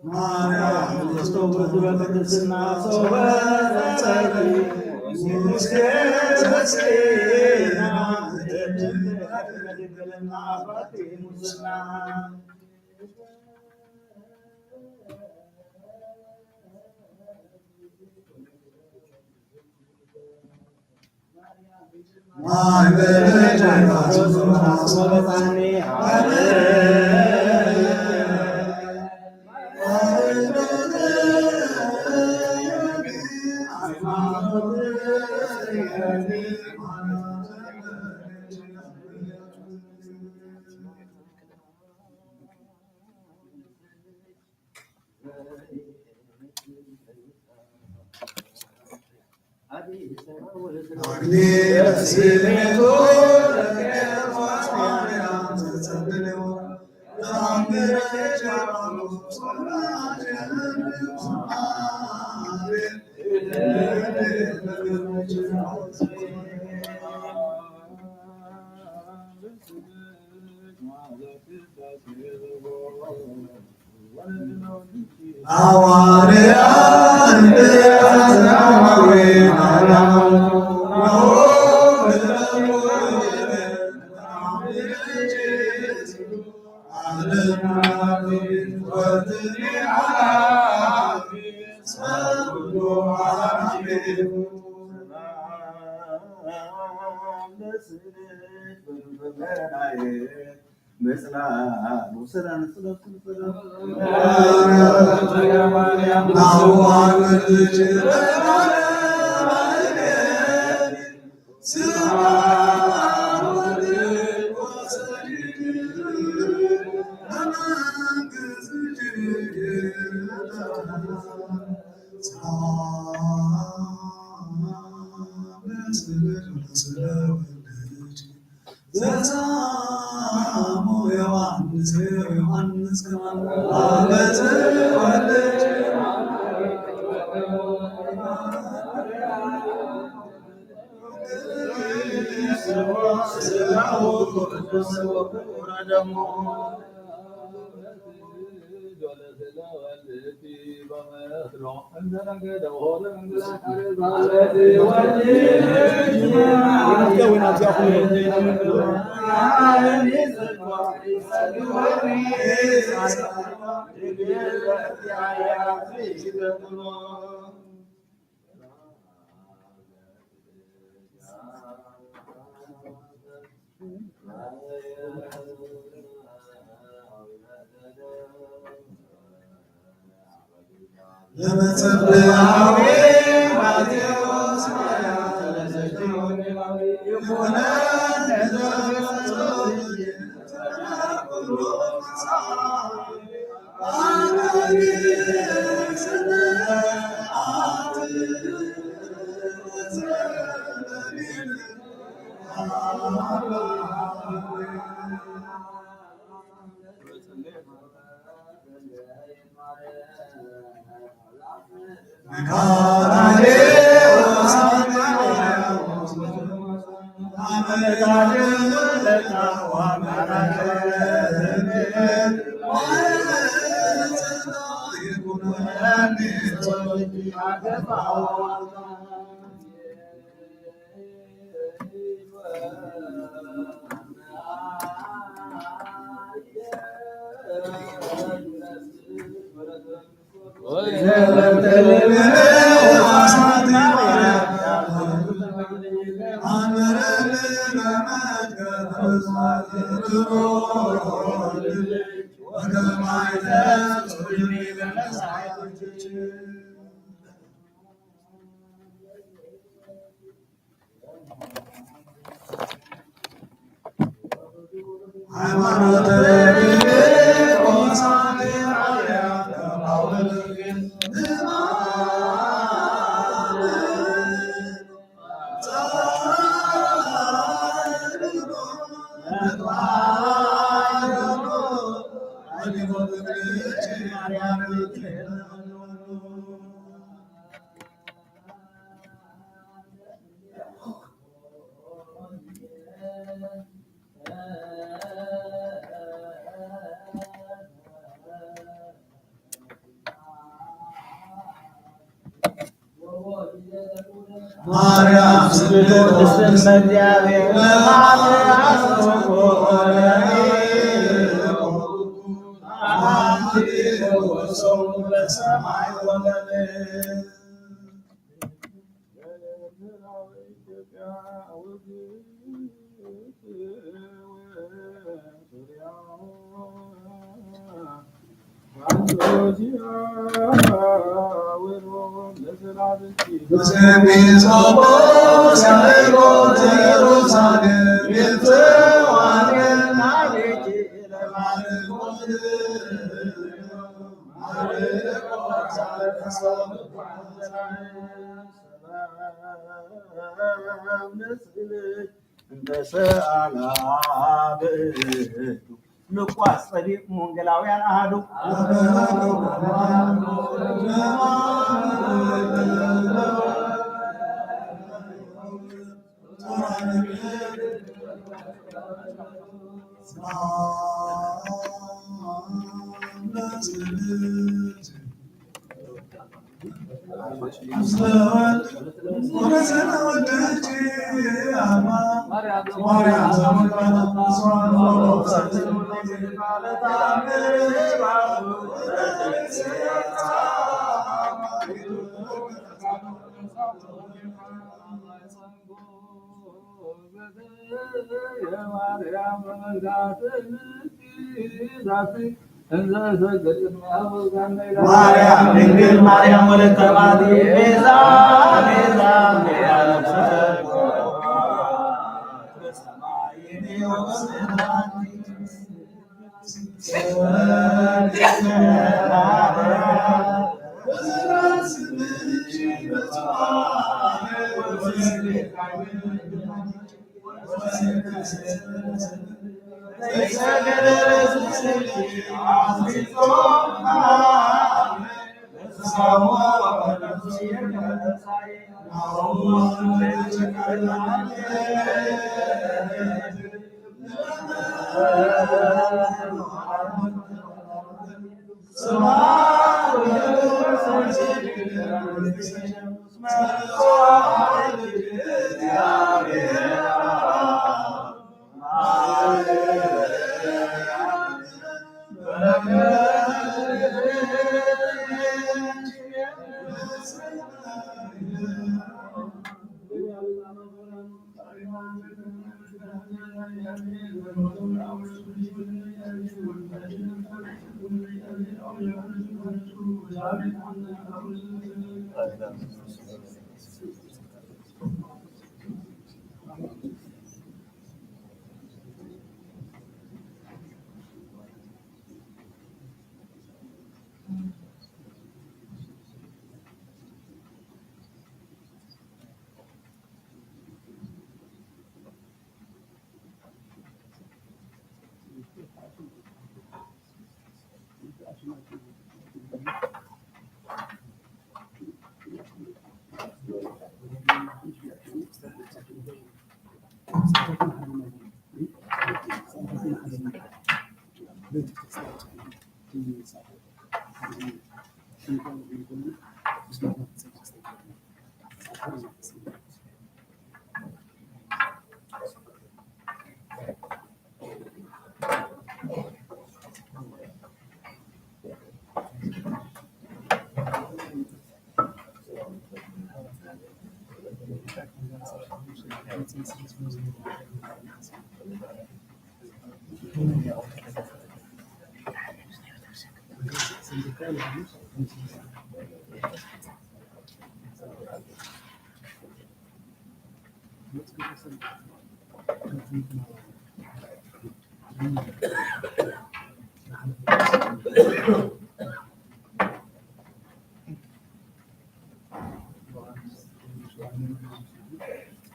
ማርያም ተስተውዕል ዝበለ ቅድስና ሰው በጸሪ ሙሴ ተስሌና ድንግልና አባት ሙስና ሐዋርያ እንድርያስ ሐማዊ ማርያም ዘጻሙ ዮሐንስ ዮሐንስ ከማን ለመጸለያዊ ማቴዎስ ማርያም ስብሕት ስም እግዚኣብሔር ለማርያም አስተርጎ ለኢኮ አንቲ ሰው በሰማይ ወለለ። እንተ ሰኣላ ብእዱ ንቋስ ጸዲቕኩም ወንጌላውያን ኣሃዱ። ማርያም ድንግል ማርያም ወለተ ባቲ ቤዛ ቤዛ ቤዛ ነፍሰ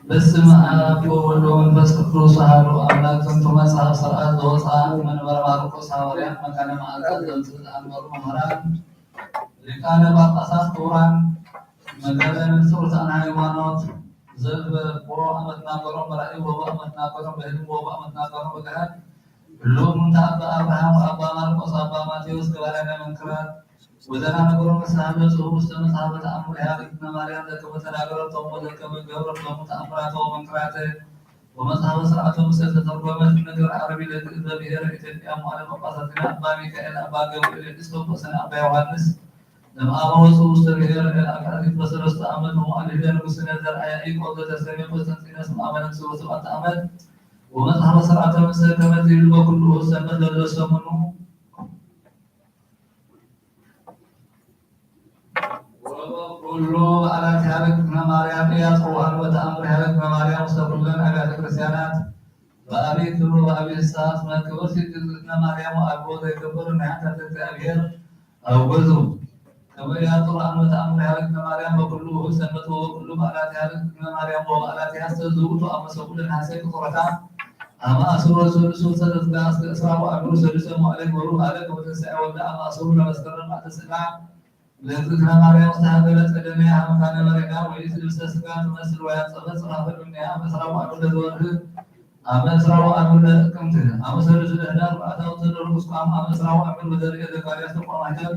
በስመ አብ ወወልድ ወመንፈስ ቅዱስ አሐዱ አምላክ። ጥንቱ መጽሐፍ ሥርዓት ዘወፅአ መንበረ ማርቆስ ሐዋርያት መካነ መዓልታት ዘምፅእ ዝኣንበሩ መምህራን ሊቃነ ጳጳሳት ክቡራን መጋቤ ምንጽሩታን ሃይማኖት ዘልበ ቦ አመትናገሮም በራእይ ወቦ አመትናገሮም በህልም ወቦ አመትናገሮም በገሃድ ህልው ምንተ አባ አብርሃም አባ ማርቆስ አባ ማቴዎስ ገባርያነ መንክራት ወዘና ነገሮም ንስሐ በጽሑ ውስተ መጽሐፈ ተአምር ያሬድ ማርያም ዘከመ ተናገረቶም ወዘከመ ገብረቶም ተአምራተ ወመንክራተ ወመጽሐፈ ሥርዓተ ሙሴ ተተርጎመት ነገር ዓረቢ ለግእዝ በብሔረ ኢትዮጵያ መዋዕለ ጳጳሳት ዜና አባ ሚካኤል አባ ገብርኤል ኤጲስቆጶስን አባ ዮሐንስ ለመአመ ወፁ ውስተ ብሔረ አቃሊት በሰለስቱ ዓመት መዋዕለ ህደ ንጉሥነ ዘርአ ያዕቆብ ዘተሰሜ ቆስጠንጢኖስ መአመ ነግሱ በሰብዓተ ዓመት ወመጽሐፈ ሥርዓተ ሙሴ ከመ ትብል በኩሉ ሰንበት ለለሰሙኑ ወበኩሉ በዓላት ያረግነ ማርያም ኢያጽውዓን ወተአምር ያረግነ ማርያም ውስተ ኩለን አብያተ ክርስቲያናት በአብይ ክብር ወአብይ ስብሐት። መክብር ሲትዝነ ማርያም ወአልቦ ዘይከብር ናይ ኃጢአት እግዚአብሔር አውገዙ። ከመ ኢያጽውዓን ወተአምር ያረግነ ማርያም በኩሉ ውሁድ ሰንበት ወበኩሉ በዓላት ያረግነ ማርያም ወበዓላት ያስተዝውቱ አመሰኩ ለነሐሴ ቅጽሮታ አመ አስሩ ወሰሉሱ ሰለስተ እስከ እስራ ወአግሩ ሰሉሰ መዋዕለ ግብሩ አለ ከመ ትንሣኤ ወልደ አመ አስሩ ለመስከረም አተስእላ ለእግዝእትነ ማርያም ውስተ ሀገረ ጸደመያ ሀመ ካነ መሬና ወይስ ልብሰ ሥጋ ትመስል ወያጸፈ ጽፋፈ እምኔያ አመ እስራ ወአግሩ ለዘወርህ አመ እስራ ወአግሩ ለጥቅምት አመ ሰሉሱ ለህዳር በአታው ተደርጉ እስኳም አመ እስራ ወአግሩ በዘርኤ ዘካርያስ ተቋማይተር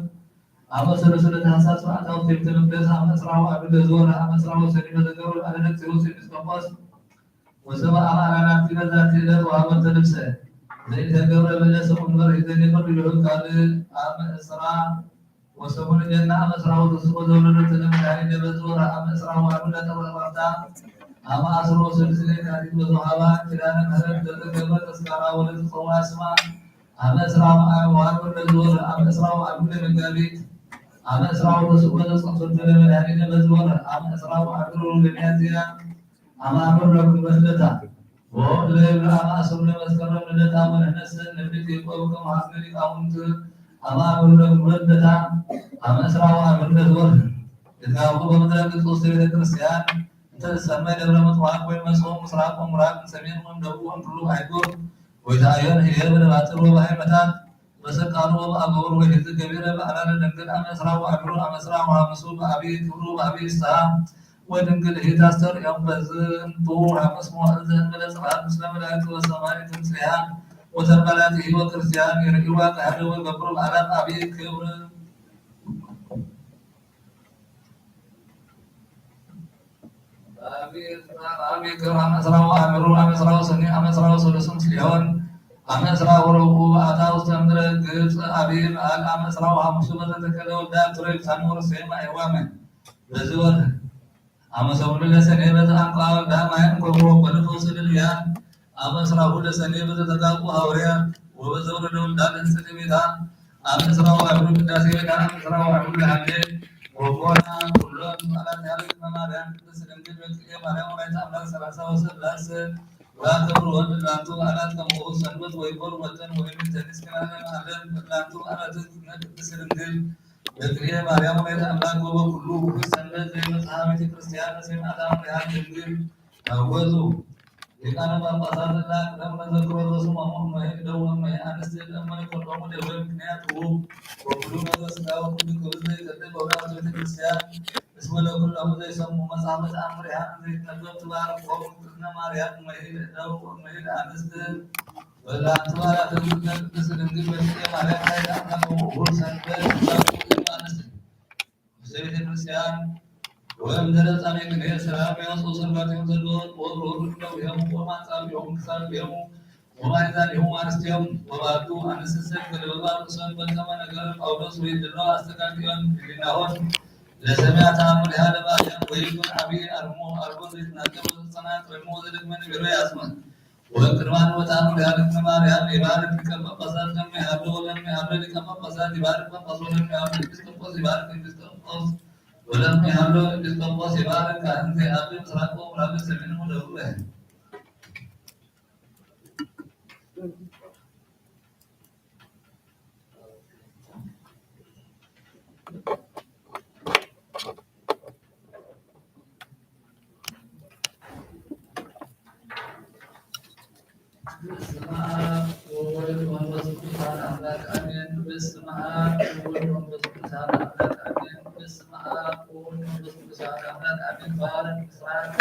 አመ ሰሉሱ ለታህሳስ በአታው ቴብተ መቅደስ አመ እስራ ወአግሩ ለዘወርህ አመ እስራ ወሰኒ በዘገብሩ አለነቅ ሲሮስ ኤጲስቆጶስ ወሰብአ አርአያ ናቲ በዛቲ ዕለት ወሀበተ ልብሰ ዘኢተገብረ በለሰ እምበር ይዘኔ ቅዱስ ካልእ አመ እስራ ወሰሙን ጀና አመ እስራ ወተስቦ ዘወረደት ለመድኃኒነ በዝወረ አመ እስራ ወአርብዕ ለጠበለ ማርታ አመ አስሮ ስልስ ለካቲት በዘውሃባ ኪዳነ ምህረት ለተገብረ ተስካራ ወለተጸውዐ ስማ አመ እስራ ወአርብዕ ለዝወረ አመ እስራ ወአርብዕ ለመጋቢት አመ እስራ ወተስቦ ለጸፈቱ ለመድኃኒነ በዝወረ አመ እስራ ወአርብዕ ለሚያዝያ አማኑር ለጉልበት ለታ ወእለ ይብሉ አማእሰሩ ለመስከረም ልደታ ወለነሰ ነብት ይቆብ ከመ ሀስነ ሊቃውንት አማኑር ለጉልበት ለታ አመ እስራ ወአምር ለትወርህ እትጋቡ በምድረ ግብፅ ውስጥ ቤተ ክርስቲያን እንተ ትሰመይ ደብረ ምጥዋቅ ወይ መጽኦ ምስራቅ ወምዕራብ ሰሜን ወም ደቡብ ወም ኩሉ አይጉር ወይ ተአዮን ህየ በደባትር ወበሃይመታት በሰቃሉ ወበአገሩ ወይህዝ ገቢረ በዓላ ለድንግል አመ እስራ ወአግሩ አመ እስራ ወሐምሱ በአብይ ክብሩ በአብይ ፍስሐ ወድንግል ህይት አስተርእዮም በዝንቱ ሐሙስ መዋዕል ዘእንበለ ጽባሕ ምስለ መላእክት ወሰማይ ትምጽያ ወተርመላቲ ህይወት ክርስቲያን ይርእይዋ ካህደ ወገብሩ በዓላ በአብይ ክብር አሜን። አሜን። ክብር አመ እስራ ወአምሩ አመ እስራ ወሰኒ አመ እስራ ወሰሉስ ምስሌሆን አመ እስራ ወረብኡ በአታ ውስተ ምድረ ግብፅ አብይ በዓል አመ እስራ ወሐሙሱ በተተከለ ወልዳ ቱሬ ብሳን ወርሴ ማይዋመ በዚ ወር አመ ሰሙኑ ለሰኔ በተአንቋ ወልዳ ማየን ኮቦ ወኮነ ፈውስ ልልያ አመ እስራሁ ለሰኔ በተተጋቡ ሐዋርያ ወበዘውረደ ወልዳ ለንጽድ ቤታ አመ እስራ ወአብሩ ቅዳሴ ቤታ አመ እስራ ወአብሩ ለሐምሌ ወኮና ኩሎም በዓላት ያረግ መማርያን ቅድስት ድንግል በክልኤ ማርያም ወላዲተ አምላክ ሠላሳ ወሰላስ ወአገብር ወልድ ላንቱ በዓላት ከመኡ ሰንበት ወይኮር ወተን ወይም ተንስ ከናለ ዓለም ላንቱ በዓላት ቅድስት ድንግል በክልኤ ማርያም ወላዲተ አምላክ ወበኩሉ ውሁድ ሰንበት ዘይመጽሐ ቤተ ክርስቲያን ለሰማዕታ ማርያም ድንግል ታወዙ። ሊቃነ ጳጳሳት እና ቅደም መዘክሮ ዘስሞሙ እመሄ እደው እመሄ አንስት ለእመ ይቆርጦሙ ደዌ ምክንያት ውብ ወኩሉ ነገር ስጋ ወኩሉ ክብር ዘይቀድም በብርሃን ቤተ ክርስቲያን እስመ ለኩሎም ዘይሰሙ መጽሐፈ ተአምር ያህል ዘይትነበብ ትባርኮም ቅድመ ማርያም እመሄ እደው እመሄ አንስት ወላንቱ አራት እግዝእትነ ቅድስት ድንግል በክልኤ ማርያም ላይ ለአምላክ ውሁድ ሰንበት ኣንስቲ፣ ምስለ ቤተ ክርስቲያን ወእምድረ ጻድቃን ሰላም ያውፅኡ ሰንበት ይሁን ዘሎ ወሩ ሁሉ ይሁን ወማጻብ ይሁን ክሳብ ይሁን ወማይዛን ይሁን አርስትዮም ወባቱ አንስሰ ገለበባ ሰንበት ከመ ነገረ ጳውሎስ ወይ ድሎ አስተካክዮን ህሊናሆን ለሰማያት አምር ያለ ማርያም ወይኩን አብይ አርሞ አርጎ ዘይትናገር ወዘጸናት ወይሞ ወዘደግመ ንግሮ ያስመ ወቅድማን ወጣኑ ሊያድግ ማርያም ይባርክ ሊቀ ጳጳሳት ለሚሃሉ ወለሚሃሉ ሊቀ ጳጳሳት ይባርክ ጳጳስ ወለሚሃሉ ኤጲስቆጶስ ይባርክ ኤጲስቆጶስ ወለሚሃሉ ኤጲስቆጶስ ይባርክ ካህን ዘይሃሉ ምስራቁ ምዕራብ ሰሜኑ ደቡብ። በስመ አብ ወወልድ ወመንፈስ ቅዱስ አሐዱ አምላክ አሜን። በስመ አብ ወወልድ ወመንፈስ ቅዱስ አሐዱ አምላክ አሜን። በስመ አብ ወወልድ ወመንፈስ ቅዱስ አሐዱ አምላክ አሜን። ባረክ እስራኤል።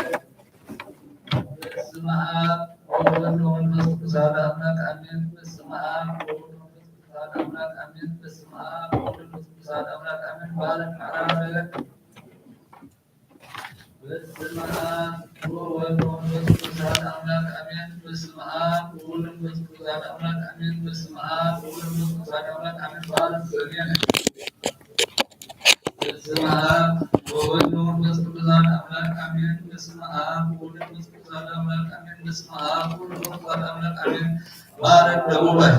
በስመ አብ ወወልድ ወመንፈስ ቅዱስ አሐዱ አምላክ አሜን። በስመ አብ ወወልድ ወመንፈስ ቅዱስ አሐዱ አምላክ አሜን። በስመ አብ ወወልድ ወመንፈስ ቅዱስ አሐዱ አምላክ አሜን። ባረክ እስራኤል። በስመ አብ ወወልድ ወመንፈስ ቅዱስ አሐዱ አምላክ አሜን። በስመ አብ ወወልድ ወመንፈስ ቅዱስ አሐዱ አምላክ አሜን። በስመ አብ ወወልድ ወመንፈስ ቅዱስ አሐዱ አምላክ አሜን። በዓለ ጽጌ። በስመ አብ ወወልድ ወመንፈስ ቅዱስ አሐዱ አምላክ አሜን። በስመ አብ ወወልድ ወመንፈስ ቅዱስ አሐዱ አምላክ አሜን። በስመ አብ ወወልድ ወመንፈስ ቅዱስ አሐዱ አምላክ አሜን። ባረክ ደቡባይ።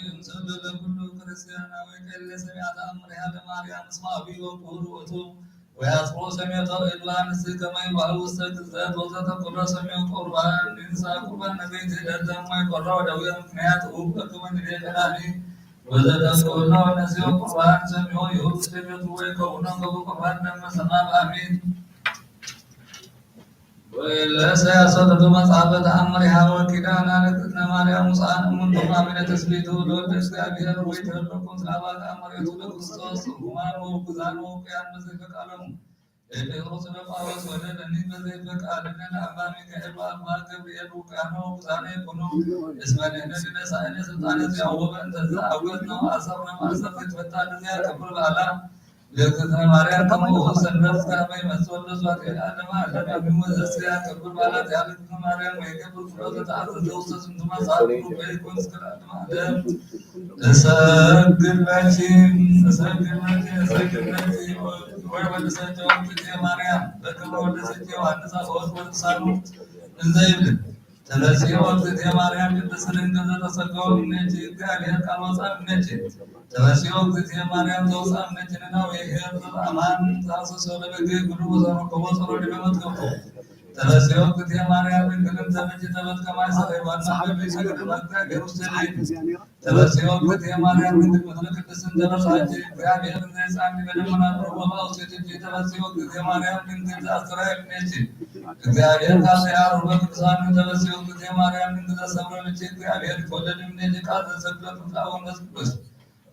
ይምሰል ለኩሉ ክርስቲያን አወ ከለ ሰሚዐ ተአምር ያለ ማርያም እስመ አብዮ ክቡር ውእቱ ወያስሮ ሰሜቶ እሉ አንስ ከመ ይባህል ውስተ ግዘት ወዘተኩሎ ሰሜው ቁርባን ንንሳ ቁርባን ነቤት ደደሞ ይቆሎ ደዌ ምክንያት ውብ ከመ ንቤ ቀዳሚ ወዘተኩሎ ነሲዮ ቁርባን ሰሚዮ ይሁብ ሰሜቱ ወይ ከውኖ ከቡ ቁርባን ደመ ሰማም አሜን። ወለሰ ያሰለጡ መጽሐፈ ተአምር ያወ ኪዳና ለእግዝእትነ ማርያም ውፅአን እሙንቱም አሚነ ተስቢቱ ለወልደ እግዚአብሔር ወይ ተለኩም ስላባ ተአምሬቱ ለክርስቶስ ሁማን ወውጉዛን ወውቅያን መዘፈቃለሙ ለጴጥሮስ ለጳውሎስ ወደ ለኒ በዘፈቃልነ ለአባ ሚካኤል ወአባ ገብርኤል ውቅያኖ ውጉዛነ ይኩኑ እስመ ንሕነ ንነሳእነ ስልጣነ ዚአወበ እንተዘ አወት ነው አሰር ነው አሰር ፈታ ለዚያ ክብር በዓላ ለእግዝእትነ ማርያም ከመ ውእቱ ሰንበት እስከ አመ ይመጽእ ወልደ ዘዋሕድ ለዓለመ ዓለም አሜን። ወዘስያ ክብር ባላት ያለ እግዝእትነ ማርያም ወይገብር ኩሎ ዘተአዘዘ ውስተ ዝንቱ መጽሐፍ ቡሩክ ወይኩን እስከ ለዓለመ ዓለም። እሰግድ ለኪ፣ እሰግድ ለኪ፣ እሰግድ ለኪ ወይ ወልሰ ጀወርትኪ ማርያም በከመ ወልሰ ዮሐንስ አፈወርቅ ወልሳኑ እንዘ ይብል ተፈስሒ ኦግዝእትየ ማርያም ቅድስት ድንግል ዘተሰገወ እምኔኪ እግዚአብሔር ቃል ወፃ እምኔኪ። ተፈስሒ ኦግዝእትየ ማርያም ዘውፃ እምኔኪ ነናዊ ሄር ዘበአማን ተአሰሶ ለበግ ግሉ ወዘረከቦ ጸሮ ዲበ መትገብቶ። ተፈስሒ ኦግዝእትየ ማርያም ድንግል እንተ ምእቲ ተበት ከማይ ሰረይ ዋና በብይ ሰገደ ማግዳ ገር ውስተ ተፈስሒ ኦግዝእትየ ማርያም ድንግል ምድረ ቅድስት እንተ በጽሐኪ እግዚአብሔር እንዘ ይጻንኪ በደመና ብሩህ ወበአውስቲ እጅ ተፈስሒ ኦግዝእትየ ማርያም ድንግል ዘአስተርአየ እምኔኪ። እግዚአብሔር ቃል ዘያዕርግ በቅዱሳኑ ተፈስሒ ኦግዝእትየ ማርያም ድንግል ዘሰምረ ምቺ እግዚአብሔር ይትወለድ እምኔኪ ቃል ዘሰግደ ፍቃ ወመንፈስ ቅዱስ።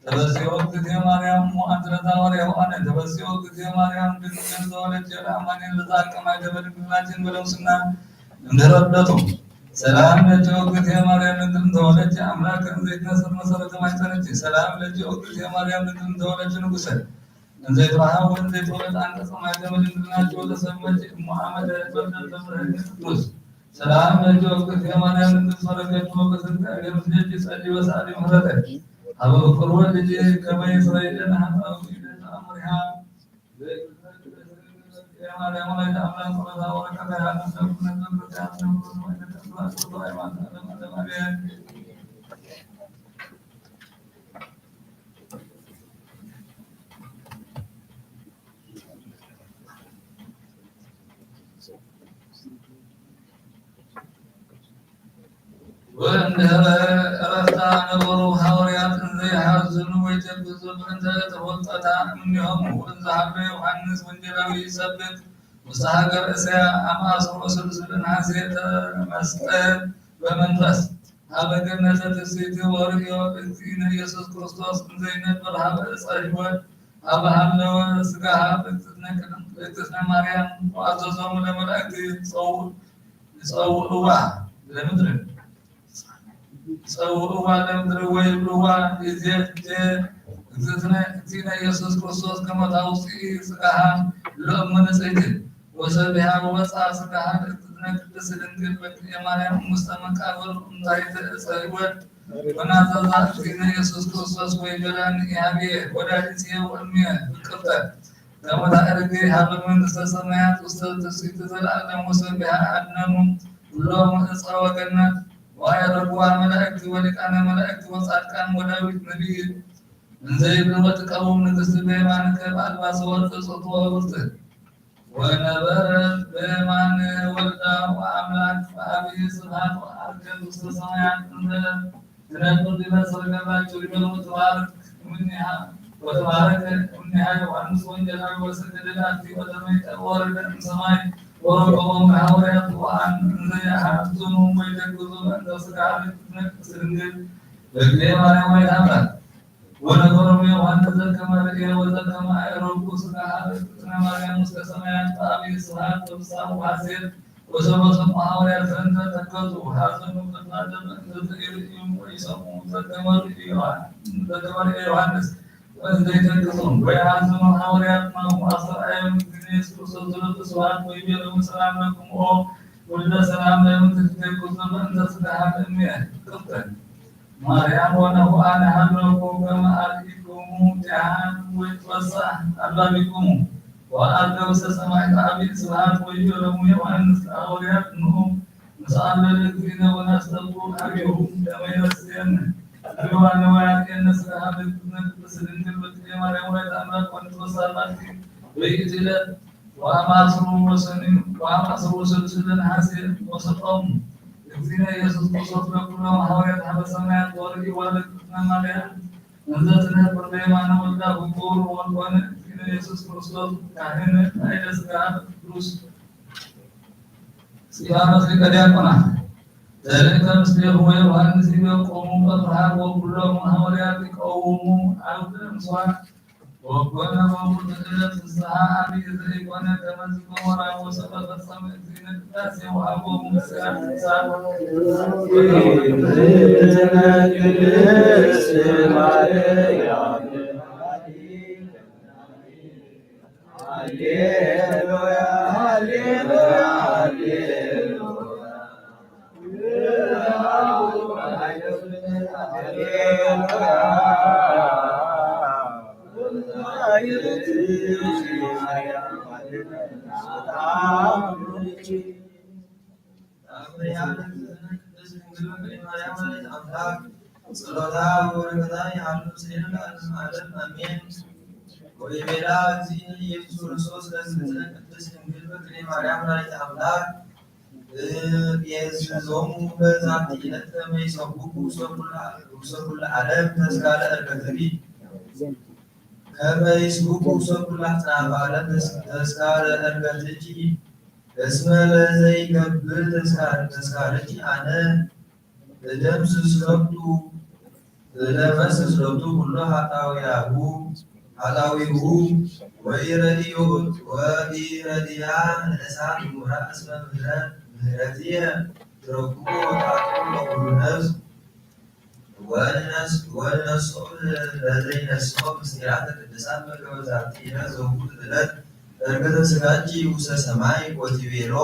ተፈስሒ ኦግዝእትየ ማርያም እሙ አንትረታ ወርያው አነ ተፈስሒ ኦግዝእትየ ማርያም ድንግል ዘወለድኪ ለአማኑኤል ለዘአቀማይ ደበ ድንግልናችን በለውስና እንድረደቱ ሰላም ለኪ ኦግዝእትየ ማርያም ድንግል እንተ ወለድኪ አምላክ እንዘ ይትነስር መሰረተ ማይጸንኪ። ሰላም ለኪ ኦግዝእትየ ማርያም ድንግል እንተ ወለድኪ ንጉሰ እንዘ ይትበሃው ወእንዘ ይትወለድ አንቀጸ ማይጸን ድንግልናኪ ወተሰመኪ እሙ አመደ በደል ተምረኪ ቅዱስ። ሰላም ለኪ ኦግዝእትየ ማርያም ድንግል ተወለድኪ ሞገስ እግዚአብሔር ምስሌኪ ጸሊ ወሳሊ ምህረተ አበ ፍቅር ወልድኪ ከመ ይስረይ ለነ ኃጣውኢነ ተአምሪሃ። ወእምድህረ ዕረፍታ ነበሩ ሐዋርያት እንዘ ይሐዝኑ ወይተክዙ በእንተ ተወልጠታ እምኔሆሙ። ወእንዘ ሀሎ ዮሐንስ ወንጌላዊ ይሰብክ ውስተ ሀገር እስያ አመ አስሮ ስሉስ ለነሐሴ ተመስጠ በመንፈስ ሀበ ገነተ ትስብእቲ ወርእዮ እግዚእነ ኢየሱስ ክርስቶስ እንዘ ይነብር ሀበ ዕፀ ሕይወት ሀበ ሀለወ ስጋሃ እግዝእትነ ቅድስት ማርያም ወአዘዞሙ ለመላእክት ይጸውዕዋ ለምድር ይጸውዕዋ ለምድር ወይብልዋ ይእዜኬ እግዝእትነ እግዚእነ ኢየሱስ ክርስቶስ ከመ ታውፅኢ ስጋሃ ለእሙ ንጽሕት ወሰቢሃ ወወፅአ ስጋሃ ለእግዝእትነ ቅድስት ድንግል በክልኤ ማርያም ውስተ መቃብር እንታይተ ዕፀ ሕይወት ወናዘዛ እግዚእነ ኢየሱስ ክርስቶስ ወይቤላ ንኢሃብየ ወላዲትየ ወእምየ ፍቅርተ ከመ ታዕርግ ሀበ መንግስተ ሰማያት ውስተ ትስብእቲ ዘለዓለም ወሰቢሃ አድነኑ ኩሎም ዕፀ ወገነት ወአዕረግዋ መላእክት ወሊቃነ መላእክት ወጻድቃን ወዳዊት ነቢይ እንዘ ይብልዎ ትቀውም ንግስት በየማንከ በአልባሰ ወርቅ ጽብቅቲ ወህብርት ወነበረት በየማነ ወልዳ ወአምላክ በአብይ ስብሐት ወዐርገት ውስተ ሰማያት እንዘ ትነብር ዲበ ሰረገላ ኪሩቤል ወትባረክ እምኔሃ ወተባረከ እምኔሃ ዮሐንስ ወንጌላዊ ወሰገደ ላቲ ወተመይጠ ወረደ እምሰማይ ወረከቦም ለሐዋርያት ቁርኣን እንዘ የሐዝኑ ወይተክዙ እንተ ስጋ ቤት ትነቅስ ድንግል በግዜ ማርያም ወይ ታምራት ወነበሮም ዮሐንስ ዘከመ ርእየ ወዘከመ አዕረጉ ስጋ ሀበ እግዝእትነ ማርያም ውስተ ሰማያት በአብይ ስብሐት ወፍስሐ ወሐሴት ወሰበሰቡ ሐዋርያት ዘንተ ተከዙ ሐዘኑ በማደም እንዘ ይርእዩ ወይሰምዑ ዘከመ ርእየ ዮሐንስ ወእንዘ ይተክዙ ወይሐዝኑ ሐዋርያት ናሁ አስተርአዮም እግዚእነ ኢየሱስ ክርስቶስ ሎቱ ስብሐት ወይቤሎሙ ሰላም ለክሙ ኦ ውልደ ሰላም ለክሙ ትትከዙ በእንተ ስጋ ሀበ እምየ ቅፍተን ማርያም ወነሁአ ነሃለኩ ከመ አርኢኩሙ ቲሃን ወይትፈሳህ አልባቢኩሙ ወአርገ ውስተ ሰማይ አቢይ ስብሐት ወዮ ለሙ ዮሐንስ ለሐዋርያት ንዑ ንስአሎ ለእግዚእነ ወናስተብቁ ሀቤሁ ከመ ይረስየነ ሀቤዋ ነወያርየነ ስለ ሀበ እግዝእትነ ቅድስት ድንግል በክልኤ ማርያም ወላዲተ አምላክ ወንትፈሳህ ባቲ ወይእቲ ዕለት ወአማስሩ ወሰኒ ወአማስሩ ወሰሉሱ ለነሐሴ ወሰጦሙ እግዚእነ ኢየሱስ ክርስቶስ ለኩሎም ሐዋርያት ሀበ ሰማያት ወርእይዋ ለእግዝእትነ ማርያም እንዘ ትነብር በየማነ ወልዳ ፍቁር ወኮነ እግዚእነ ኢየሱስ ክርስቶስ ካህነ ላዕለ ሥጋ ቅዱስ እስጢፋኖስ ሊቀ ዲያቆናት ዘልእከ ምስሌሁ ወዮሐንስ ይቤቆሙ በፍርሃት ወኩሎም ሐዋርያት ይቀውሙ አውደ ምስዋዕ ወኮነ በውእቱ ዕለት ፍስሐ አብይ ዘኢኮነ ከመ ዝገቦ ራሞስ ፈጸመ እግዚእነ ቅዳሴ ወሀቦሙ ምስጋና ቅዱሳን ጸሎታ ወበረከታ ይሃሉ ምስሌነ ለዓለመ ዓለም አሜን። ወይቤላ እግዚእነ ኢየሱስ ክርስቶስ ለእግዝእትነ ቅድስት ድንግል በክልኤ ማርያም ወላዲተ አምላክ እምይእዜሰ በዛቲ ዕለት ከመ ይሰብኩ ውስተ ኩሉ ዓለም ተስካረ ዕርገትኪ። ከመ ይስብኩ ውስተ ኩሉ አጽናፈ ዓለም ተስካረ ዕርገትኪ። እስመ ለዘይገብር ተስካርኪ አነ እደምስስ ሎቱ እደመስስ ሎቱ ኩሎ ኃጣውያሁ ኃጣውይሁ ወኢረድዮ ወኢረድያ ንእሳት ምሁራ እስመ ምህረት ምህረትየ ትረክቦ ወተአትኩ ለኩሉ ነፍስ ወንነስ ወንነስኦ ለዘይነስኦ ምስጢራተ ቅዱሳት በከመ ዛቲ ዕለት ዘውቱ ዕለት ዕርገተ ሥጋኪ ውስተ ሰማይ ወትቤሎ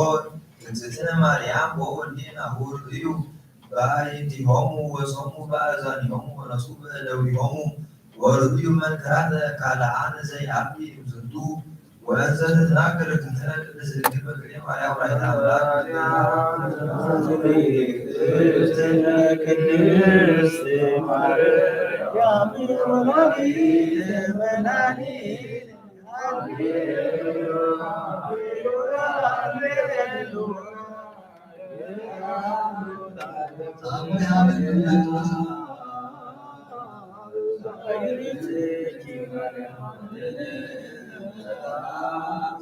እግዝእትነ ማርያም ወወልዴ ናሁ ርእዩ በአዕይንቲሆሙ ወሰሙ በአእዛኒሆሙ ወነሱ በእደዊሆሙ ወርእዩ መንክራተ ካልአን ዘይአቢ እምዝንቱ ወእንዘ ትትናገር እግዝእትነ ቅድስት ድንግል በክልኤ ማርያም ወላዲተ አምላክ እግዝእትነ ቅድስት ማርያም ወላዲተ መድኃኒት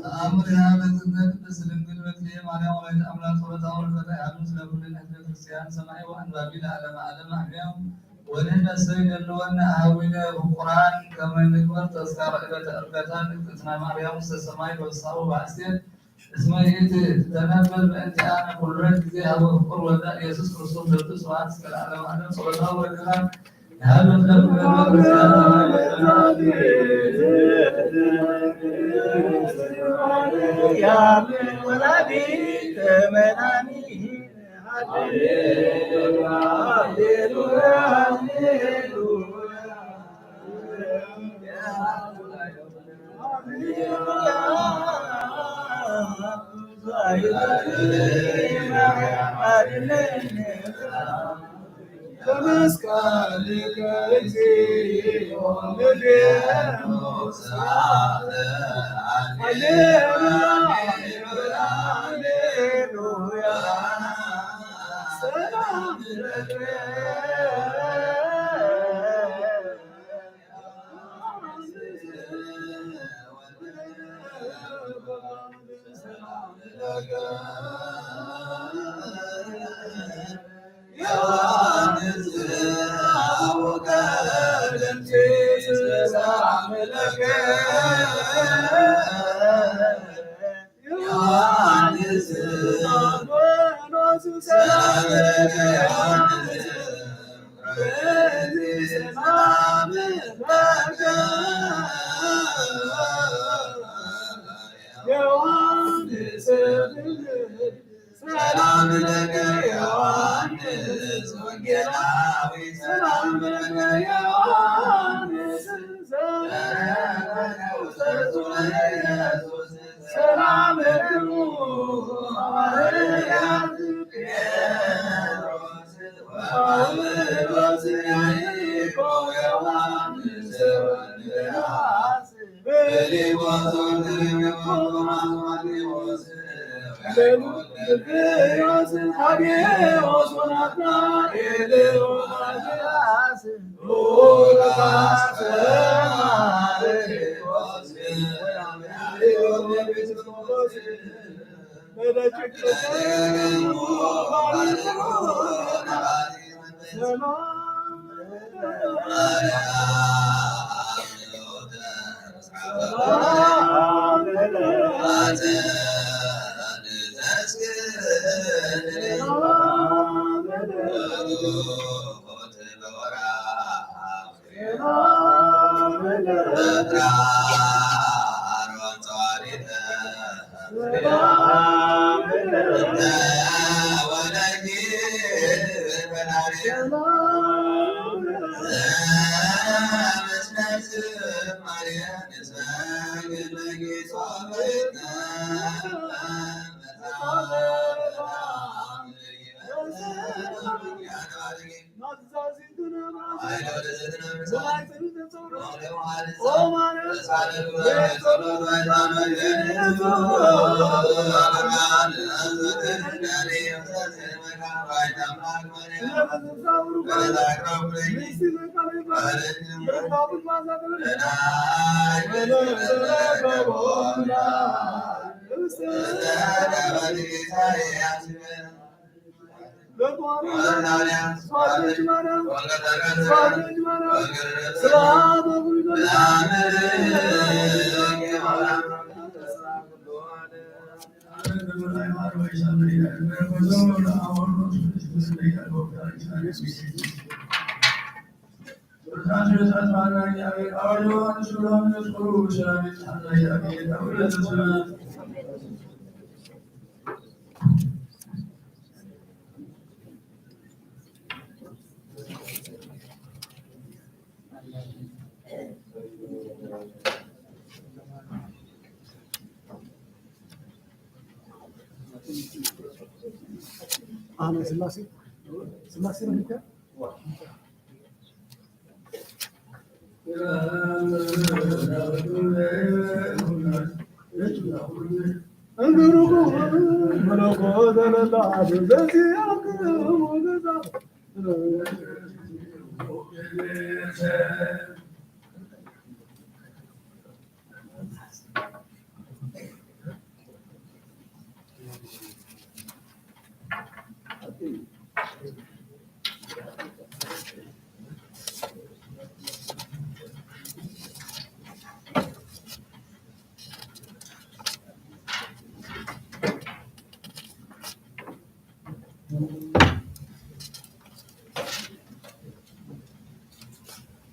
ተአምር የሀበ እግዝእትነ ቅድስት ድንግል በክልኤ ማርያም ወላዲተ አምላክ ጸሎታ ወበረከታ ያሉ ስለ ኩልነ ህዝበ ክርስቲያን ሰማዒ ወአንባቢ ለዓለመ ዓለም አሜን። ወንሕነሰ ይደልወነ አሃዊነ ፍቁራን ከመ ንግበር ተስካረ ዕለተ ዕርገታ ንእግዝእትነ ማርያም ውስተ ሰማይ በፍስሓ ወበሐሴት እስመ ይእቲ ትተነበል በእንቲአነ ኩሎ ጊዜ ሀበ ፍቁር ወልዳ ኢየሱስ ክርስቶስ ለቱ ስብሐት እስከ ለዓለመ ዓለም ጸሎታ ወበረከታ ሰላም ለከ ዮሐንስ ወንጌላዊ፣ ሰላም ለከ ዮሐንስ ዘረከ ውስተ ጹረ ኢየሱስ፣ ሰላም ለክሙ ሐዋርያት ጴጥሮስ ወጳውሎስ ያዕቆብ ዮሐንስ ወእንድርያስ ኣነ ስላሴ ስላሴ ነው።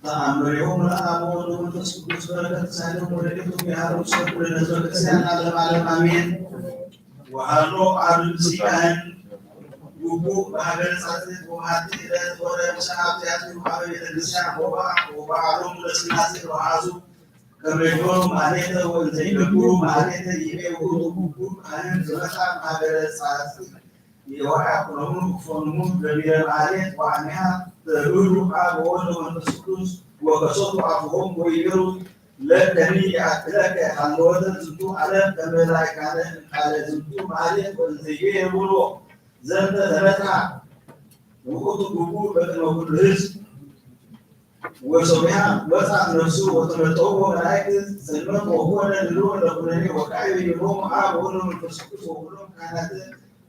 ተኣምሪሆም ለአብ ወወልድ ወመንፈስ ቅዱስ በረከት ሳይሎም ወረድቱ ያሩ ሰብር ለህዝበ ክርስቲያን ለዓለመ ዓለም አሜን። ወሃሎ አብ ምስጋን ግቡእ በሀገረ ጻድቅ ወመዓልቲ ዕለት ወረ ምሳን ኣብዚኣቱ ኣብ ቤተ ክርስቲያን ሆባ ወባዕሎም ለስላሴ ተዋሃዙ ከመ ይግበሩ ማህሌተ ወእንዘ ይገብሩ ማህሌተ ይቤ ውእቱ ግቡእ ካህን ዝመጻ በሀገረ ጻድቅ። የዋህ ኩሎሙ ክፎንሙ ገቢረ ማህሌት ወአሚሃ ተብሩ አብ ወወልድ ወመንፈስ ቅዱስ ወከሰቱ አፉሆም ወይቤሉ ለከኒ የአክለከ ሃለወተ ዝንቱ ዓለም ከመ ላይካነ እምቃለ ዝንቱ ማህሌት ወእንዘይቤ የብሎ ዘንተ ተበትራ ውእቱ ግቡእ በቅድመ ኩሉ ህዝብ። ወሶቢሃ ወፃት ነፍሱ ወተመጠውዎ መላእክት ጽልመት ወኮነ ድልዎ ለኩነኔ ወካዕቢ ይብሎም ኣብ ወሎ መንፈስ ቅዱስ ወኩሎም ካህናት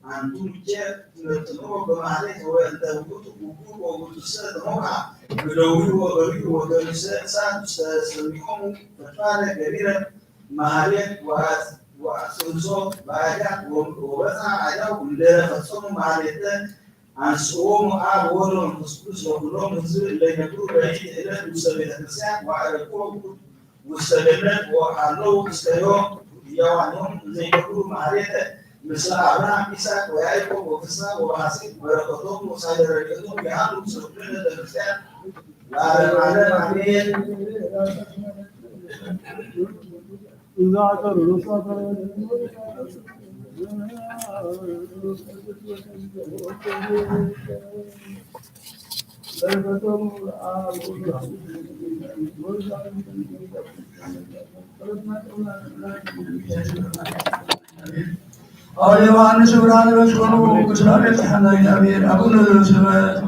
ኣንቱም ቼ ትመጥንዎ በማህሌት ወእንተ ውእቱ ውጉእ ወውእቱሰ ተሞካ ብደዊኡ ወበሪኡ ወገሪሰ እሳት ውስተ ሰሚዖሙ ፈድፋደ ገቢረ ማህሌት ወአጽ- ወአጽንሶ በአእዳግ ወ- ወበጽሐ አእዳው እንደ ፈጸሙ ማህሌተ አንስኦሙ አብ ወወልድ ወመንፈስ ቅዱስ ወኩሎም ህዝብ እለ ይነብሩ በይት ዕለት ውስተ ቤተ ክርስቲያን ወአረግኦ ውስተ ገነት ወሃለው እስከ ዮም ህያዋን ዮም ዘይነብሩ ማህሌተ ምስለ አብርሃም ይስሐቅ ወያዕቆብ ወፍስሐ ወባስል በረከቶም ወሳይለ ረድኤቶም ይሃሉ ምስለ ኩልነ ቤተ ክርስቲያን ለዓለመ ዓለም አሜን። አቡነ ዮሐንስ ብርሃነ በጽሖሙ ቅዱሳን እግዚአብሔር አቡነ ዘበሰማያት።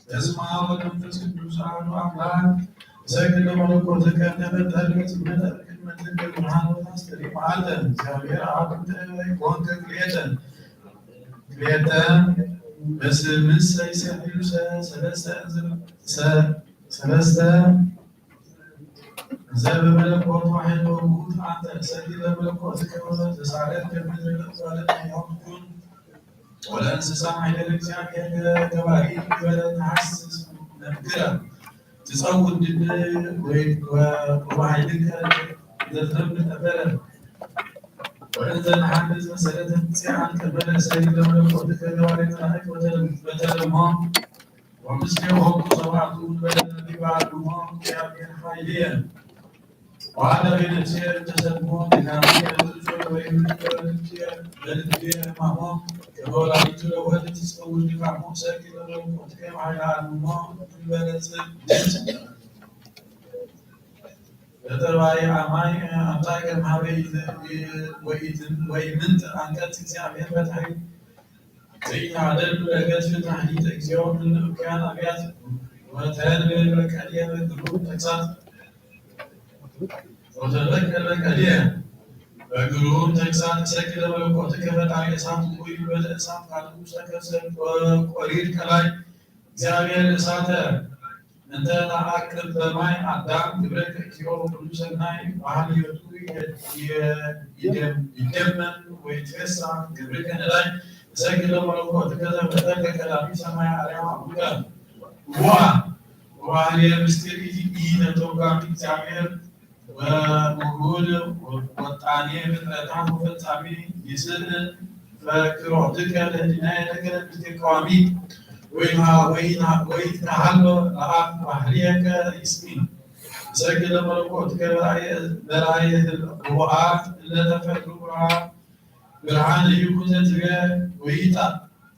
በስመ አብ ወወልድ ወመንፈስ ቅዱስ አሐዱ አምላክ። እሰግድ ለመለኮትከ እንተ ፈጠርክ ጽልመተ በቅድመ ትከ ብርሃን ወታስተሪ መዓልተ። እግዚአብሔር አብ እንተ ኮንከ ክልኤተ ክልኤተ በስምሰ ይሰብሑ ሰለስተ እንዝር- ሰ- ሰለስተ ዘበመለኮት ዋሕድ ወውሁድ አንተ እሰግድ ለመለኮትከ ወዘሳለከ ምድር ለእጓለ እመሕያው ትኩን ወለእንስሳ ማሕደር እግዚአብሔር ገባሪ ግበረ ተሐስስ ነግረ ትጸውር ድድ ወይ ወባሕድከ ዘትነብር ነበረ ወእንዘ ነሐንስ መሰረተ ትጽአን ቀበለ እሰግድ ለመለኮትከ ገባሪ መላእክት ወተደሞ ወምስሌሆሙ ሰባቱ በደለ ዲበ አድሞ እግዚአብሔር ኃይልየ። ወአነ ቤነፍስየ እተሰድሞ ድካምየ ወእጾ ወይምንት በልብየ በልብየ ሕማሞ ከመ ወላዲቱ ለወልድ ትጸውር ድካሞ እሰግድ ለመለኮትከ እምኃይለ አድሞ እንበለ ጽድቅ በጠባይ አማይ አምጣከ እምሃበ ወይትን ወይምንት አንቀጽ እግዚአብሔር ፈጣሪ ዘይተሃደል በረከት ፍትሐኒ እግዚኦ እምነ እኩያን አብያት ወተንብር በቀልየ በግሩም ተግሳጽ ወተበቀል በቀልየ በግሩም ተግሳጽ እሰግድ ለመለኮትከ ፈጣሪ እሳት ውቁይ በለ እሳት ካልእ ውስተ ከርሰ ቆሪር ቀላይ እግዚአብሔር እሳተ እንተ ተአቅብ በማይ አዳም ግብረከ እግዚኦ ኩሉ ሰናይ ባህልዮቱ ይደመም ወይትፌሳ ግብርከ ነዳይ እሰግድ ለመለኮትከ ዘፈጠርከ ቀዳሚ ሰማይ አርያም አቡከ። ዋ ወባህልየ ምስጢር ኢተተርጓሚ እግዚአብሔር ወምሁር ወጣኔ ፍጥረታት ወፈጻሚ ይስል ፈክሮትከ ለህሊናየ ነገረ ምስጢር ቀዋሚ ወይትሃ- ወይትሃ- ወይትሃሎ ለአፍ ባህልየከ ይስሚ። እሰግድ ለመለኮትከ በራእየ ህቡአት እለ ተፈጥሩ ብርሃን ብርሃን ይኩን ዘትቤ ወይጣ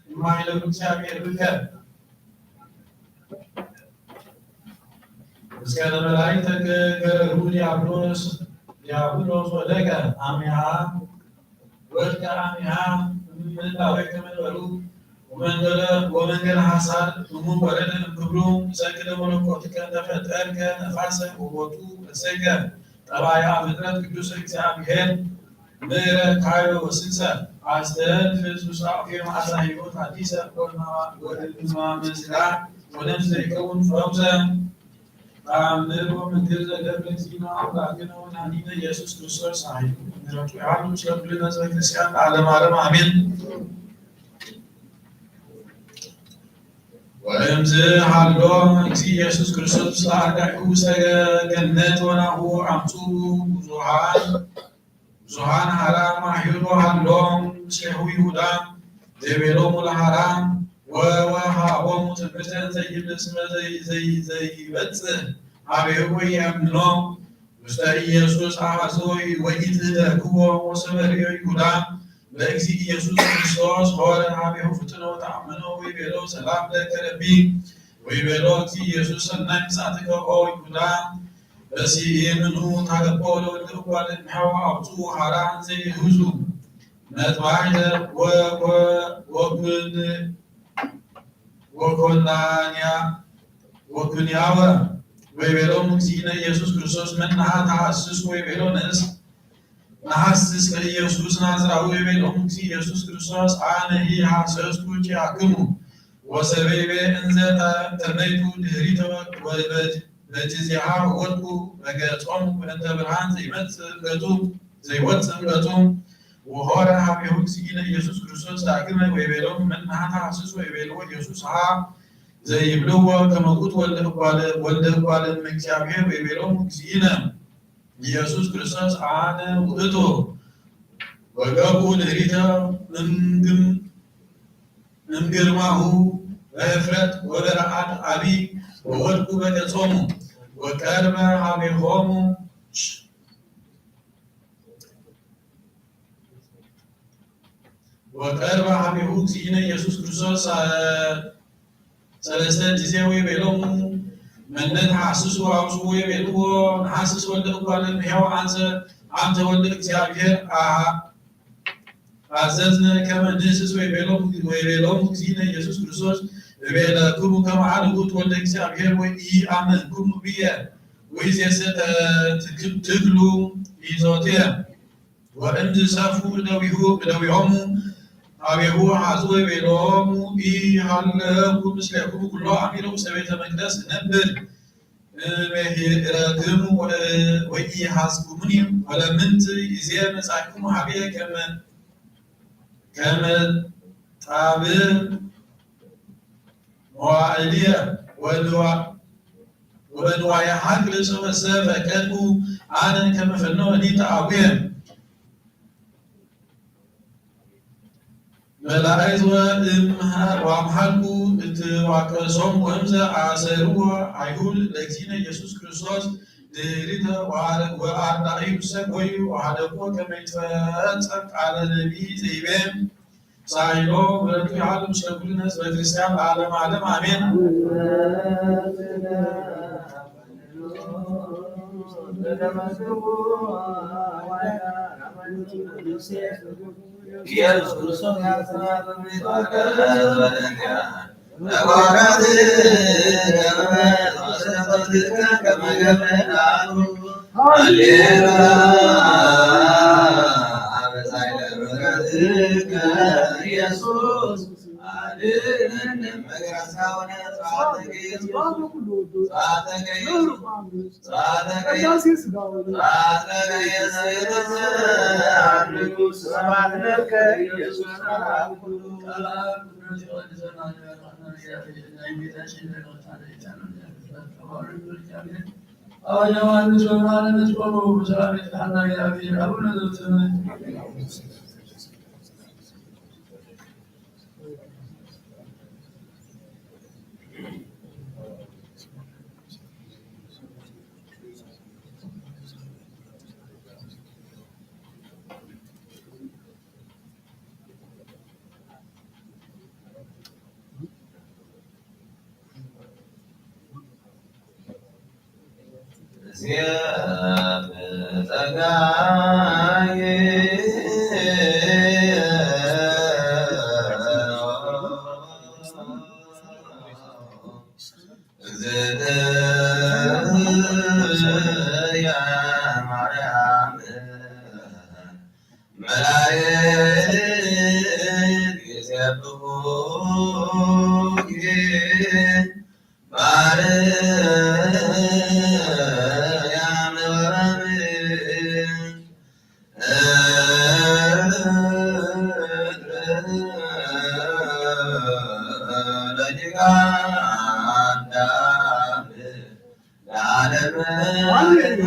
እማይለሉ እግዚአብሔር ብከ እስከ ለመላእክት ተገረሩ ዲያብሎስ ዲያብሎስ ወደቀ አሚሃ ወድቀ አሚሃ እምንታዌ ከመንበሩ ወመንገለ ወመንገለ ሐሳር እሙ ወረደ እምክብሩ፣ እሰግድ ለመለኮትከ እንተ ፈጠርከ ነፋሰ ወቦቱ እሰይከ። ጠባያ ፍጥረት ቅዱስ እግዚአብሔር ምሕረት ካዮ ወስልሰ። አስተንፍስ ውስጣዊ መዓዛ ሕይወት አዲሰ ወእማማ ወእማመ ሥጋ ወነፍስ ዘይከውን ፈውሰ። ተአምር ወምንክር ዘገብረ እግዚእነ አምላክነ ወመድኃኒነ ኢየሱስ ክርስቶስ ኃይሉ ምሕረቱ ያሉ ምስለ ኩልነ ህዝበ ክርስቲያን ለዓለመ ዓለም አሜን። ወእምዝ ሀሎ እግዚእ ኢየሱስ ክርስቶስ ውስተ አርዳኢሁ ውስተ ገነት ወናሁ አምጹ ብዙኃን ብዙኃን ሀራ ማሂሮ ሀሎም ምስሌሁ ይሁዳ ዘይቤሎሙ ለሀራ ወወሃቦሙ ትምህርተ ዘይብስመ ዘይበጽሕ ሀቤሁ ወየአምኖ ውስተ ኢየሱስ አሐዞ ወኢትህለክዎ ወሰበርዮ ይሁዳ በእግዚእ ኢየሱስ ክርስቶስ ሆረ ሀቤሁ ፍጥኖ ተአምኖ ወይቤሎ ሰላም ለከ ረቢ ወይቤሎ እግዚእ ኢየሱስ ሰናይ ምጻትከ ኦ ይሁዳ በሲምኑ ታገቦ ለወልደ እጓለ እምሕያው አውፅኡ ሐራ እንዘ ይሁዙ መጥባሕተ ወኮ- ወኩን- ወኮናንያ ወኩንያወ ወይቤሎም እግዚእነ ኢየሱስ ክርስቶስ መናሃ ተሐስስ ወይቤሎ ነስ ነሐስስ ለኢየሱስ ናዝራዊ ወይቤሎም እግዚእ ኢየሱስ ክርስቶስ አነ ሂ ሐሰስኩ ኪያክሙ ወሰበይቤ እንዘ ተመይቱ ድህሪተ ወበጅ- በጅዜሃ ወድቁ በገጾም በእንተ ብርሃን ዘይመጽእ እምገጹ ዘይወጽእ እምገጹ ወሆረ ሀቤሁ እግዚእነ ኢየሱስ ክርስቶስ ዳግመ ወይቤሎም መናሃ ተሐስስ ወይቤልዎ ኢየሱስ ሀ ዘይብልዎ ከመ ውእቱ ወልደ እጓለ ወልደ እጓለ እመእግዚአብሔር ወይቤሎም እግዚእነ ኢየሱስ ክርስቶስ አነ ውእቱ ወገብኡ ድህሪተ እምግም- እምግርማሁ በህፍረት ወበረዓድ አቢ ወወድቁ በገጾሙ ወቀርበ ሀቤሆሙ ወቀርበ ሀቤሁ እግዚእነ ኢየሱስ ክርስቶስ ሰለስተ ጊዜ ወይቤሎሙ መነ ተሐስሱ አውስኡ ወይቤልዎ ነሐስስ ወልደ እጓለ እምሕያው አንሰ አንተ ወልደ እግዚአብሔር አዘዝነ ከመ ንህስስ ወይቤሎሙ ወይቤሎሙ እግዚእነ ኢየሱስ ክርስቶስ እቤለክሙ ከመ አነ ውእቱ ወልደ እግዚአብሔር ወኢአመንክሙ ብየ ወይዜሰ ትክሉ ይዞትየ ወእምዝ ሰፉ እደዊሁ እደዊሆሙ ሀቤሁ ሐጹ ወይቤሎሙ ኢሃለኩ ምስሌኩሙ ኩሎ አሚረ ውስተ ቤተ መቅደስ እነብር እምሄረክሙ ወኢሐዝኩሙኒ ወለምንት ጊዜ መጻእክሙ ሀቤ ከመ ከመ ጣብዕ መዋዕልየ ወንዋ- ወንዋየ ሐቅል ሰበሰበ ቀድሙ አነ ከመ ፈነወኒ ተአቡየ መላእክት ወእምሃ- ወአምሃልኩ እትዋቀሶም ወእምዘ አሰርዎ አይሁድ ለእግዚእነ ኢየሱስ ክርስቶስ ድህሪተ ወአርዳኢሁ ሰጎዩ ወሀደጎ ከመ ይትፈጸም ቃለ ነቢይ ዘይቤ ሳይሎ ምሕረቱ ይሃሉ ምስለ ኩልነ ህዝበ ክርስቲያን ለዓለመ ዓለም አሜን። ኢየሱስ ክርስቶስ መላእክት ይሴብሑኪ ማርያም ወረብ ለደቂቀ አዳም ለዓለመ ዓለም።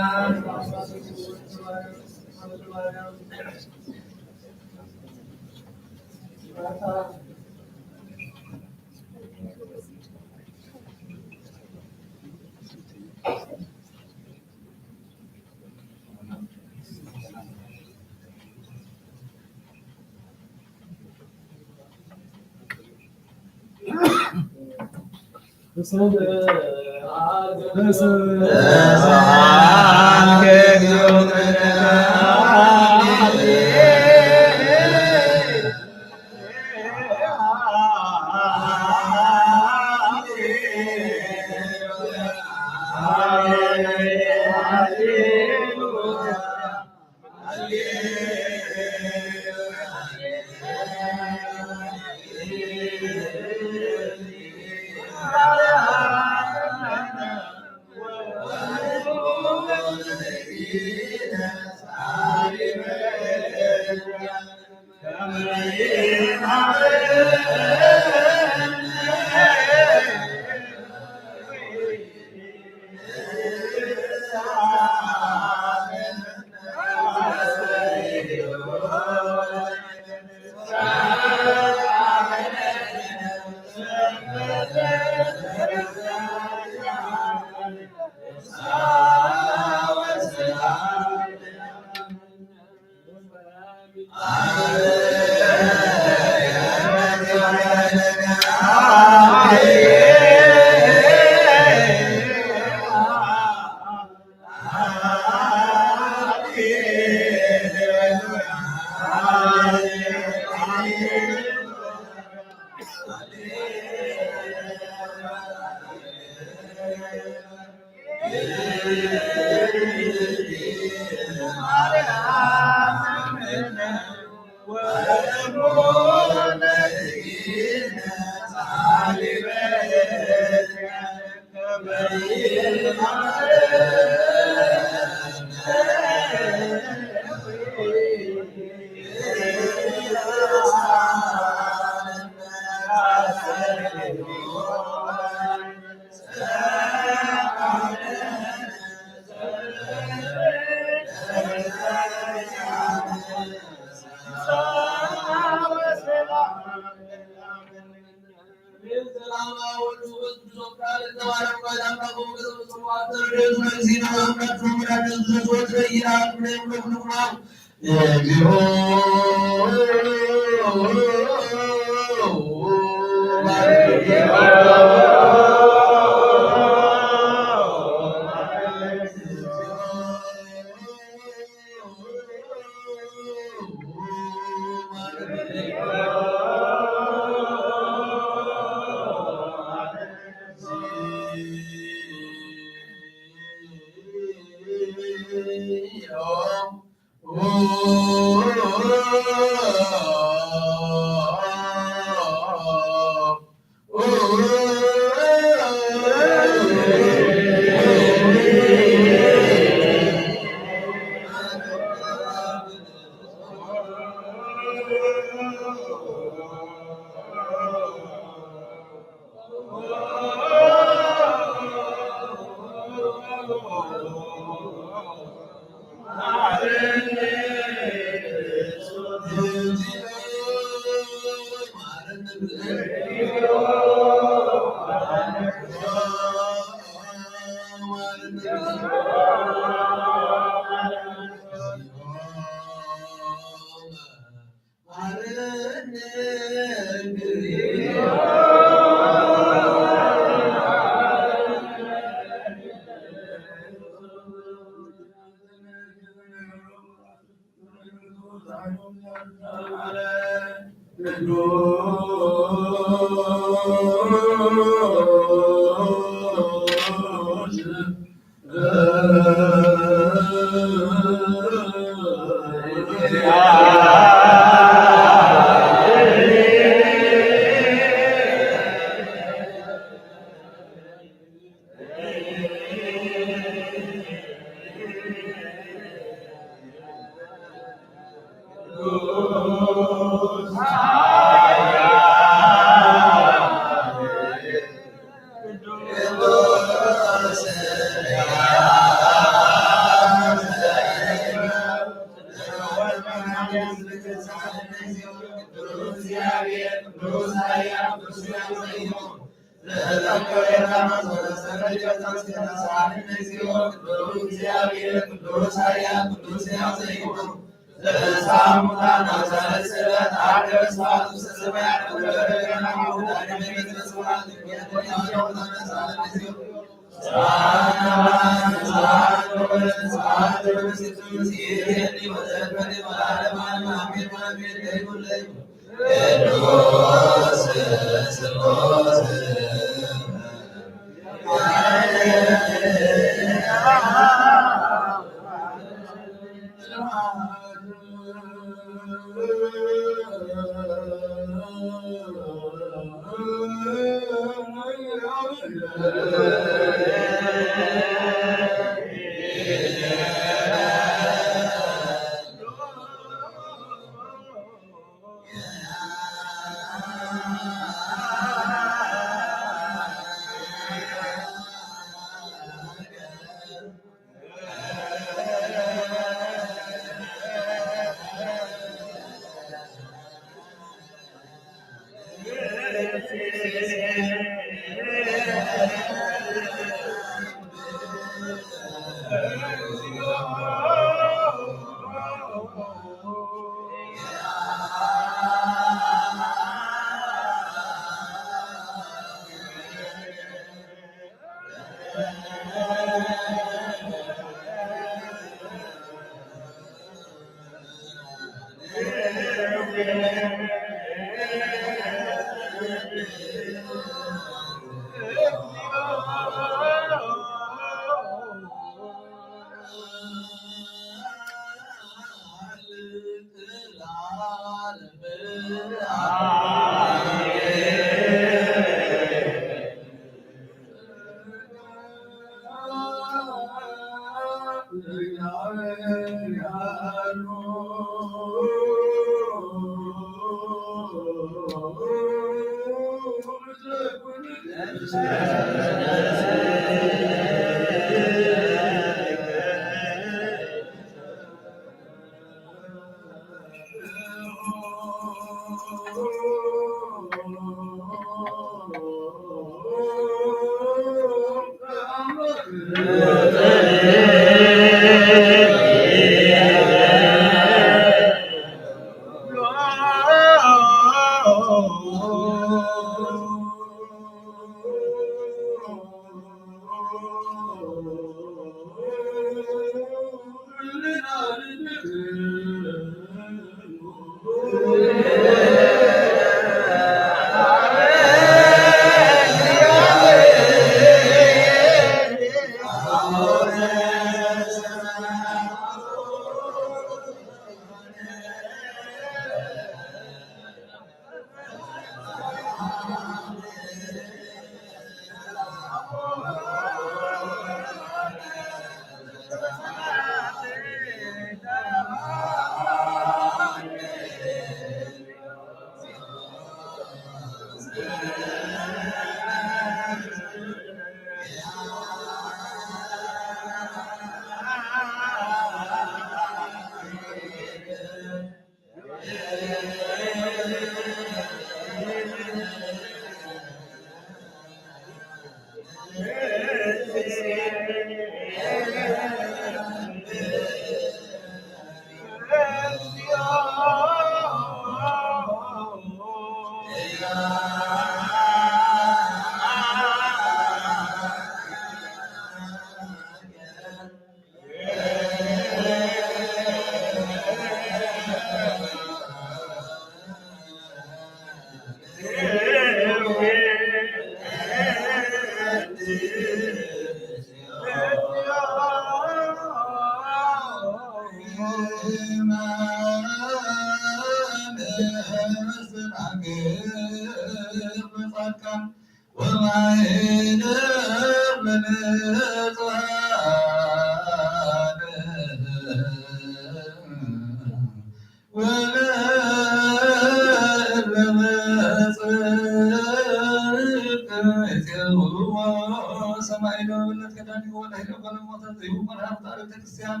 ሰማይ ለወለት ከዳኒ ወለ ሄሎ ከለሞተ ዘይቡ መርሃብ ጣሪ ቤተክርስቲያን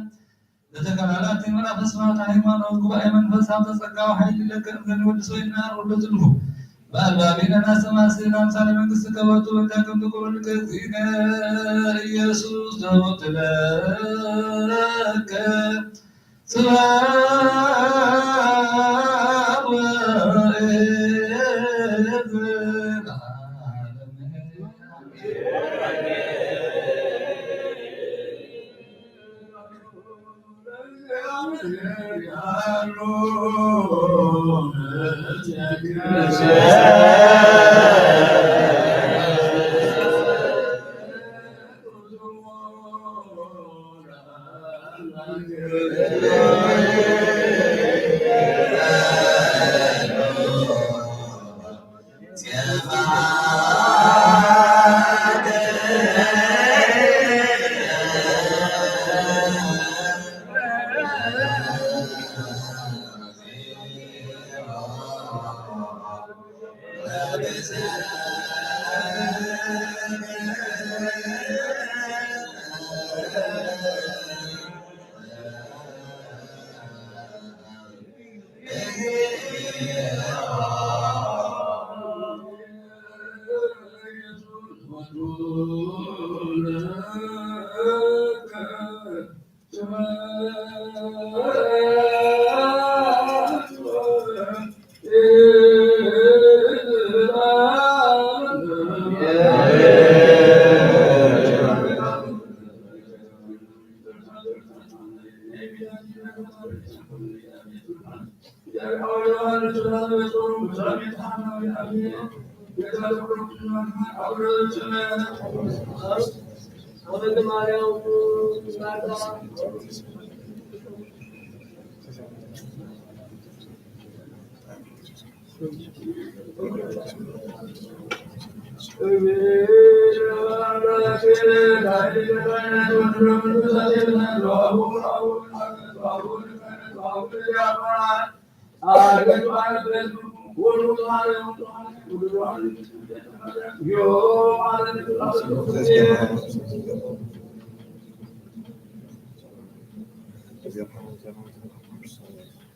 ለተከላላት ምዕራፍ ስፋት ሃይማኖት ጉባኤ መንፈስ ሃብተ ጸጋ ወሓይሊ ለከ እምዘን ወዲ ሰው ይናር ወዶ ጽልፉ በአልባቢነ ናስተማስል አምሳለ መንግስት ከበቱ እንተ ከም ትቁርል ከዚነ ኢየሱስ ዘወትለከ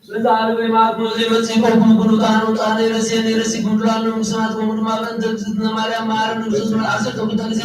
በዛ ዓለም ማዕት ሞት ዘይመጽእ ይኮንኩም፣ ኩሉ ካህን ውጣነ ይረስየኒ ይረሲ ጉድሉ ኣሎ። ንስማት ኮሙ ድማ በእንተ እግዝእትነ ማርያም መሐረነ ክርስቶስ መልኣሰ ክልተ ግዜ።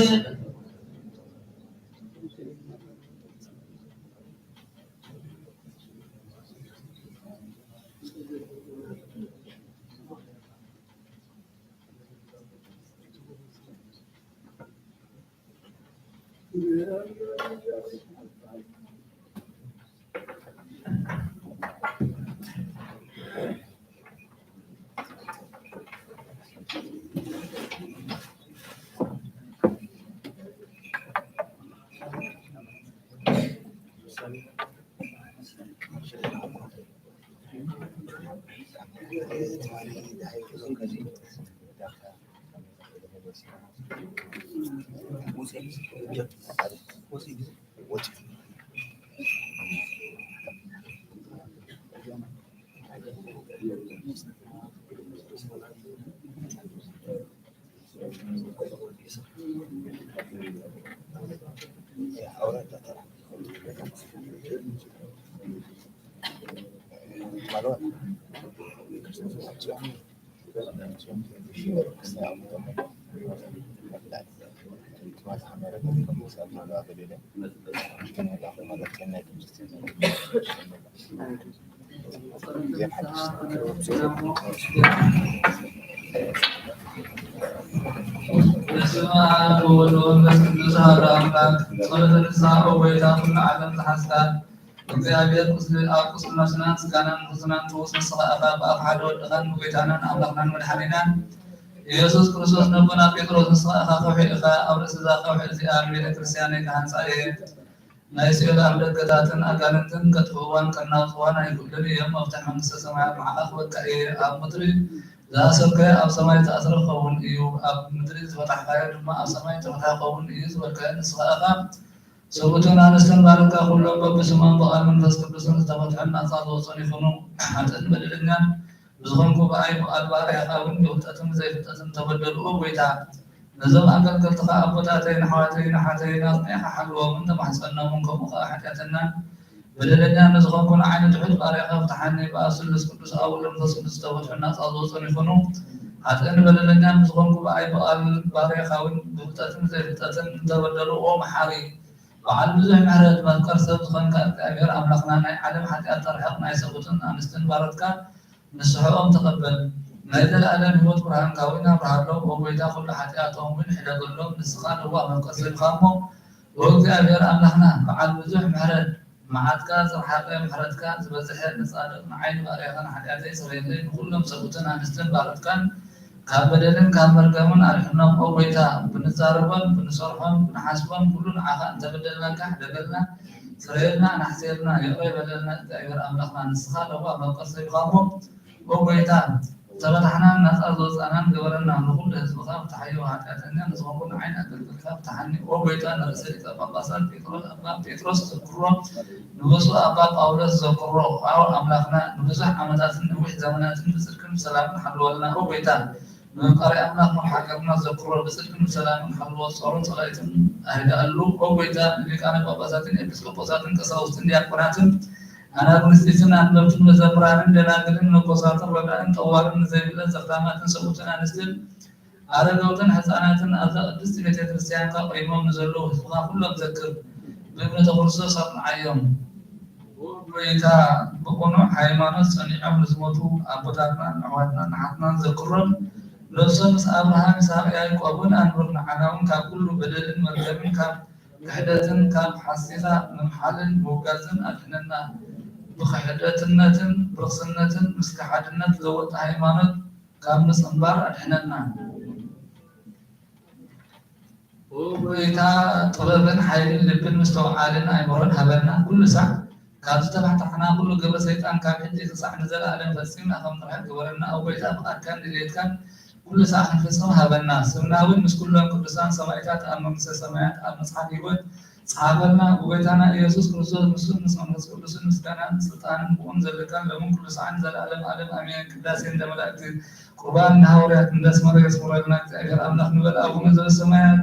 በስመ አብ ወወልድ ወመንፈስ ቅዱስ አሐዱ አምላክ። ጸሎተ ንስሐ። ኦ ጎይታ፣ ኩሉ ዓለም ዝሓዝካ እግዚኣብሔር፣ ቁስሊ፣ ኣብ ቁስሊ ነፍስናን ስጋናን ርክስናን ትውስ ንስኻ ኢኻ። ብኣፍ ሓደ ወድኻን ብጎይታናን ኣምላኽናን መድሓኒናን ኢየሱስ ክርስቶስ ነቦና ጴጥሮስ፣ ንስኻ ኢኻ ከውሒ ኢኻ። ኣብ ርእሲ እዛ ከውሒ እዚኣ ንቤተ ክርስቲያነይ ክሃንጻ እየ። ናይ ሲኦል ኣፍደገታትን ኣጋንንትን ከጥፍእዋን ከናውጽዋን ኣይክእሉን እዮም። መፍትሕ መንግስተ ሰማያት ንዓኻ ክህበካ እየ። ኣብ ምድሪ ዝኣሰርካዮ ኣብ ሰማይ ዝተኣስረ ክኸውን እዩ፣ ኣብ ምድሪ ዝፈታሕካዮ ድማ ኣብ ሰማይ ዝተፈትሐ ክኸውን እዩ ዝበልካዮ ንስኻ ኢኻ። ሰብኡትን ኣንስትን ባርካ፣ ኩሎም በብስሞም ብቓል መንፈስ ቅዱስን ዝተፈትሑን ናጻ ዝወጹን ይኹኑ። ሓጥእን በደለኛን ብዝኾንኩ ብኣይ ብቓል ባርያኻ እውን ብፍልጠትን ብዘይፍልጠትን ዝተበደሉ፣ ኦ ጎይታ፣ ነዞም ኣገልገልትኻ ኣቦታተይን ኣሕዋተይን ኣሓተይን ኣጽኒዕካ ሓልዎምን ተማሕጸኖምን፣ ከምኡ ከኣ ሓጢኣተኛን በደለኛን ንዝኾንኩ ንዓይ ንትሑት ባርያኻ ፍትሓኒ። ብኣብ ስሉስ ቅዱስ ኣብ ወልድ መንፈስ ቅዱስ ዝተፈትሑ ናጻ ዝወጹን ይኹኑ። ሓጥእን በደለኛን ብዝኾንኩ ብኣይ ብቓል ባርያኻ እውን ብፍልጠትን ብዘይፍልጠትን እንተበደሉ፣ ኦ መሓሪ፣ በዓል ብዙሕ ምሕረት መፍቀር ሰብ ዝኾንካ እግዚኣብሔር ኣምላኽና፣ ናይ ዓለም ሓጢኣት ተርሕቕ፣ ናይ ሰብኡትን ኣንስትን ባሮትካ ንስሕኦም ተቐበል። ናይ ዘለኣለም ህይወት ብርሃንካ እውን ኣብርሃሎም። ኦ ጎይታ፣ ኩሉ ሓጢኣቶም እውን ሕደገሎም። ንስኻ ለዋህ መፍቀር ሰብኻ እሞ፣ ኦ እግዚኣብሔር ኣምላኽና፣ በዓል ብዙሕ ምሕረት፣ መዓትካ ዝረሓቐ፣ ምሕረትካ ዝበዝሐ፣ ንጻድቕ ንዓይ ንባርያኻ ንሓጢኣተይ ስረየለይ፣ ንኹሎም ሰብኡትን ኣንስትን ባሮትካን ካብ በደልን ካብ መርገምን ኣድሕኖም። ኦ ጎይታ፣ ብንዛረቦን ብንሰርሖን ብንሓስቦን ኩሉ ንዓኻ እንተበደልናካ፣ ሕደገልና፣ ስረየልና፣ ኣናሕስየልና፣ ይቕረ በለልና። እግዚኣብሔር ኣምላኽና፣ ንስኻ ለዋህ መፍቀር ሰብኻ እሞ፣ ኦ ጎይታ፣ ዝተፈታሕናን ናጻ ዝወጻእናን ግበረና። ንኹሉ ህዝብኻ ፍትሓዮ፣ ሓጢኣተኛ ንዝኾንኩ ንዓይ ንኣገልገልካ ፍትሓኒ። ኦ ጎይታ፣ ንርእሰ ሊቀ ጳጳሳት ጴጥሮስ ኣባ ጴጥሮስ ዘክሮ፣ ንብፁዕ ኣባ ጳውሎስ ዘክሮ። ኦ ኣምላኽና፣ ንብዙሕ ዓመታትን ነዊሕ ዘመናትን ብጽድቅን ብሰላምን ሓልወልና። ኦ ጎይታ፣ ንመፍቀሪ ኣምላኽ መርሓ ሃገርና ዘክሮ፣ ብጽድቅን ብሰላምን ሓልዎ፣ ጾሩን ጸላኢትን ኣይድኣሉ። ኦ ጎይታ፣ ንሊቃነ ጳጳሳትን ኤጲስቆጶሳትን ቀሳውስትን ዲያቆናትን ኣናጉንስጢስን ኣንበብትን መዘምራንን ደናግልን መነኮሳትን ረዳእን ጠዋርን ንዘይብለን ዘኽታማትን ሰብኡትን ኣንስትን ኣረገውትን ሕፃናትን ኣብዛ ቅድስቲ ቤተ ክርስቲያንካ ቆይሞም ንዘለዉ ህዝብኻ ኩሎም ዘክር። ብእምነተ ክርስቶስ ኣጽንዓዮም። ጎይታ፣ ብቕኑዕ ሃይማኖት ጸኒዖም ንዝሞቱ ኣቦታትናን ኣሕዋትናን ኣሓትናን ዘክሮም። ነብሶም ምስ ኣብርሃም፣ ይስሐቅ፣ ያዕቆብን ኣንብር። ንዓና እውን ካብ ኩሉ በደልን መርገምን ካብ ክሕደትን ካብ ሓሲኻ ምምሓልን ምውጋዝን ኣድሕነና። ብኽሕደትነትን ብርኽስነትን ምስ ከሓድነት ዘወጣ ሃይማኖት ካብ ምጽንባር ኣድሕነና። ኦ ጎይታ፣ ጥበብን ሓይልን ልብን ምስትውዓልን ኣእምሮን ሃበና። ኩሉ ሳዕ ካብ ዝተባሕታሕና ኩሉ ግብረ ሰይጣን ካብ ሕጂ ክሳዕ ንዘለኣለም ፈጺምና ከም ንርሕቅ ግበረና። ኦ ጎይታ፣ ፍቓድካን ድልየትካን ኩሉ ሳዕ ክንፍጽም ሃበና። ስምና እውን ምስ ኩሎም ቅዱሳን ሰማዕታት ኣብ መንግስተ ሰማያት ኣብ መጽሓፍ ህይወት ጸሓፈልና። ብጎይታና ኢየሱስ ክርስቶስ፣ ንሱን ምስ መንፈስ ቅዱስን ምስጋናን ስልጣንን ብእኡን ዘለካን ሎምን ኩሉ ሳዕን ንዘለኣለም ዓለም ኣሜን። ቅዳሴ እንደ መላእክት፣ ቁርባን እንደ ሃዋርያት፣ እንደ ኣስመረ የስምረልና። እግዚኣብሔር ኣምላኽ ንበል። ኣቡነ ዘበሰማያት።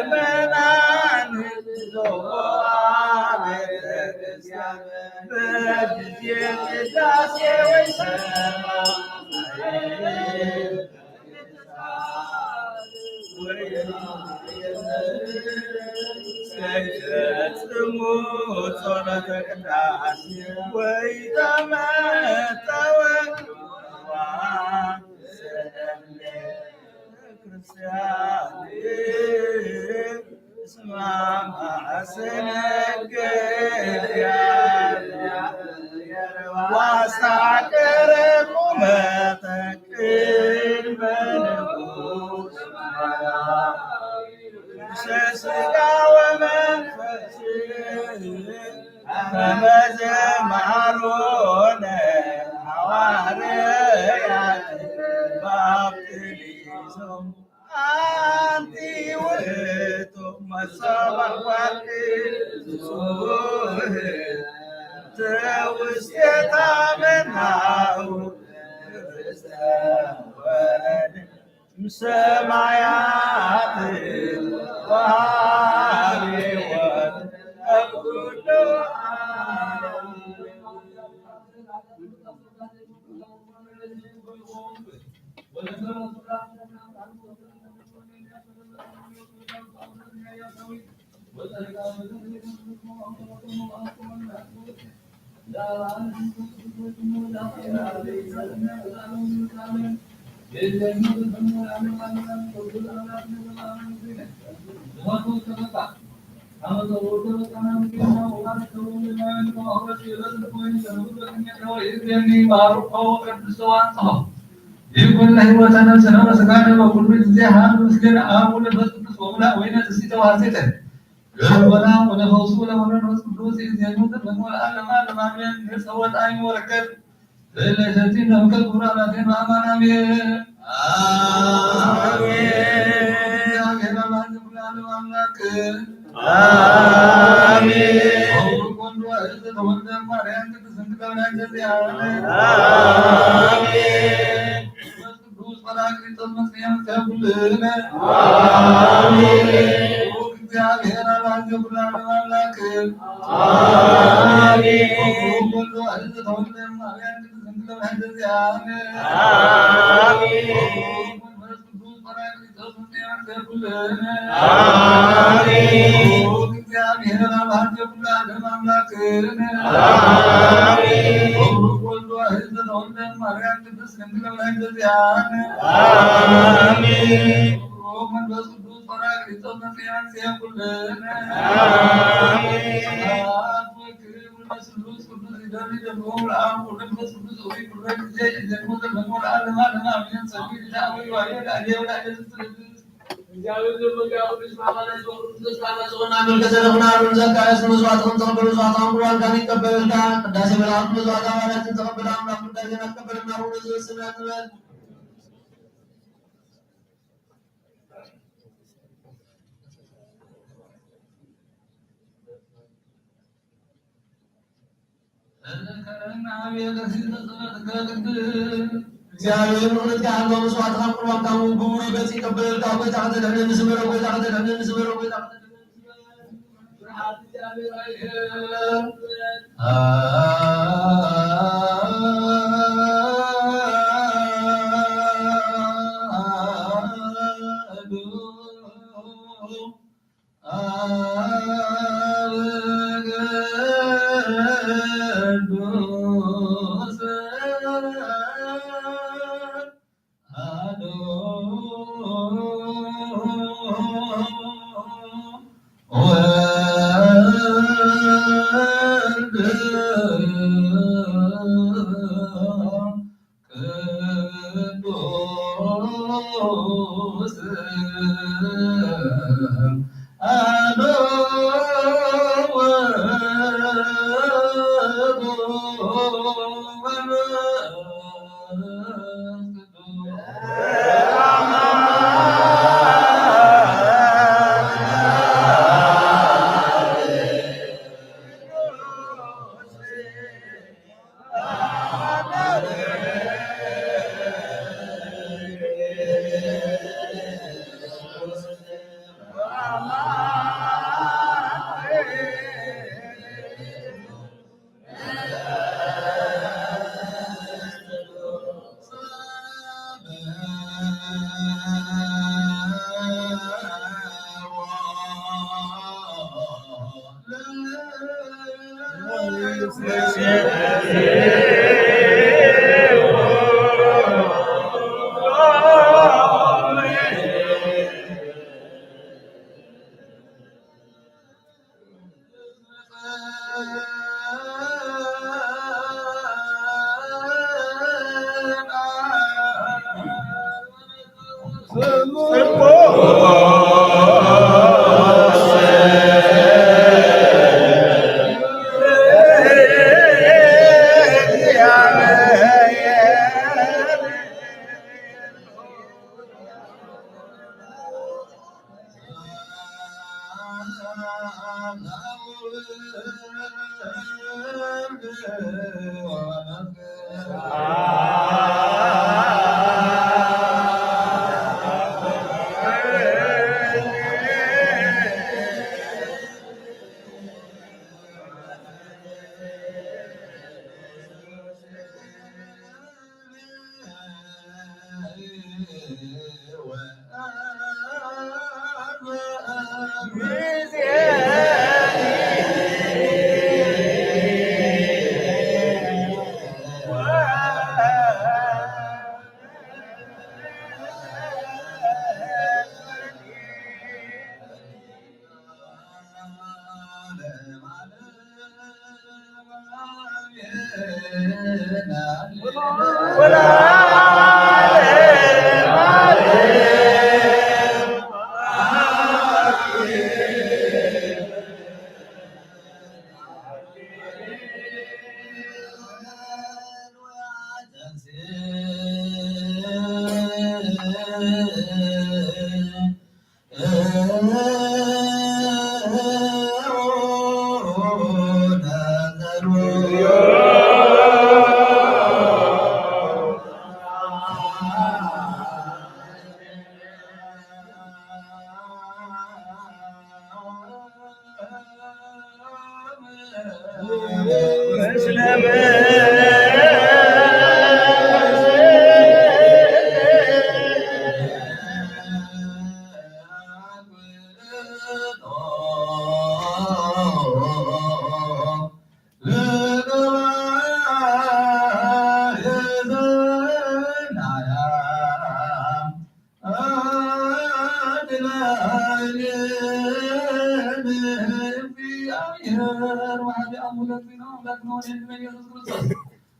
ምእመናን ዞባ ቤተክርስቲያን በጊዜ ቅዳሴ ወይ ሰላም ከይፈጽሙ ጸሎተ ቅዳሴ ወይ ተመተወ ክርስቲያን እስማ ማዕሰነ ገድያ ዋሳቀረ ቁመተ ቅድመ ንጉስ ስጋ ወመንፈስ ከመ ዘመሃሮነ ሃዋርያት ባፕቲዞም። አንቲ ውእቱ መሶበ ወርቅ ንጹሕ ዘውስቴታ መናሁ ህብስተ ወርቅ እምሰማያት ወሃቢ ሕይወት ለኩሉ ዓለም። ይኩን ለህይወተ ነፍስነ ወስጋነ በኩሉ ጊዜ ሀብ ምስሌነ አብ ወወልድ ወመንፈስ ቅዱስ ወምልአ ወይነ ትስብእተ ወሐሴተ ገበና ወነፈሱ ለመንፈስ ቅዱስ ይእዜኑ ዘበኑ ለዓለመ ዓለም አሜን። ንጸወት አይን ወረከት ለእለ ሰቲ ነምከት ኩራ ላቴን በአማን አሜን። አሜን። እግዚአብሔር አምላክ ለዓለም አምላክ አሜን። ወወልድ ወእግዝእትነ ተወልደ ማርያም ቅድስት ድንግል አሜን። ቅዱስ ጳራቅሊጦስ መጽንያ መጽሐፍ ኩልነ። አሜን። እግዚአብሔር አብ አዜ ኩሉ ዓለም አምላክ። አሜን። ወወልድ ወእግዝእትነ ተወልደ ማርያም ቅድስት ድንግል በህንደዚያን። አሜን። መንፈስ ቅዱስ ጳራቅሊጦስ መጽንያ መጽሐፍ ኩልነ። አሜን። እግዚአብሔር አብ አዜ ኩሉ ዓለም አምላክ። አሜን። ወወልድ ወእግዝእትነ ተወልደ ማርያም ቅድስት ድንግል በህንደዚያን። አሜን። መንፈስ ቅዱስ ጳራቅሊጦስ መጽንያ መጽሐፍ ኩልነ። አሜን። እግዚኣብሔር ምሕረት ካህሎ መስዋዕትካ ቁርባንካ እውን ግብሩ ገጽ ይቀበል። ካብ ጎይታ ከተድሕነኒ ስመሮ፣ ጎይታ ከተድሕነኒ ስመሮ፣ ጎይታ ከተድሕነኒ ስመሮ። ስብሐት እግዚኣብሔር ኣይክል።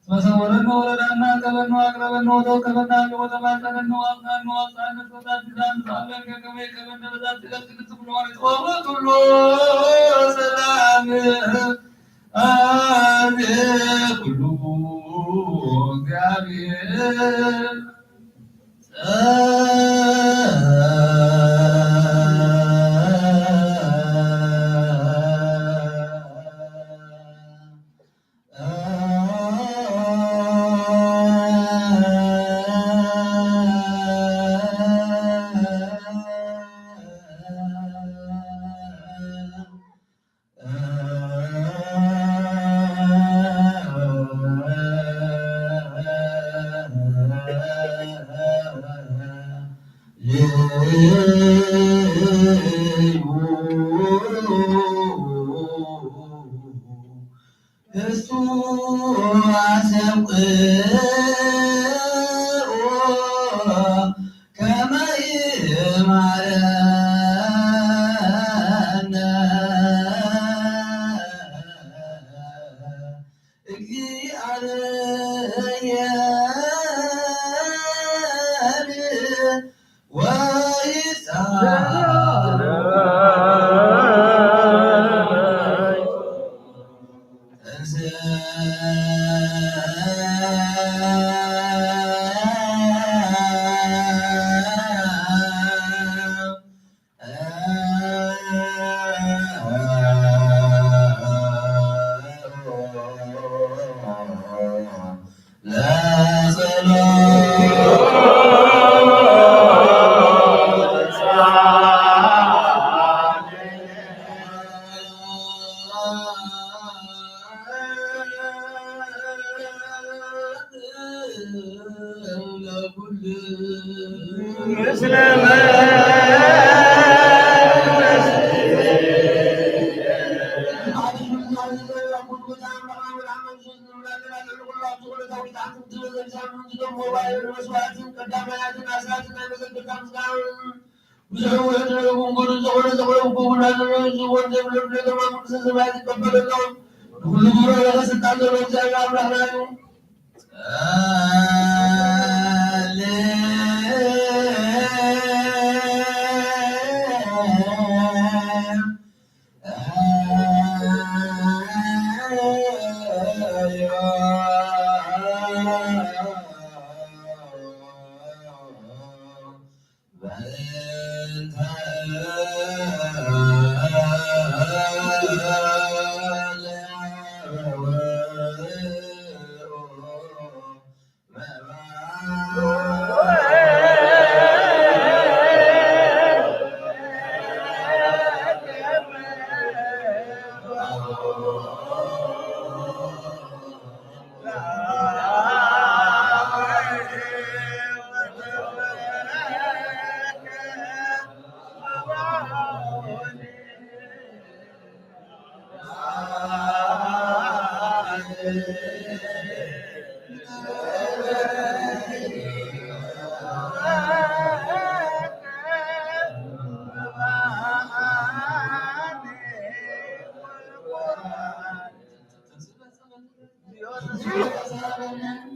መሰወረነ ወረዳና፣ አቀበነ ወአቅረበነ ወተባቀነ ወአጽናነ ወአብጽሐነ በዛቲ ዕለት ቅድስት ኩሉ ማለት ወውእቱ ኩሉ ሰላም አዜ ኩሉ እግዚአብሔር እዩ። እስቱ ኣሰብቅዎ ከመ ይምሃረነ እግዚአብሔር ወይስዓር።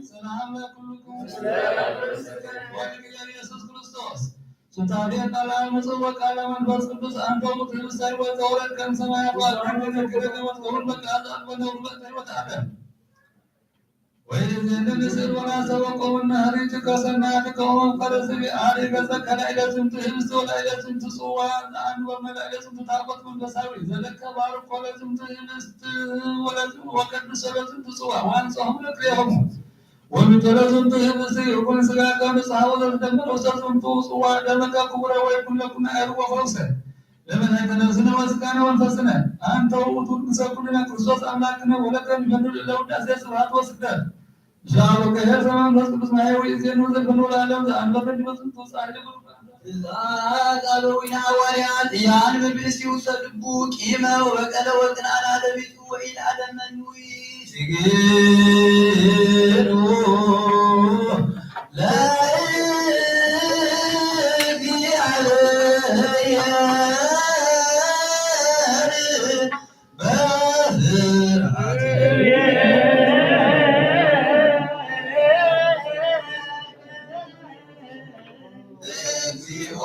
ሰላም ለኩልኩም። ወንጌል ኢየሱስ ክርስቶስ። ሱታፌ ቃለ አብ ምጽእ ወቃለ መንፈስ ቅዱስ አንተ ውእቱ ህብስተ ሕይወት ዘወረድከ እምሰማይ አብ አብ ክንደገመት ከሁሉ በቃ አብ በነውር በቃ ሕይወት አለ። ወይእዜኒ ንስእል ወናሰበቆሙ እምነ ሀሪጽከ ሰናያትከ ወመንፈረ ስብሐ አሪ ገጸከ ላዕለ ዝንቱ ህብስት ወላዕለ ዝንቱ ጽዋ ዘአንበ መላዕለ ዝንቱ ታቦት መንፈሳዊ ዘለከ ባርኮ ለዝንቱ ህብስት ወለዝ-፣ ወቀድሶ ለዝንቱ ጽዋ ወአንጽሖሙ ለክልኤሆሙ ወምንተለ ዝንቱ ህብስት ይኩን ሥጋከ ንጽሐ ወዘተደመረ ውስተ ዝንቱ ጽዋ ደመከ ክቡረ ወይኩን ለኩነ አይርጎ ፈውሰ ለመድኃኒተ ነፍስነ ወሥጋነ ወመንፈስነ። አንተ ውእቱ ንጉሠ ኩልነ ክርስቶስ አምላክነ ወለከ ንፈኑ ልዕለ ውዳሴ ስብሐት ወስግደት። ምስለ አቡከ ኄር ዘመንፈስ ቅዱስ ማየዊ እዜኑ ዘልፈኑ ለዓለም ዘአንበረ ዲበ ዝንቱ ጻድቅ። ብፁዕ አቡነ ሐዋርያት ያንብብ ብእሲሁ ሰልቡ ቂመ ወበቀለ ወቅንአና ለቢጹ ወኢለአለመኑ ስግዱ ለእግዚአብሔር በፍርሃት። እግዚኦ።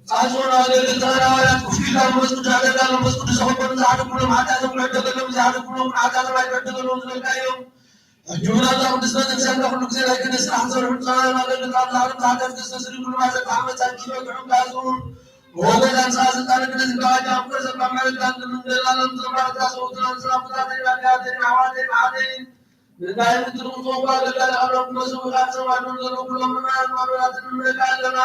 ጻድቃን አገልግሎት ሐዋርያት ኩፍኪላ መንፈስ ቅዱስ አደጋ መንፈስ ቅዱስ ዝኾኑ ዝሓደጉሎም ሓጢኣቶም ክዕደገሎም፣ ዝሓደጉሎም ሓጢኣቶም ኣይክዕደገሎም ዝበልካዮም። ሕጂ እውን ኣብዛ ቅድስት ቤተክርስቲያን ኩሉ ግዜ ናይ ክህነት ስራሕ ዝሰርሑ ንፃውያን ኣገልግሎት ኣብ ላዕሊ ብሓጢኣት ክስተስሪ ኩሉ ማሰብ ዓመፃ ኪሎ ክሕጋዙ ወገን ኣምፃ ስልጣን ክህነት ይባሃጃ ኣብ ኩለ ዘባ ማለት ዳን ክምንደላለን ዝረባረታ ሰውትና ንስራ ፍታተይ ባካያተይ ኣሕዋተይ ብሓተይ ንታይ ምትርምቶ እኳ ገዳል ኣምላክ መስዋዕት ሰማዕቶም ዘለዉ ኩሎም ምእመናን ማኑራትን ንመካ ኣለና።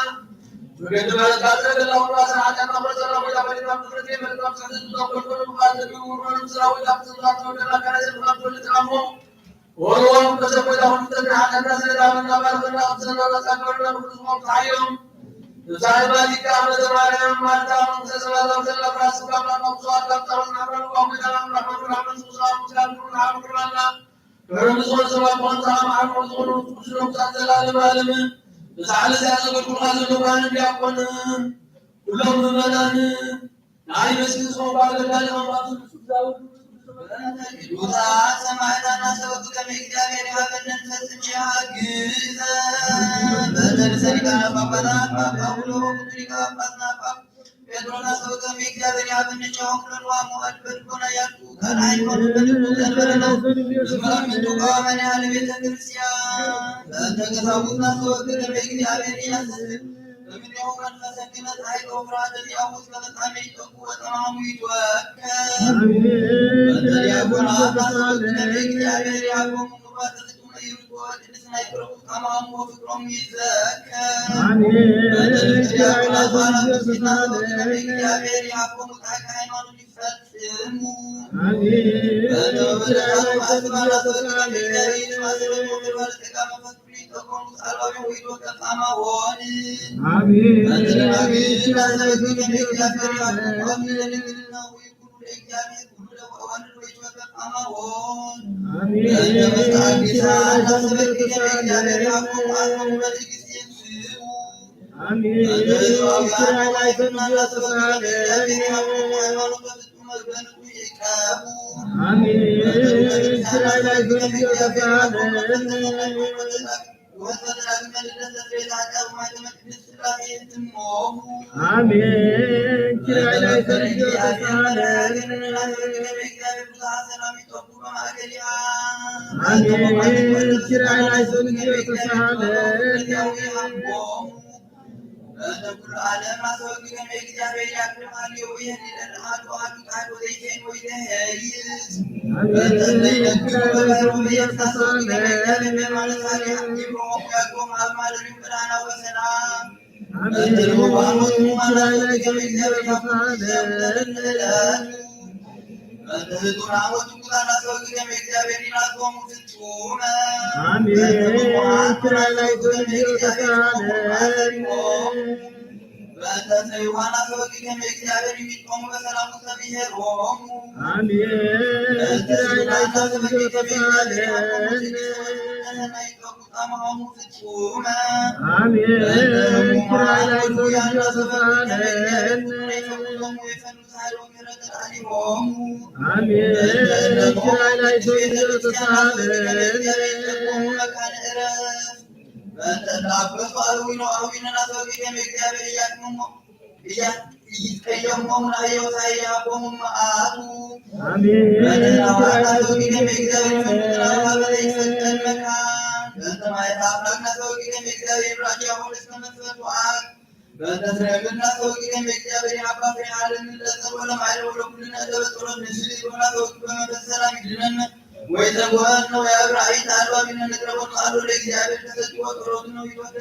ርሑም ዝኾነ ሰባት ብቐንጻ ኣምሓሩ ዝኾኑ ቅዱስ ነብሳት ዘላለም ዓለምን ብሳዕሊ እዚኣ ዘገልግሉኻ ዘለዉ ካህንን ዲያቆንን ኩሎም ምእመናንን ናይ መስጊድ ዝኾኑ ኣገልጋሊ ኣምባቱ ንሱ እግዚኣብሔር ቅዱሳት ሰማዕታትና ሰበ ግደም እግዚኣብሔር ይሃበና ንፈጽም ይሃግዘ በተርሰ ሊቃነ ጳጳሳት ጳጳ ውሎ ሊቃነ ጳጳሳት ጳጳ ጴጥሮስ ኣስወቀ እምእግዚኣብሔር ያብን ጨው ኩለን ዋሞ አድበድ ኮነ ያልኩ ቃል ሃይማኖት በልቡ ዘንበረና ዝምረም ምንቱ ቃመን ያለ ቤተ ክርስቲያን በእንተ ገሳቡት ናስወቅ እምእግዚኣብሔር ያስስል በምንያው መንፈሰ ክነት ኃይል ወፍርሃት ያውስ ከመጣመ ይጠቁ ወጠማሙ ይትወከል በእንተ ዲያቆናት ናስወቅ እምእግዚኣብሔር ያቆሙ ኑባት ተዝቁመ ይርቆ ቅድስና ይቅረቡ ጠማሙ ፍቅሮም ይዘከር አሜን። በእንተ ዲያቆናት ናስወቅ እምእግዚኣብሔር ያቆሙ ቃል ሃይማኖት ይፈጽሙ። አሜን። አሜን። አሜን። ኪራይ ላይሰን ጊዜ ተሳለን። አሜን። ኪራይ ላይሰን ጊዜ ተሳለን። አሜን። ኪራይ ላይሰን ጊዜ ተሳለን። አሜን። ኪራይ ላይሰን ጊዜ ተሳለን። በእንተ ኩሉ ዓለም አስወግደን እግዚአብሔር ያክብር። ሃሌሉያ። ሊለን አሐዱ አሐዱ ቃል ወዘይቴን ወይተሄይስ። አሜን። በእንተ ዘይነግሩ በባሕሩ በየብስ አስወግደን እግዚአብሔር በማለት ሃሌ አክብሮም ያቆም አብ ማለሪው ብርሃና ወሰላም። አሜን። በእንተ ልቡ በአሞቱ ማለት ወግደን እግዚአብሔር ያቆም ዘምተን እለቱ። በእንተ ህጡር አሞቱ ቁጣን አስወግደን እግዚአብሔር ይናቆሙ ፍጹመ። አሜን። በእንተ ብሩካን ኪራይ ላይሶን እግዚአብሔር ይናቆሙ። በእንተ ዘይዋን አስወግደን እግዚአብሔር የሚቆሙ በሰላሙ ሰብሔሮሙ። አሜን። በእንተ ኪራይ ላይሶን እግዚአብሔር ይናቆሙ ፍጹመ። አሜን። ኪራይ ላይሶን እግዚኦ ተሳለን። አሜን። ኪራይ ላይሶን እግዚኦ ተሳለን። በእንተ አበሱ አልዊኖ አዊነና ሰው ጊዜ እግዚአብሔር እያቅመሞ እያቀየሞም ናየው ሳያቦሙ መዓቱ አሜን። በደህና ዋና ሰው ጊዜ እግዚአብሔር መንግስት ራባ በላይ ይሰጠን መካን በእንተ ማየት አምላክና ሰው ጊዜ እግዚአብሔር ራጃ ሆን እስከ መስፈቱ አክ በእንተ ስለ ምድና ሰው ጊዜ እግዚአብሔር አባ ፍሬ ዓለም ለጸር ወለማይለ ወለኩልነ ለበጸሎት ንስል ይሆና ሰው በመንፈስ ሰላም ይድነን ወይ ተጎን ነው የአብራሂት አልባ ቢነ ንቅረቦት አሉ ለእግዚአብሔር ተሰጥቶ ጸሎት ነው ይወደ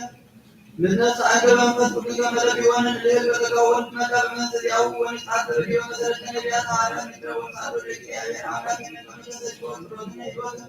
ምነሳ አገር መንፈስ ቅዱስ ከመለክ የሆነ ልዕል በተቃወን መቃ በመንሰት ያው ወንስ አገር ቢሆን መሰረት ነቢያት ሐዋርያት ንቅረቦት አሉ ለእግዚአብሔር አምላክ ይነቀም ተሰጥቶ ጸሎት ነው ይወደ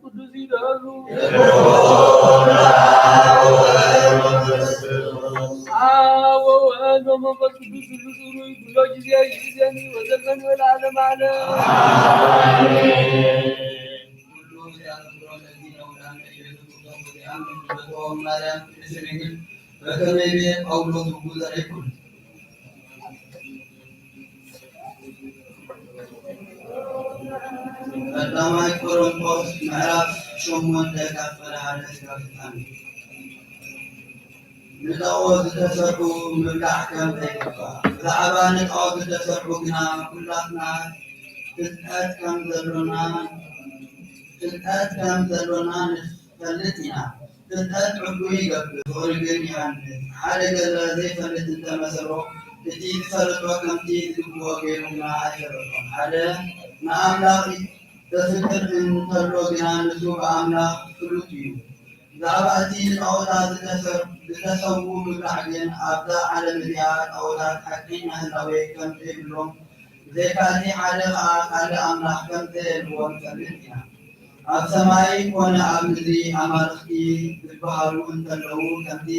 ቅዱስ ይደሉ። አብ ወወልድ ወመንፈስ ቅዱስ ሁሉ ስሩይ ኩሎ ጊዜ ይእዜኒ ወዘልፈኒ ወለዓለመ ዓለም። ኩሉ ያክብሮ ለዚነ ወዳነ ኢየሱስ ክርስቶስ ወዚአነ ወዘተወ ማርያም ቅድስት ድንግል በከመ ይቤ ጳውሎስ ውጉዘ ይኩን። ቀዳማይ ቆሮንቶስ ምዕራፍ ሸሞንተ ካብ ፍቕዲ ሓደ እስካብ ፍጻሜ። ንጣዖት ዝተሰርሑ ምብላዕ ከም ዘይግባእ፣ ብዛዕባ ንጣዖት ዝተሰርሑ ግና ኩላትና ፍልጠት ከም ዘሎና፣ ፍልጠት ከም ዘሎና ንፈልጥ ኢና። ፍልጠት ዕጉ ይገብር፣ ፍቕሪ ግን ይሃንጽ። ሓደ ገለ ዘይፈልጥ እንተ መሰሎ፣ እቲ ዝፈልጦ ከምቲ ዝግብኦ ገይሩ ግና ኣይፈለጦን። ሓደ ንኣምላኽ ዘፍቅር እንተሎ ግና፣ ንሱ ብኣምላኽ ፍሉጥ እዩ። ብዛዕባ እቲ ንጣኦታት ዝተሰ-፣ ዝተሰዉ ምብላዕ ግን፣ ኣብዛ ዓለም እዚኣ ጣኦታት ሓቀኛ ህላዌ ከም ዘይብሎም፣ ብዘይካ እቲ ሓደ ኸኣ ካልእ ኣምላኽ ከም ዘየልዎ ንፈልጥ ኢና። ኣብ ሰማይ ኮነ ኣብ ምድሪ ኣማልኽቲ ዝበሃሉ እንተለዉ፣ ከምቲ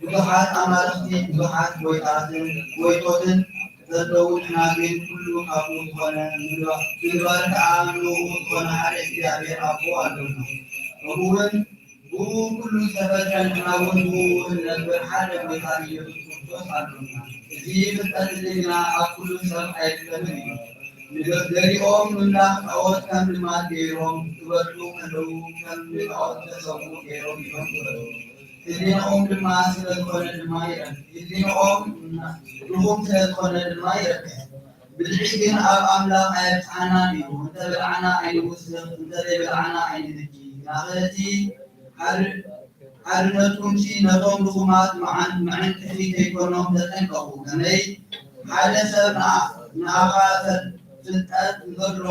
ብዙሓት ኣማልኽቲ ብዙሓት ጎይታትን ጎይቶትን ዘለዉ፣ ንሕና ግን ኩሉ ካብኡ ዝኾነ፣ ንግባ-፣ ንግባር ከኣ ንእኡ ዝኾነ ሓደ እግዚኣብሔር ኣቦ ኣሎና። ከምኡውን ብእኡ ኩሉ ዝተፈጥረ፣ ንሕና እውን ብእኡ እንነብር ሓደ ጎይታ ኢየሱስ ክርስቶስ ኣሎና። እዚ ፍልጠት እዚ ግና ኣብ ኩሉ ሰብ ኣይርከብን እዩ። ንገ-፣ ገሊኦም ምምላኽ ጣኦት ከም ልማድ ገይሮም ክበልዑ ከለዉ፣ ከም ንጣኦት ዝተሰዉ ገይሮም እዮም ዝበልዑ። ህሊንኦም ድማ ስለ ዝኾነ ድማ ይረክብ። ህሊንኦም ድኹም ስለ ዝኾነ ድማ ይረክብ። ብልዒ ግን ኣብ ኣምላኽ ኣየብጽሓናን እዩ። እንተ በላዕና ኣይንውስኽ፣ እንተ ዘይበላዕና ኣይንብኪ። ናኸቲ ሓር-፣ ሓርነትኩምሲ ነቶም ድኹማት መዓን-፣ መዐንቀፊ ከይኮኖም ተጠንቀቑ። ከመይ ሓደ ሰብ ንኣ-፣ ንኣኻ ፍል-፣ ፍልጠት እንተሎ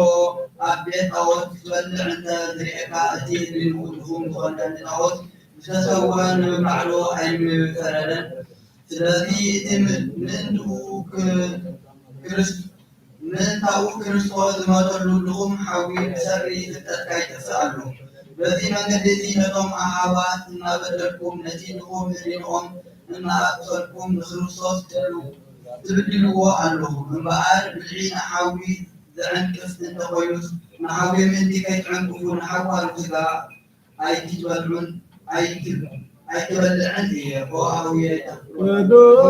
ኣብ ቤት ጣዖት ክትበልዕ እንተ ዝርእየካ፣ እቲ ህሊንኡ ድኹም ዝኾነ ንጣዖት ዝተሰውአ ንምብላዕ ዶ ኣይምፈረደን? ስለዚ እቲ ም-፣ ምእንትኡ ክ-፣ ክርስ-፣ ምእንታኡ ክርስቶስ ዝመተሉ ድኹም ሓዊ ብሰሪ ፍልጠትካ ይጠፍእ ኣሎ። በዚ መንገዲ እዚ ነቶም ኣሃዋት እናበደልኩም፣ ነቲ ድኹም ህሊንኦም እናኣቁሰልኩም ንክርስቶስ ትብሉ-፣ ትብድልዎ ኣለኹም። እምበኣር ብልዒ ንሓዊ ዘዐንቅፍ እንተኾይኑስ፣ ንሓዊ ምእንቲ ከይትዐንቅፉ ንሓዋሩ ስጋ ኣይትበልዑን ኣይት-፣ ኣይትበልዕን እየ። ኦ ኣውየ፣ ቅዱስ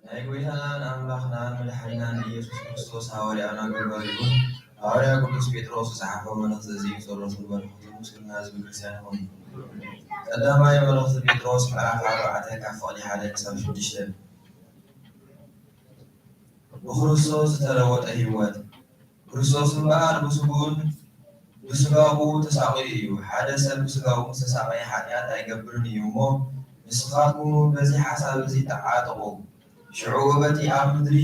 ናይ ጐይታናን ኣምላኽናን መድሓኒናን ኢየሱስ ክርስቶስ ሃዋርያና ግበር ይኹን። ሃዋርያ ቅዱስ ጴጥሮስ ዝጸሓፎ መልእኽቲ እዚ እዩ። ጸሎትን በረኸቱን ምስ ኩልና ህዝቢ ክርስቲያን ይኹን። ቀዳማይ መልእኽቲ ጴጥሮስ ምዕራፍ ኣርባዕተ ካብ ፍቕዲ ሓደ ክሳብ ሽዱሽተ። ብክርስቶስ ዝተለወጠ ህይወት። ክርስቶስ እምበኣር ብስጉኡን ብስጋኡ ተሳቒዩ እዩ። ሓደ ሰብ ብስጋኡ ምስ ተሳቐየ ሓጢኣት ኣይገብርን እዩ እሞ፣ ንስኻትኩም እውን በዚ ሓሳብ እዚ ተዓጠቑ። ሽዑ በቲ ኣብ ምድሪ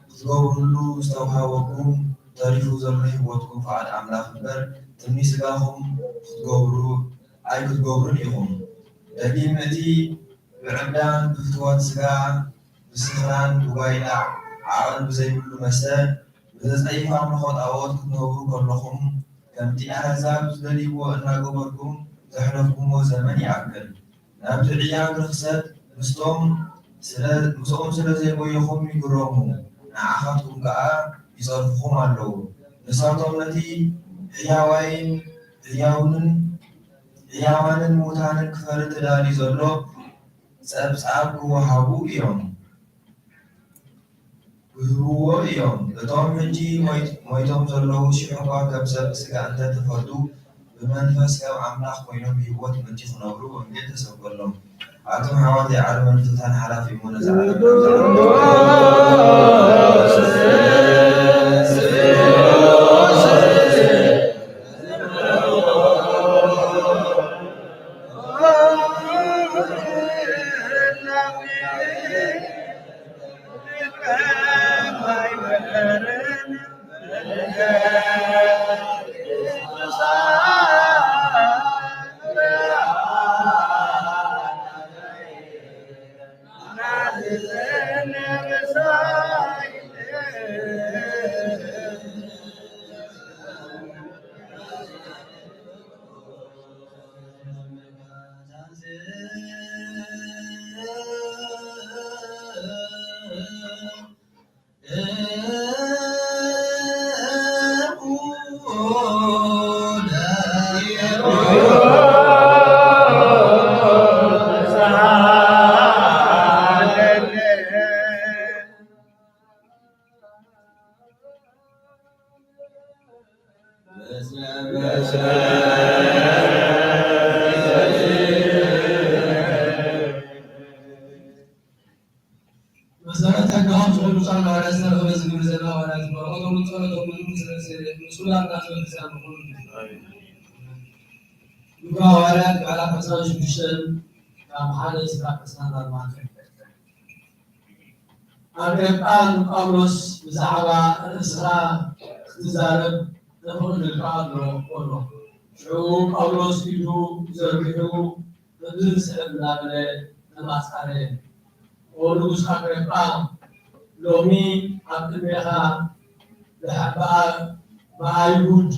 ክትገብሩሉ ዝተውሃበኩም ተሪፉ ዘሎ ህይወትኩም ፍቓድ ኣምላኽ እምበር ትምኒት ስጋኹም ክትገብሩ ኣይክትገብሩን ኢኹም። ደጊም እቲ ብዕብዳን ብፍትወት ስጋ ብስኽራን ብጓይላ ዓቐን ብዘይብሉ መስተ ብዘጸይፍ ኣምልኾ ጣኦት ክትነብሩ ከለኹም ከምቲ ኣህዛብ ዝደልይዎ እናገበርኩም ዘሕለፍኩምዎ ዘመን ይኣክል። ናብቲ ዕያግ ርኽሰት ምስቶም ስለ፣ ምስኦም ስለ ዘይጎየኹም ይግረሙ፣ ንዓኻትኩም ከኣ ይጸርፉኹም ኣለዉ። ንሳቶም ነቲ ሕያዋይን፣ ሕያውንን፣ ሕያዋንን ምዉታንን ክፈሪ ተዳልዩ ዘሎ ጸብጻብ ክወሃቡ እዮም፣ ክህብዎ እዮም። እቶም ሕጂ ሞይት-፣ ሞይቶም ዘለዉ፣ ሽሕ እኳ ከም ሰብ ስጋ እንተ ተፈልጡ፣ ብመንፈስ ከም ኣምላኽ ኮይኖም ብህይወት ምእንቲ ክነብሩ ወንጌል ተሰብከሎም። ኣቱም ኣሕዋተይ፣ ዓለምን ፍትወታን ሓላፊ እሞ ነዛ ዓለም ናብ ዘላለም መሰረት ሕግኻ ምስ ቅዱሳን ሃዋርያት ዝተረኸበ ዝግብር ዘለና ሃዋርያት በረኸቶምን ጸሎቶምን ምስ ምስ ኩላትና ህዝበ ክርስቲያን ንኹን። ኣሜን። ግብረ ሃዋርያት ምዕራፍ ዕስራን ሽዱሽተን ካብ ሓደ እስካብ ዕስራን ኣርባዕተን። ኣግሪጳ ንጳውሎስ ብዛዕባ ርእስኻ ክትዛረብ ተፈቒዱልካ ኣሎ በሎ። ሽዑ ጳውሎስ ኢዱ ዘርጊሑ ከምዚ ዝስዕብ እናበለ ተማጻረ። ኦ ንጉስ ኣግሪጳ፣ ሎሚ ኣብ ቅድሜኻ ብሓ-፣ ብኣ-፣ ብኣይሁድ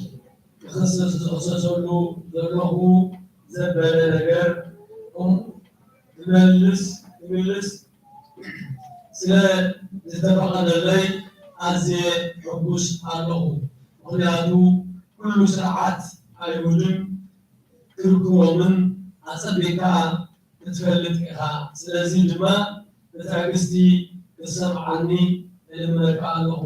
ክኽሰስ ዝኽሰሰሉ ዘለኹ ዘበለ ነገር፣ ከምኡ ክመልስ፣ ክምልስ ስለ ዝተፈቐደለይ ኣዝየ ሕጉስ ኣለኹ። ምኽንያቱ ኩሉ ስርዓት ኣይሁድን ክርክቦምን ኣጸቢቕካ ክትፈልጥ ኢኻ። ስለዚ ድማ ብትዕግስቲ ክትሰምዓኒ እልምነካ ኣለኹ።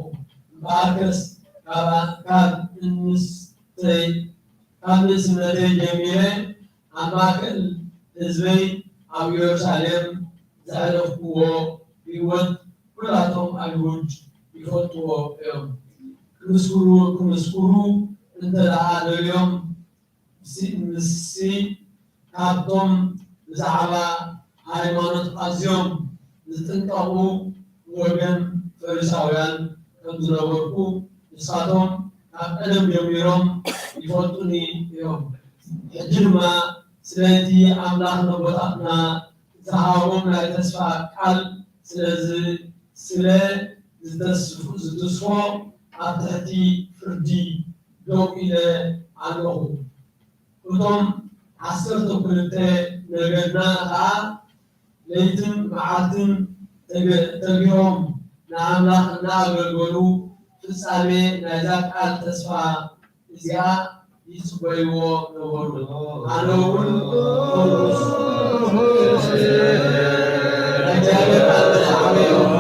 እምበኣርከስ ካብ፣ ካብ እንስተይ፣ ካብ ንእስነተይ ጀሚረ ኣብ ማእከል ህዝበይ ኣብ ኢየሩሳሌም ዘሕለፍክዎ ህይወት ኩላቶም ኣይሁድ ይፈልጥዎ እዮም። ክምስክሩ፣ ክምስክሩ እንተ ደኣ ደልዮም፣ ንሲ-፣ ንሲ ካብቶም ብዛዕባ ሃይማኖት ኣዝዮም ዝጥንቀቑ ወገን ፈሪሳውያን ከም ዝነበርኩ ንሳቶም ካብ ቀደም ጀሚሮም ይፈልጡኒ እዮም። ሕጂ ድማ ስለቲ ኣምላኽ ነቦታትና ዝሃቦም ናይ ተስፋ ቃል ስለ ዝ-፣ ስለ ዝተስፉ-፣ ዝትስፎ ኣብ ትሕቲ ፍርዲ ደው ኢለ ኣለኹ። እቶም ዓሰርተ ክልተ ነገድና ኸኣ ለይትን መዓልትን ተገ-፣ ተጊሆም ንኣምላኽ እናኣገልገሉ፣ ፍጻሜ ናይዛ ቃል ተስፋ እዚኣ ይጽበይዎ ነበሩ። ኣነ እውን ጳውሎስ ናይ እግዚኣብሔር ቃል ብዛዕባኦም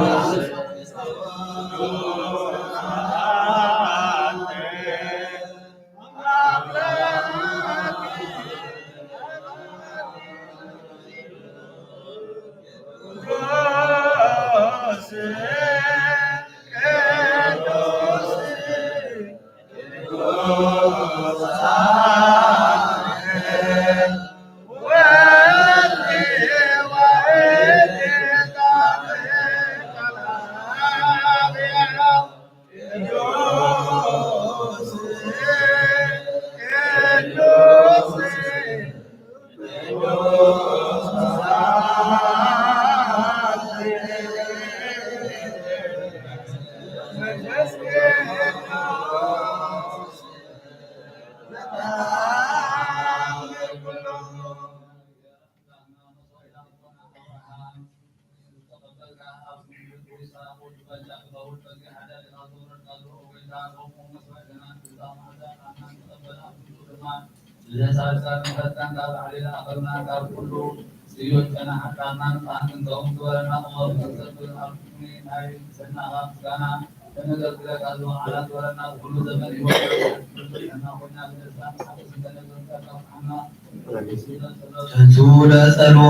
ከንቱ ለጸልዎ።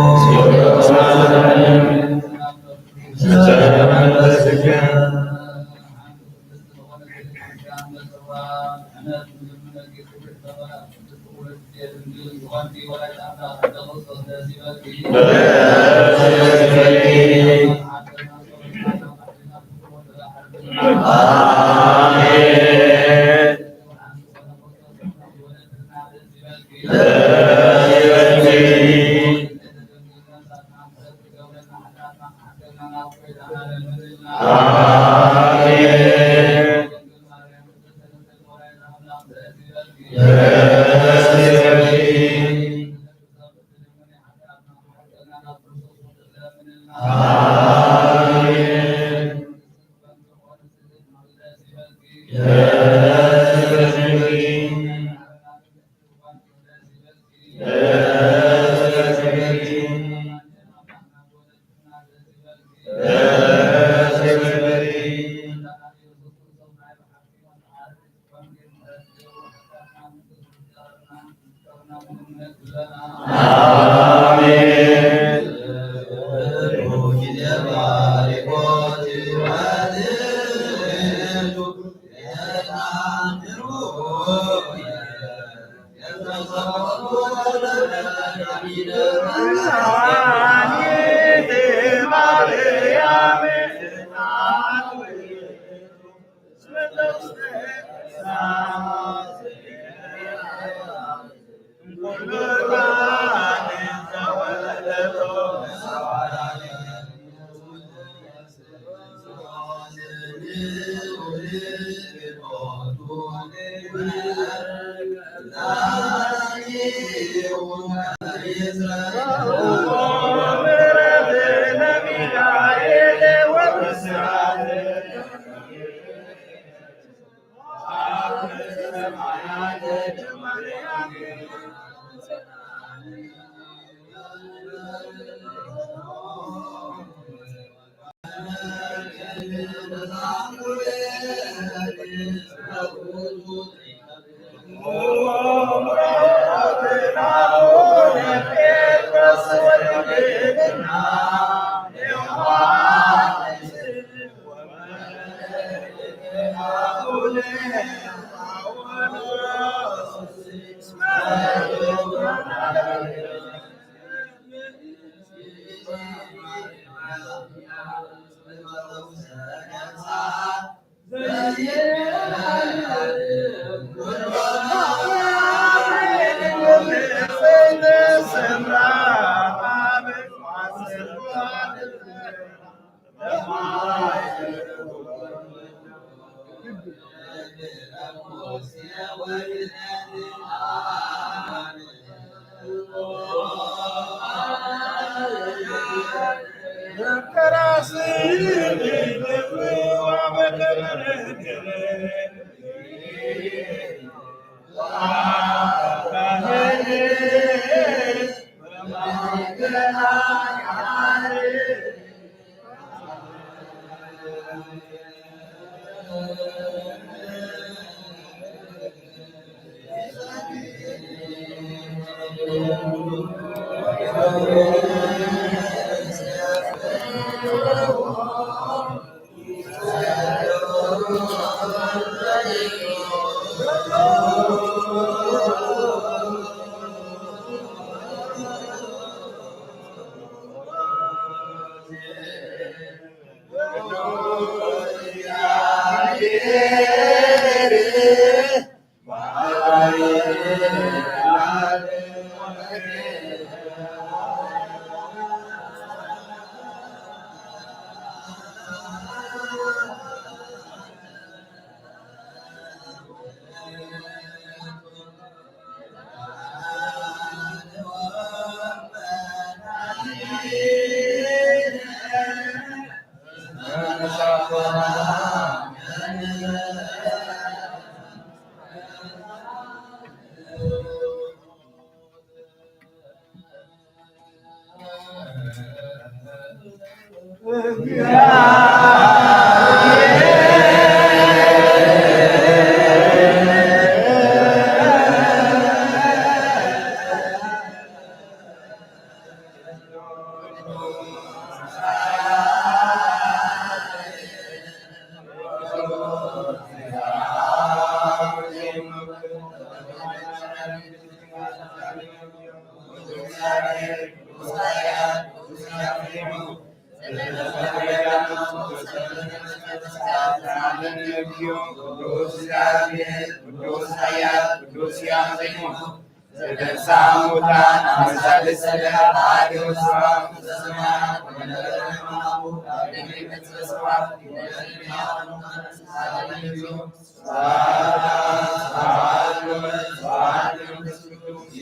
ቅዱስ ኃያል ቅዱስ ኃያል ቅዱስ ሕያው ዘይሙት ዘተንሥአ እሙታን አመሳልስት ሰለስት አሐዱ ስብሐት ለሰማያት ወለዓለመ ዓለም። አሜን። ስብሐት ለወልድ ወስብሐት ለመንፈስ ቅዱስ።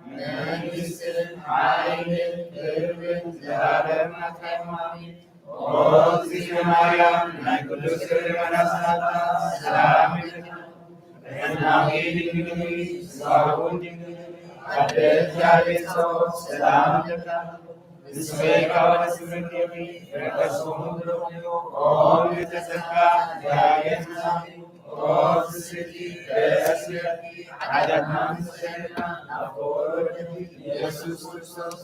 መንግስትን ሓይልን ክብርን ዘላለማት ሃይማኖት ኦ እግዝእትነ ማርያም ናይ ቅዱስ ገብርኤል ኣስላጣ ሰላም ይብለኪ። ጥዕናኺ ድንግል እዩ፣ ስጋኺ እውን ድንግል እዩ። ኣደ እግዚኣብሔር ጸባኦት ሰላም ይብለካ። ንስኺ ካብ ኣንስቲ ትምክሕቲ፣ ፍረ ከርስኺ እውን ብሩኽ እዩ። ኦ ምልዕተ ጸጋ፣ እግዚኣብሔር ምሳኺ፣ ኦ ፍስሕቲ ፍረ ከርስኪ፣ ዓለምና ምስ ጸገና፣ ናብ ክቡር ወልድኪ ኢየሱስ ክርስቶስ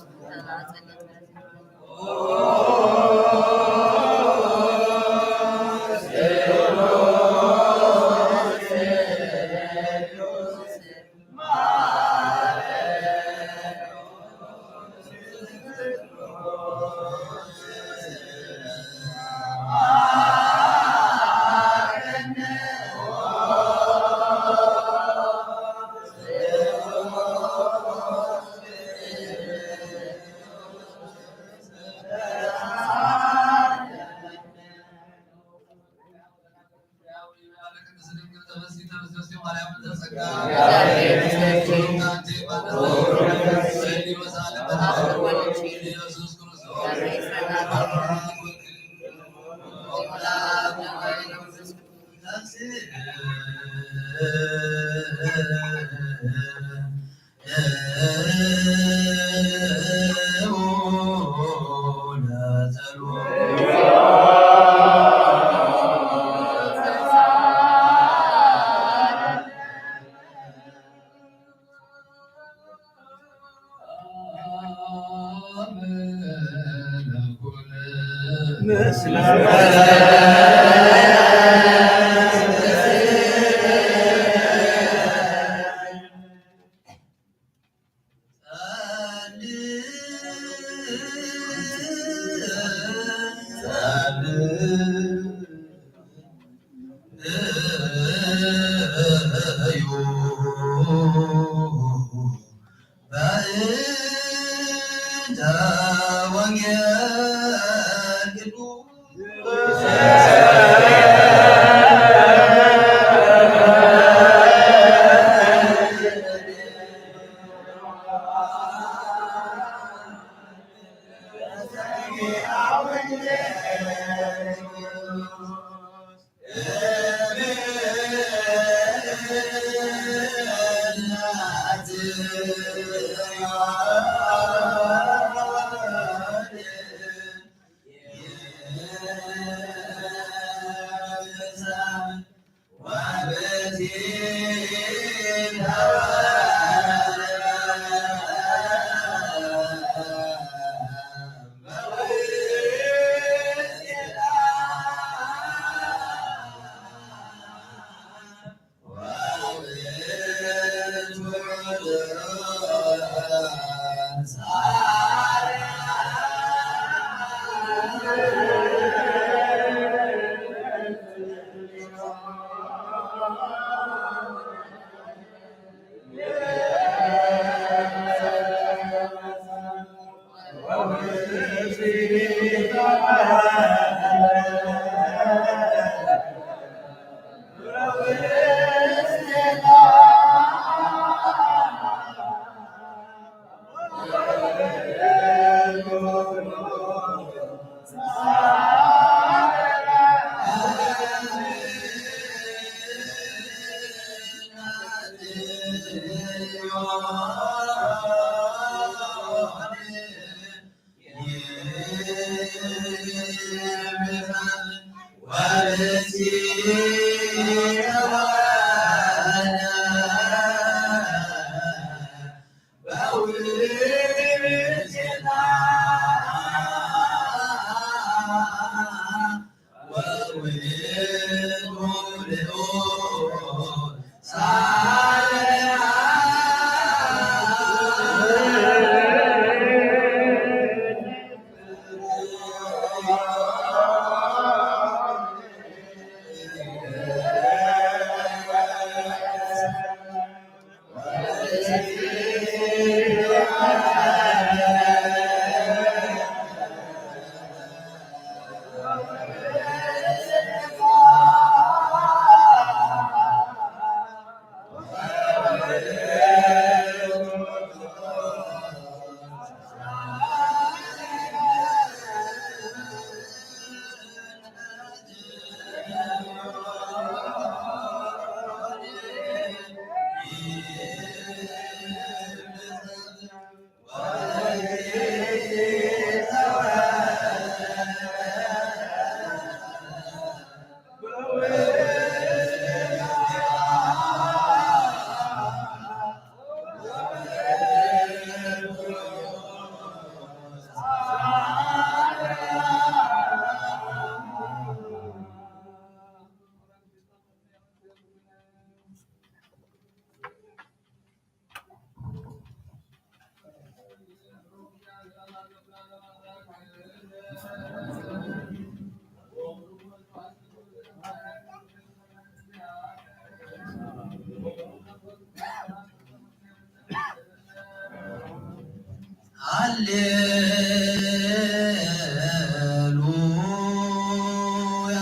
ሃሌሉያ።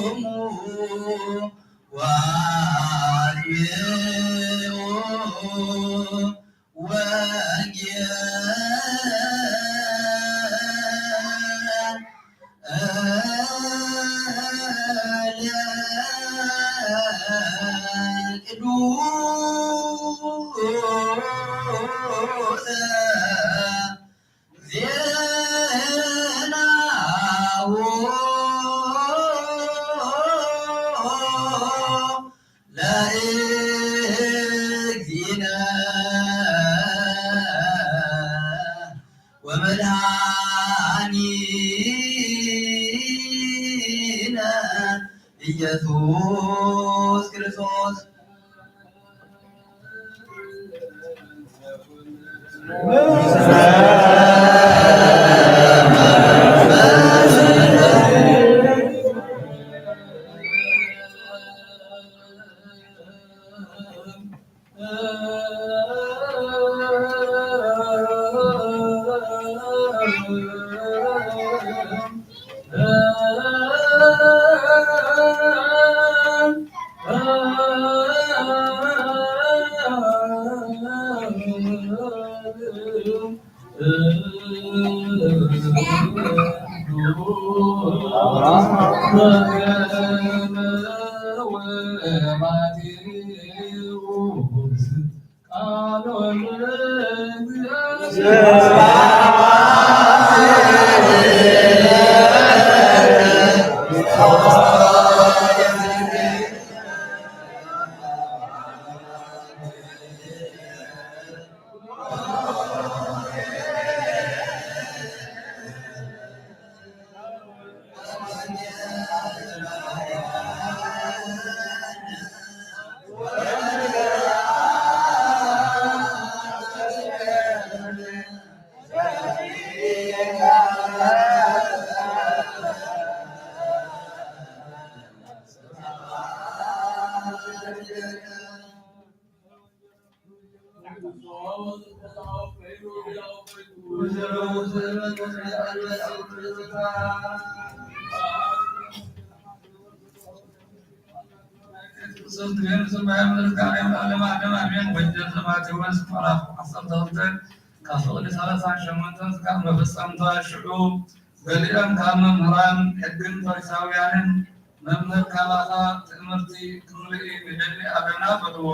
ቁሙ ወአድምዑ ወንጌለ ቅዱስ ዜናሁ ለእግዚእነ ወመድኃኒነ ኢየሱስ ክርስቶስ። ወንጌል ዘማቴዎስ ምዕራፍ ዓሰርተ ክልተ ካብ ፍቕዲ ሰላሳን ሸሞንተን እስካብ መፈጸምታ ሽዑ፣ ገሊኦም ካብ መምህራን ሕግን ፈሪሳውያንን፣ "መምህር፣ ካባኻ ትእምርቲ ክንርኢ ንደሊ ኣለና" በልዎ።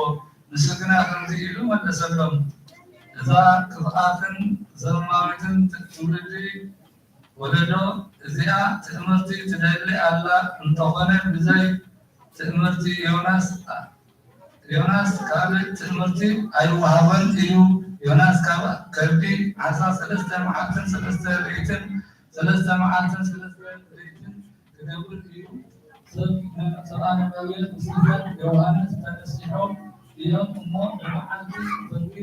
ንሱ ግና ከምዚ ኢሉ መለሰሎም፣ "እዛ ክፍኣትን ዘማዊትን ትውልዲ ወለዶ እዚኣ ትእምርቲ ትደሊ ኣላ፣ እንተኾነ ብዘይ ትእምርቲ ዮናስ፣ ዮናስ ካልእ ትእምርቲ ኣይወሃቦን እዩ። ዮናስ ካብ ከብዲ ዓሳ ሰለስተ መዓልትን ሰለስተ ለይትን፣ ሰለስተ መዓልትን ሰለስተ ለይትን ክነብር እዩ። ሰብ፣ ሰብኣ ነነዌ ብስብከት ዮሃንስ ተነሲሖም እዮም እሞ፣ ብመዓልቲ ፍርዲ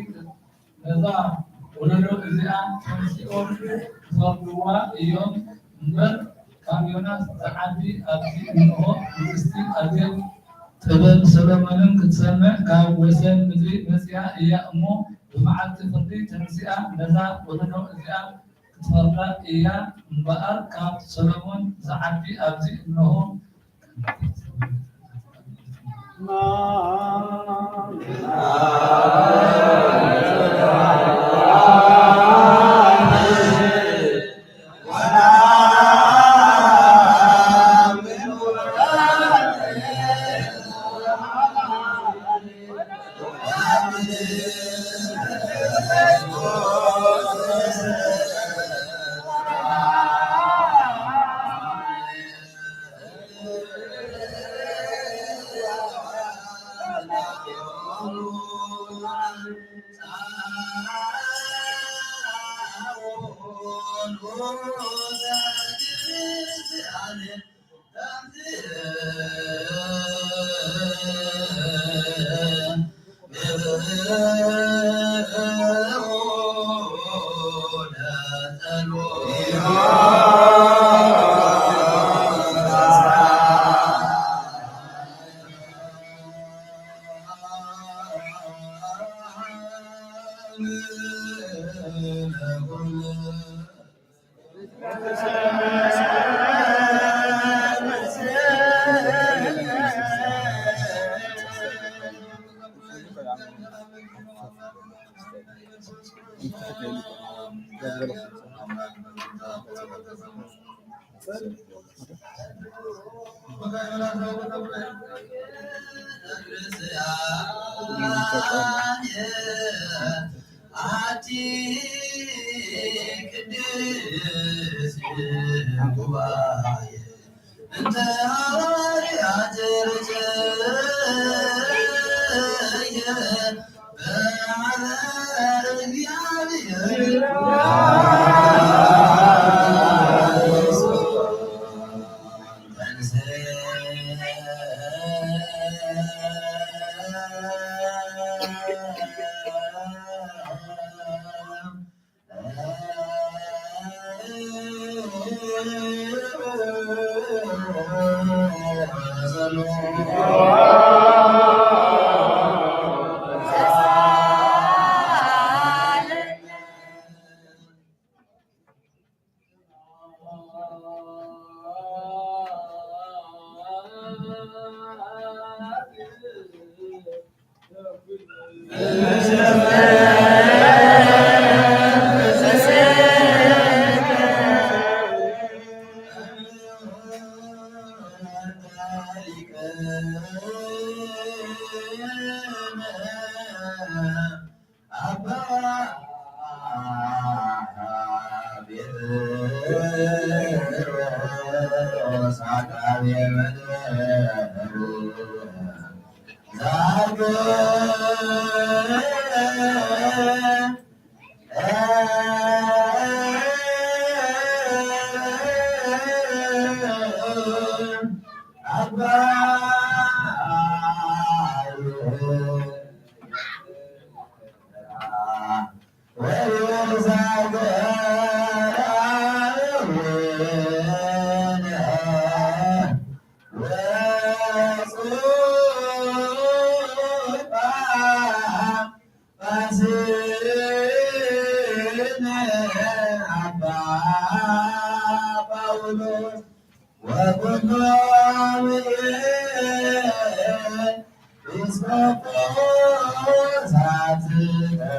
ነዛ ወለዶ እዚኣ ተንሲኦም ክፈርድዋ እዮም እምበር፣ ካብ ዮናስ ዝዓቢ ኣብዚ እንሆ። ንግስቲ ኣዜብ ጥበብ ሰሎሞንን ክትሰምዕ ካብ ወሰን ምድሪ መጺኣ እያ እሞ፣ ብመዓልቲ ፍርዲ ተንሲኣ ነዛ ወለዶ እዚኣ ክትፈርዳ እያ እምበኣር፣ ካብ ሰሎሞን ዝዓቢ ኣብዚ እንሆ።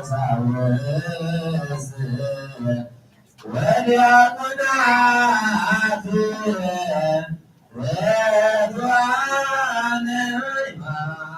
ቀሳውስት ወዲያቆናት ወትጉሃነ ሃይማኖት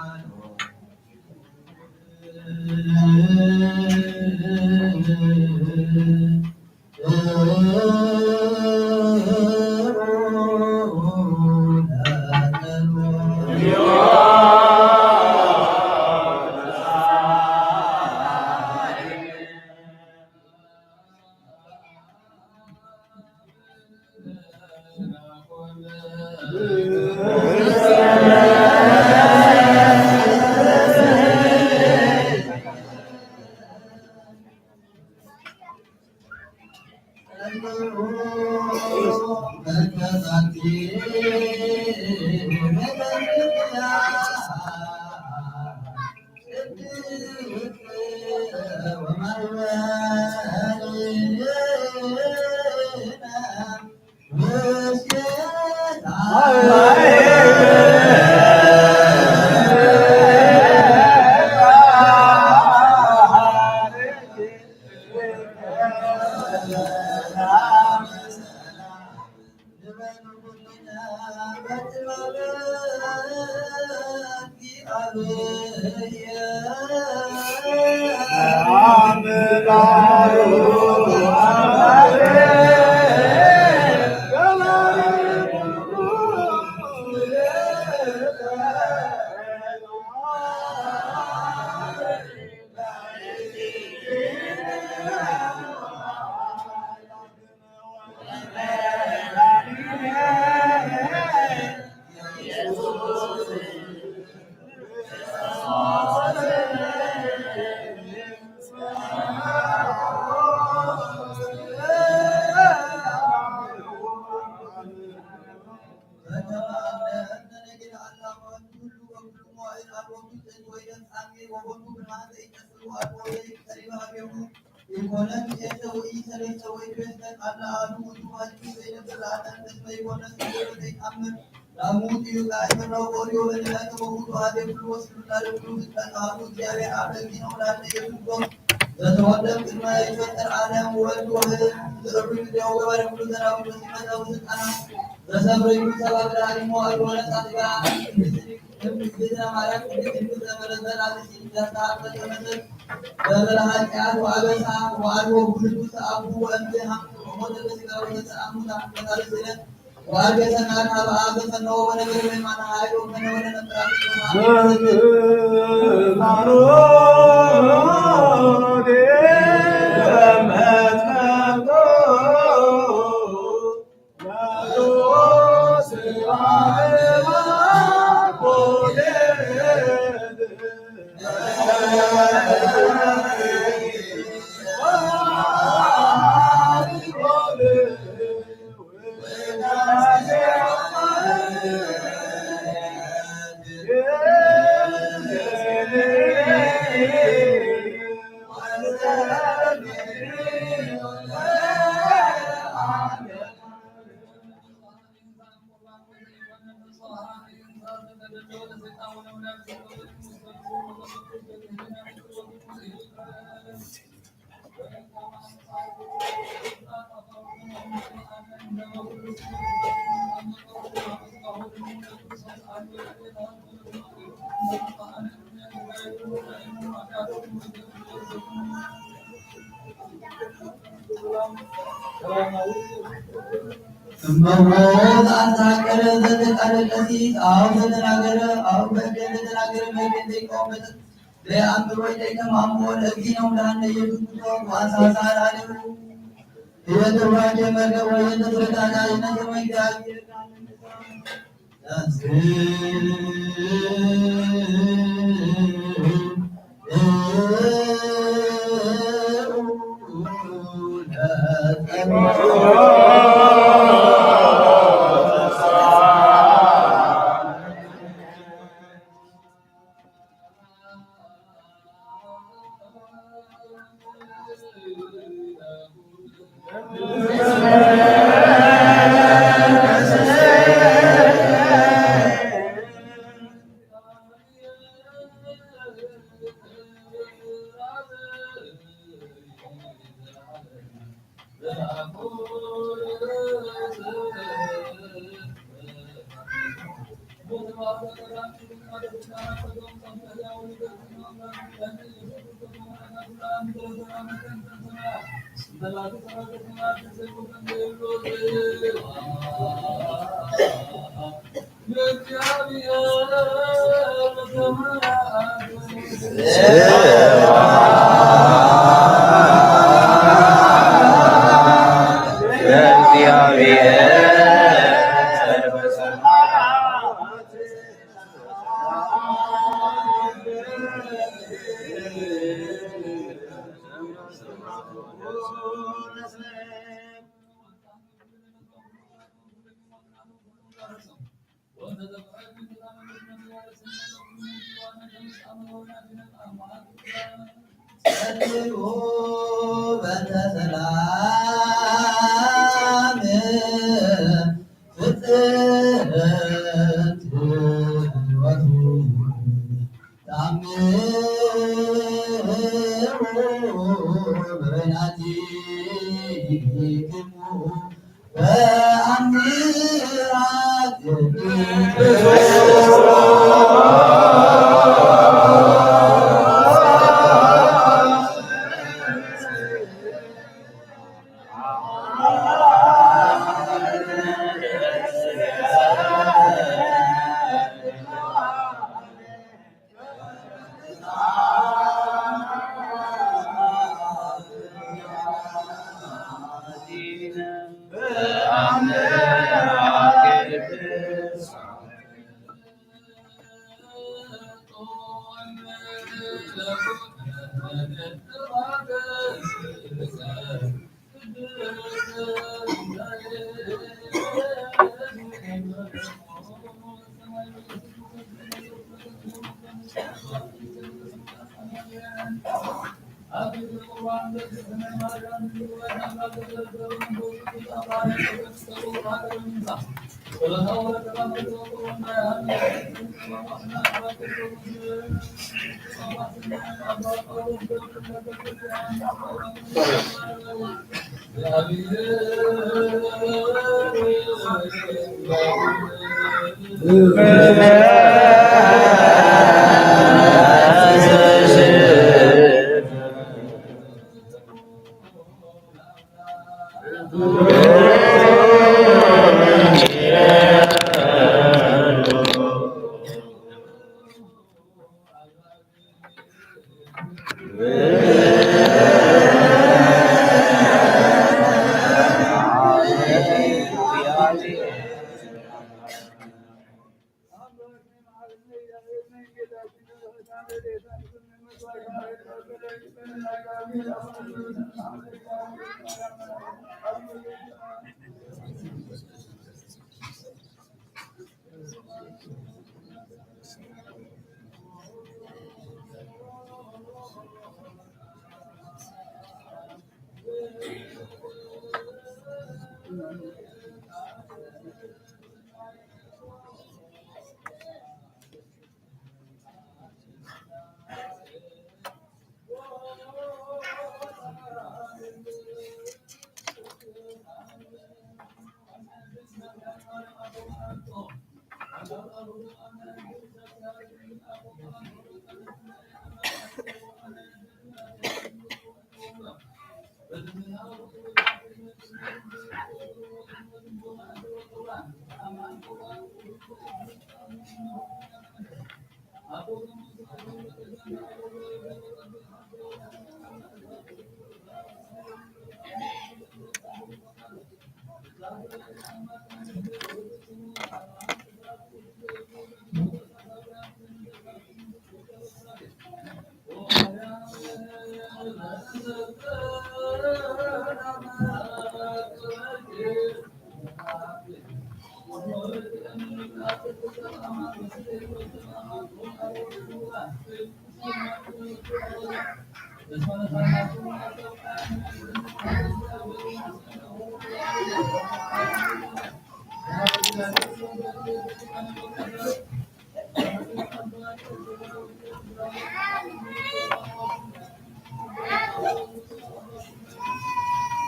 እመዎ ዘኣሳቀረ ዘተቃለቀሲ፣ አው ዘተናገረ፣ አው በእደ ዘተናገረ መርገም ዘይቆም መጠጥ ዘይኣምር ወይ ዘይከማሞ ለእግዚእነ ወመድኃኒነ ኢየሱስ ክርስቶስ ወአንሳሳ ላለሁ ሕይወት ተዋጀ መርገም ወይ የተስረዳዳ ይነዘመ እግዚአብሔር ጸልዩ በእንተ ሰላም ፍጽምት ሕይወቱ ተአምሩ በበይናቲክሙ በአምራ ቅድስት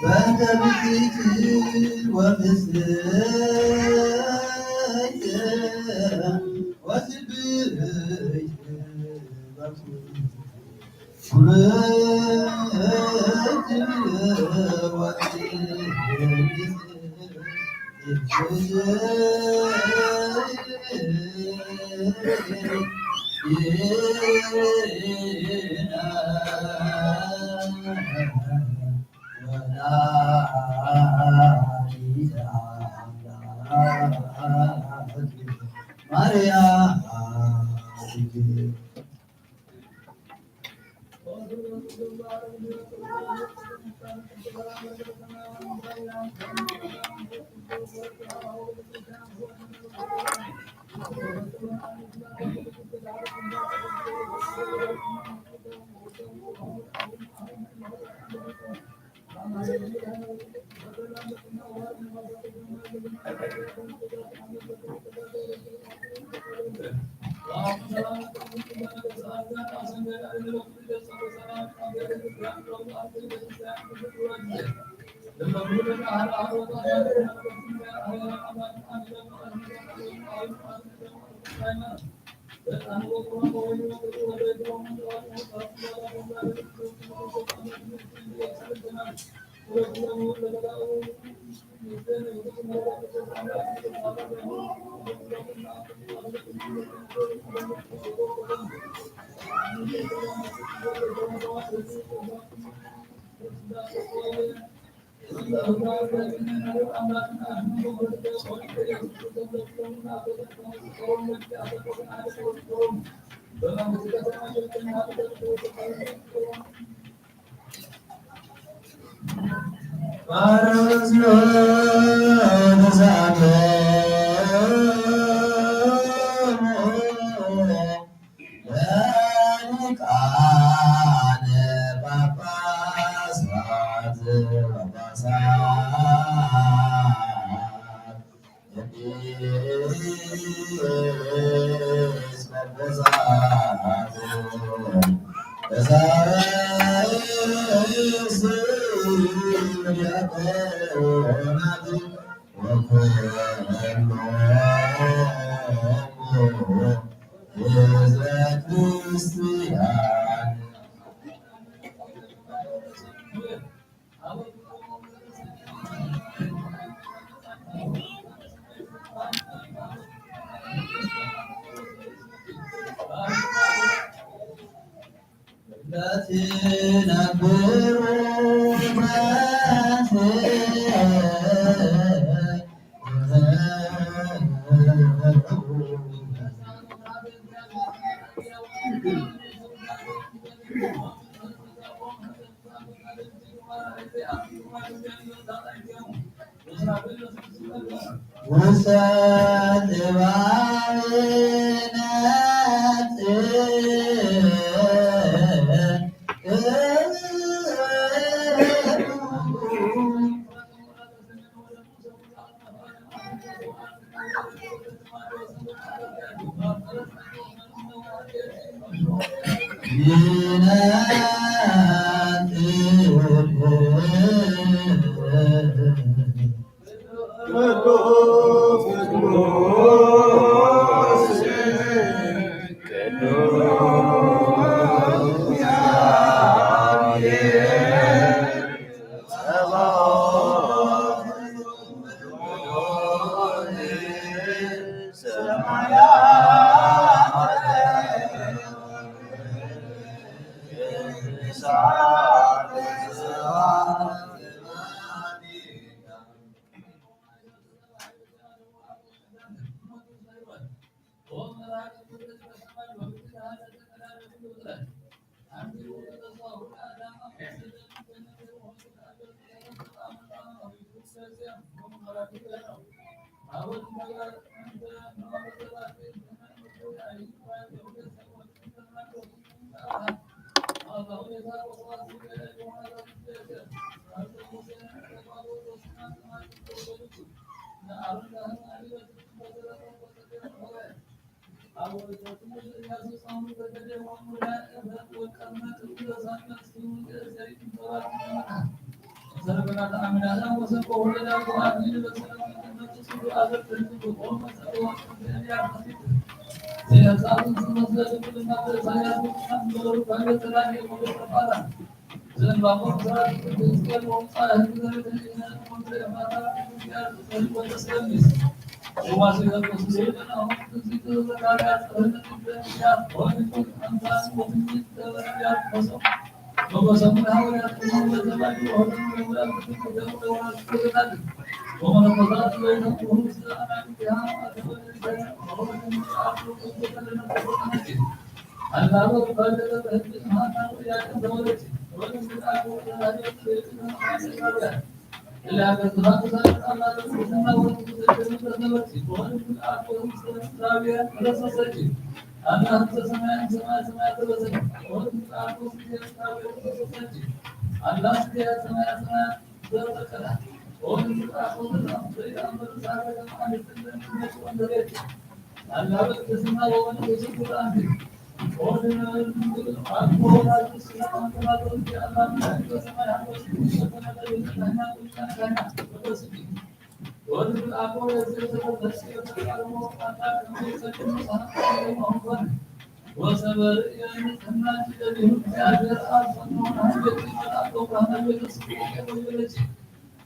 በእንተ ብፅዕት ወፍስሕት ማርያም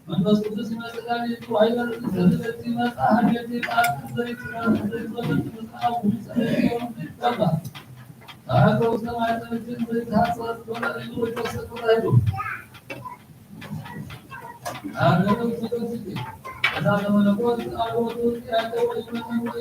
መንፈስ ቅዱስ ይመጽእ ቃል ይእቱ ኃይለ ርእስ ለለቲ መጽአ ሀገቲ ቃል ዘይትመጽእ ዘይትመጽእ ውስጥ ይገባ። ተሐገ ውስተ ማይ ተመችን ዘይትሐጸር ወላ ኢሉ ወይወሰድ ወላ ሄዱ። አገሩ ተገዝቲ እሳተ መለኮት አልቦቱ ያለው ይመጣል።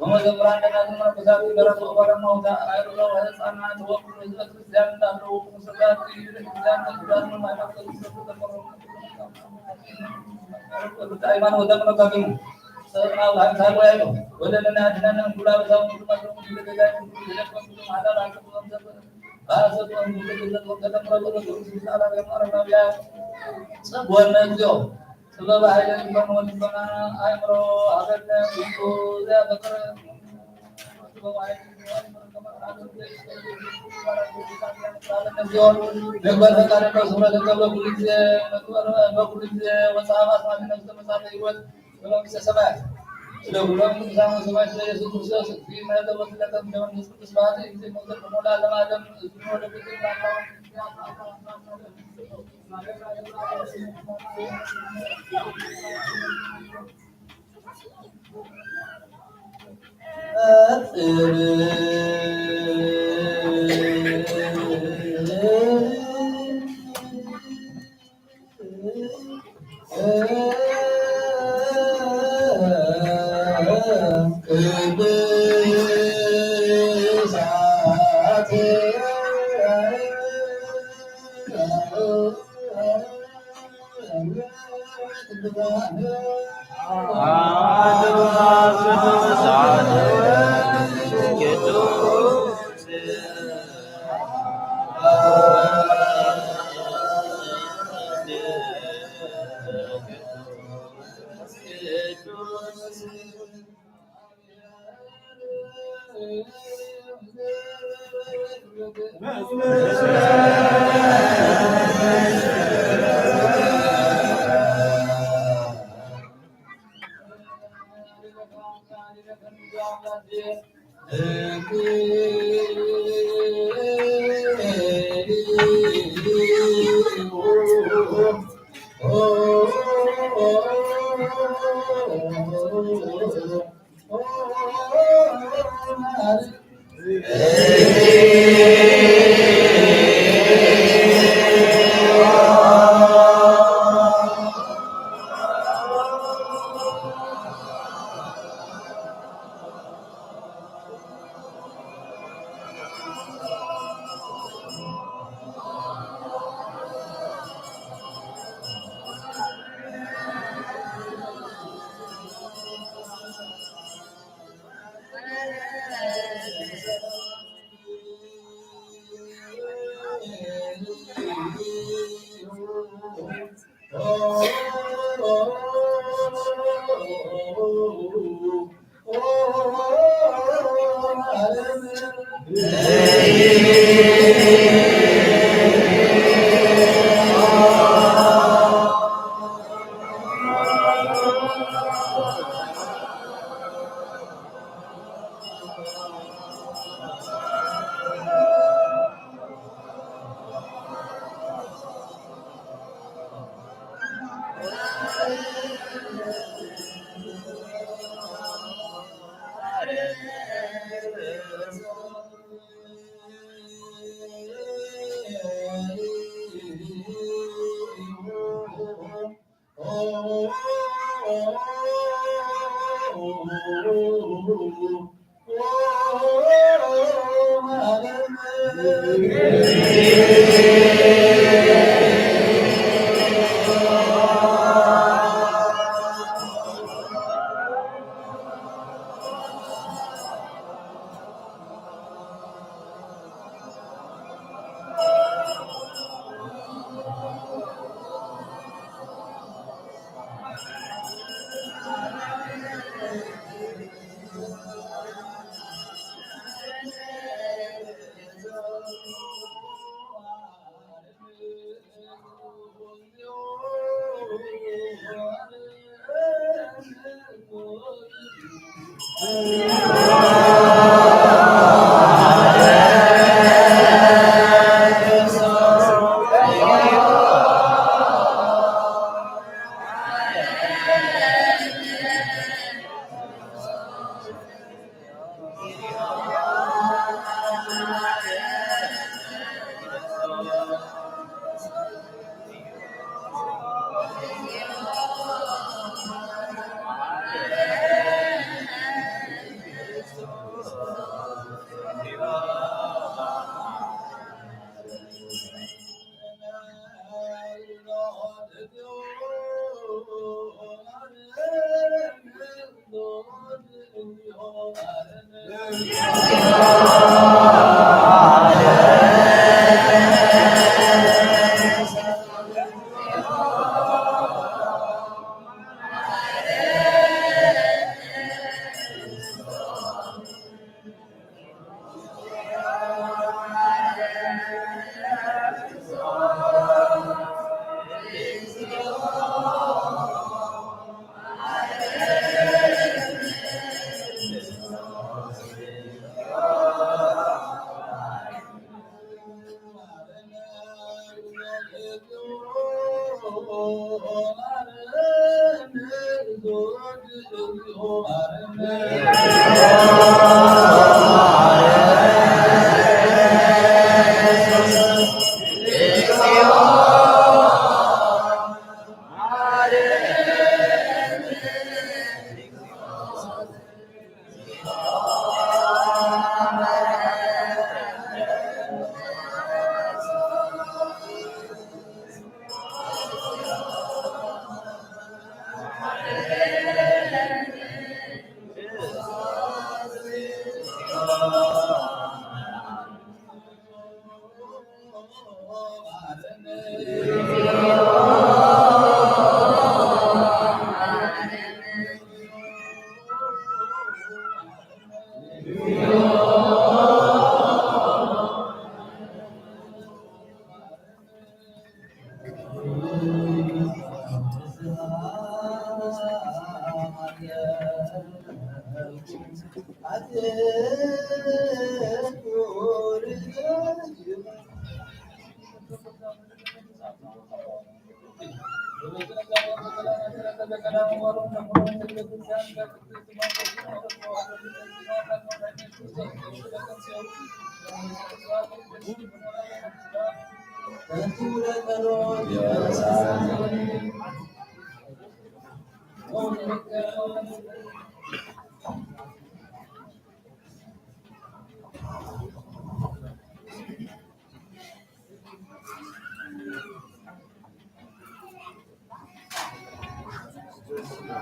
ወመዘምራን ደናግል መነኮሳት በረከት በረከት መውታ አይሩሎ ወህፃናት ወኩሉ ህዝበ ክርስቲያን እንዳለው ቅዱሳት ቤተ ክርስቲያን ቅዱሳት ሃይማኖት ተመካከሉ። ሰላም ለአንተ ወያዩ ወለለና ድነና እንኩላ በዛው ጸጎነ እግዚኦ ጥበብ ኃይለ ልቦና ወልቦና አእምሮ ሀበነ ኩሉ ዘያፈቅር በኩሉ ጊዜ ወፀ አባት ማለት ነፍሰ መሳተ ህይወት በመንግስተ ሰማያት ስለ ኩሎም ቅዱሳን ወሰማዕት ስለ ኢየሱስ ክርስቶስ ፊት ተወስለከ እንደ መንፈስ ቅዱስ በኃጢአት ጊዜ ሞተ በሞላ ለማለም እዝኑ ወደ ግብር ላለው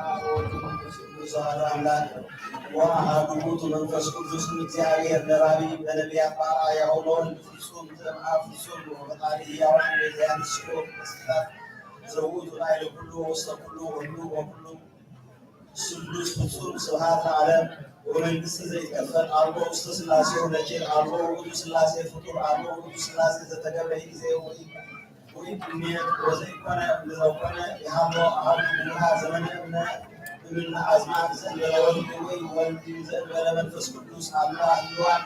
ቅዱስ ኣምላክ ወአሐዱ ውእቱ መንፈስ ቅዱስ እምእግዚአብሔር ነባቢ በነቢያት በአርአያሁ ለወልድ ፍጹም ዘእምአብ ፍጹም ወፈጣሪ ሕያዋን ወዘያንስኦ ፍጥረታት ዘውእቱ ላዕለ ኩሉ ወውስተ ኩሉ ወሉ ወኩሉ ስሉስ ፍጹም ስብሐት ለዓለም ወመንግስት ዘይትከፈል አልቦ ውስተ ስላሴሁ ነኪር አልቦ ውእቱ ስላሴ ፍጡር አልቦ ውእቱ ስላሴ ዘተገብረ ኢዜ ወይ ወይ እምነት ወዘይኮነ ለዘውኮነ ይሃሎ አሐዱ ግሙራ ዘመነ እምነ እምነ አዝማን ዘእንበለ ወልድ ወይ ወልድ ዘእንበለ መንፈስ ቅዱስ አላ ህልዋን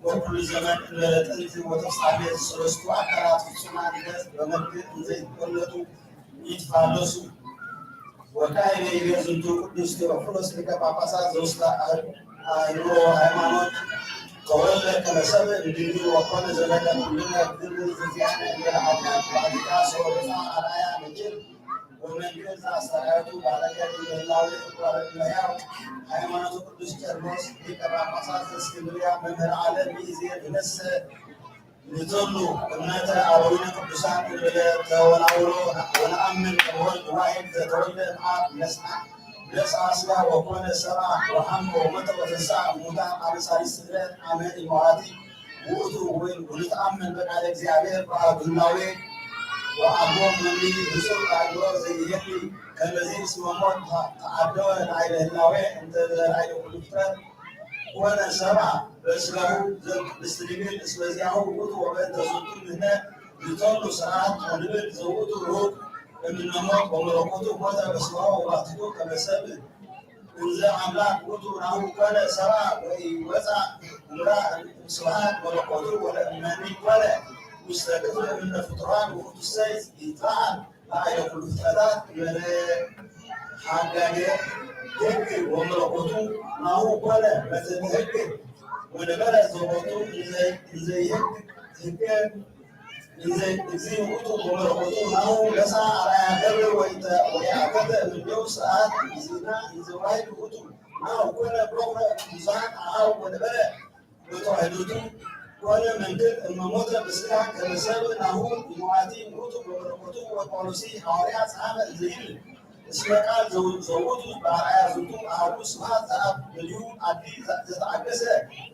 ወኩሉ ዘመን እንበለ ጥንቲ ወተፍጻሜት ሰለስቱ አካላት ፍጹማን ገጽ በመልክዕ እንዘይትበለጡ ይትፋለሱ። ወካዕበ ይቤ ዝንቱ ቅዱስ ቴዎፍሎስ ሊቀ ጳጳሳት ዘውስተ አእምሮ ሃይማኖት ተወልደ ከመ ሰብእ እምድንግል ወኮነ ዘመደ ኩልነ ግብር ዘዚአነ እንበለ ኃጢአት ባዕዲካ ሰወደታ አርአያ ነኪር ወመንክር ዘአስተርአየቱ ባረከ ዲበ ህላዌ እጓለ እመሕያው ሃይማኖቱ ቅዱስ ቄርሎስ ሊቀ ጳጳሳት ዘእስክንድርያ መምህር ዓለም ይእዜ ንነሰ ንተሉ እምነተ አበዊነ ቅዱሳን እንበለ ተወላውሎ ወነአምን እምወልድ ዋሕድ ዘተወልደ እምአብ ነስአ ነስአ ስጋ ወኮነ ሰብአ ወሐመ ወሞተ ወተንስአ እሙታን አመ ሳልስት ዕለት አመ ኢመዋቲ ውእቱ ወይን ወንትአምን በቃለ እግዚአብሔር በአብ ህላዌ ወአልቦ መምልኢ ህጹጽ አእምሮ ዘይሄሊ ከመዚ እስመ ሞት ተአደወ ላዕለ ህላዌ እንተ ላዕለ ኩሉ ፍጥረት ኮነ ሰብአ በስጋሁ ዘእም ቅድስት ድንግል እስመ ዚአሁ ውእቱ ወበእንተ ዝንቱ ንሕነ ንተሉ ስርዓት ወንብል ዘውእቱ ርሁቅ እምነ ሞት ወመለኮቱ ሞተ በስጋሁ ወባሕቲቱ ከመ ሰብእ እንዘ አምላክ ውእቱ ናሁ ኮነ ሰብአ ወኢወፅአ እምራ ስብሐት መለኮቱ ወለእመኒ ኮነ ውስተ ክፍል እምነ ፍጡራን ውእቱሰ ይትበሃል ላዕለ ኩሉ ፍጥረታት እንበለ ሓጋገ ህግ ወመለኮቱ ናሁ ኮነ በትእተ ህግ ወነበረ ዘቦቱ እንዘይህግ ህግ እንዘ እግዚእ ውእቱ ወመለኮቱ ናሁ ነሳ አርአያ ገብር ወይተ ወይአከተ እምኔሁ ስርዓት እንዚና እንዘ ዋሕድ ውእቱ ናሁ ኮነ ፕሮክረ ብዙሃን አሃው ወነበረ በተዋሕዶቱ ኮነ መንክር እመ ሞተ በስጋ ከመ ሰብእ ናሁ እመዋቲ ውእቱ በመለኮቱ ወጳውሎሲ ሐዋርያ ጸሐፈ እንዘ ይብል እስመ ቃል ዘው- ዘውቱ በአርአያ ዝንቱ አሐዱ ስብሐት ዘአብ ልዩ አዲ ዘተአገሰ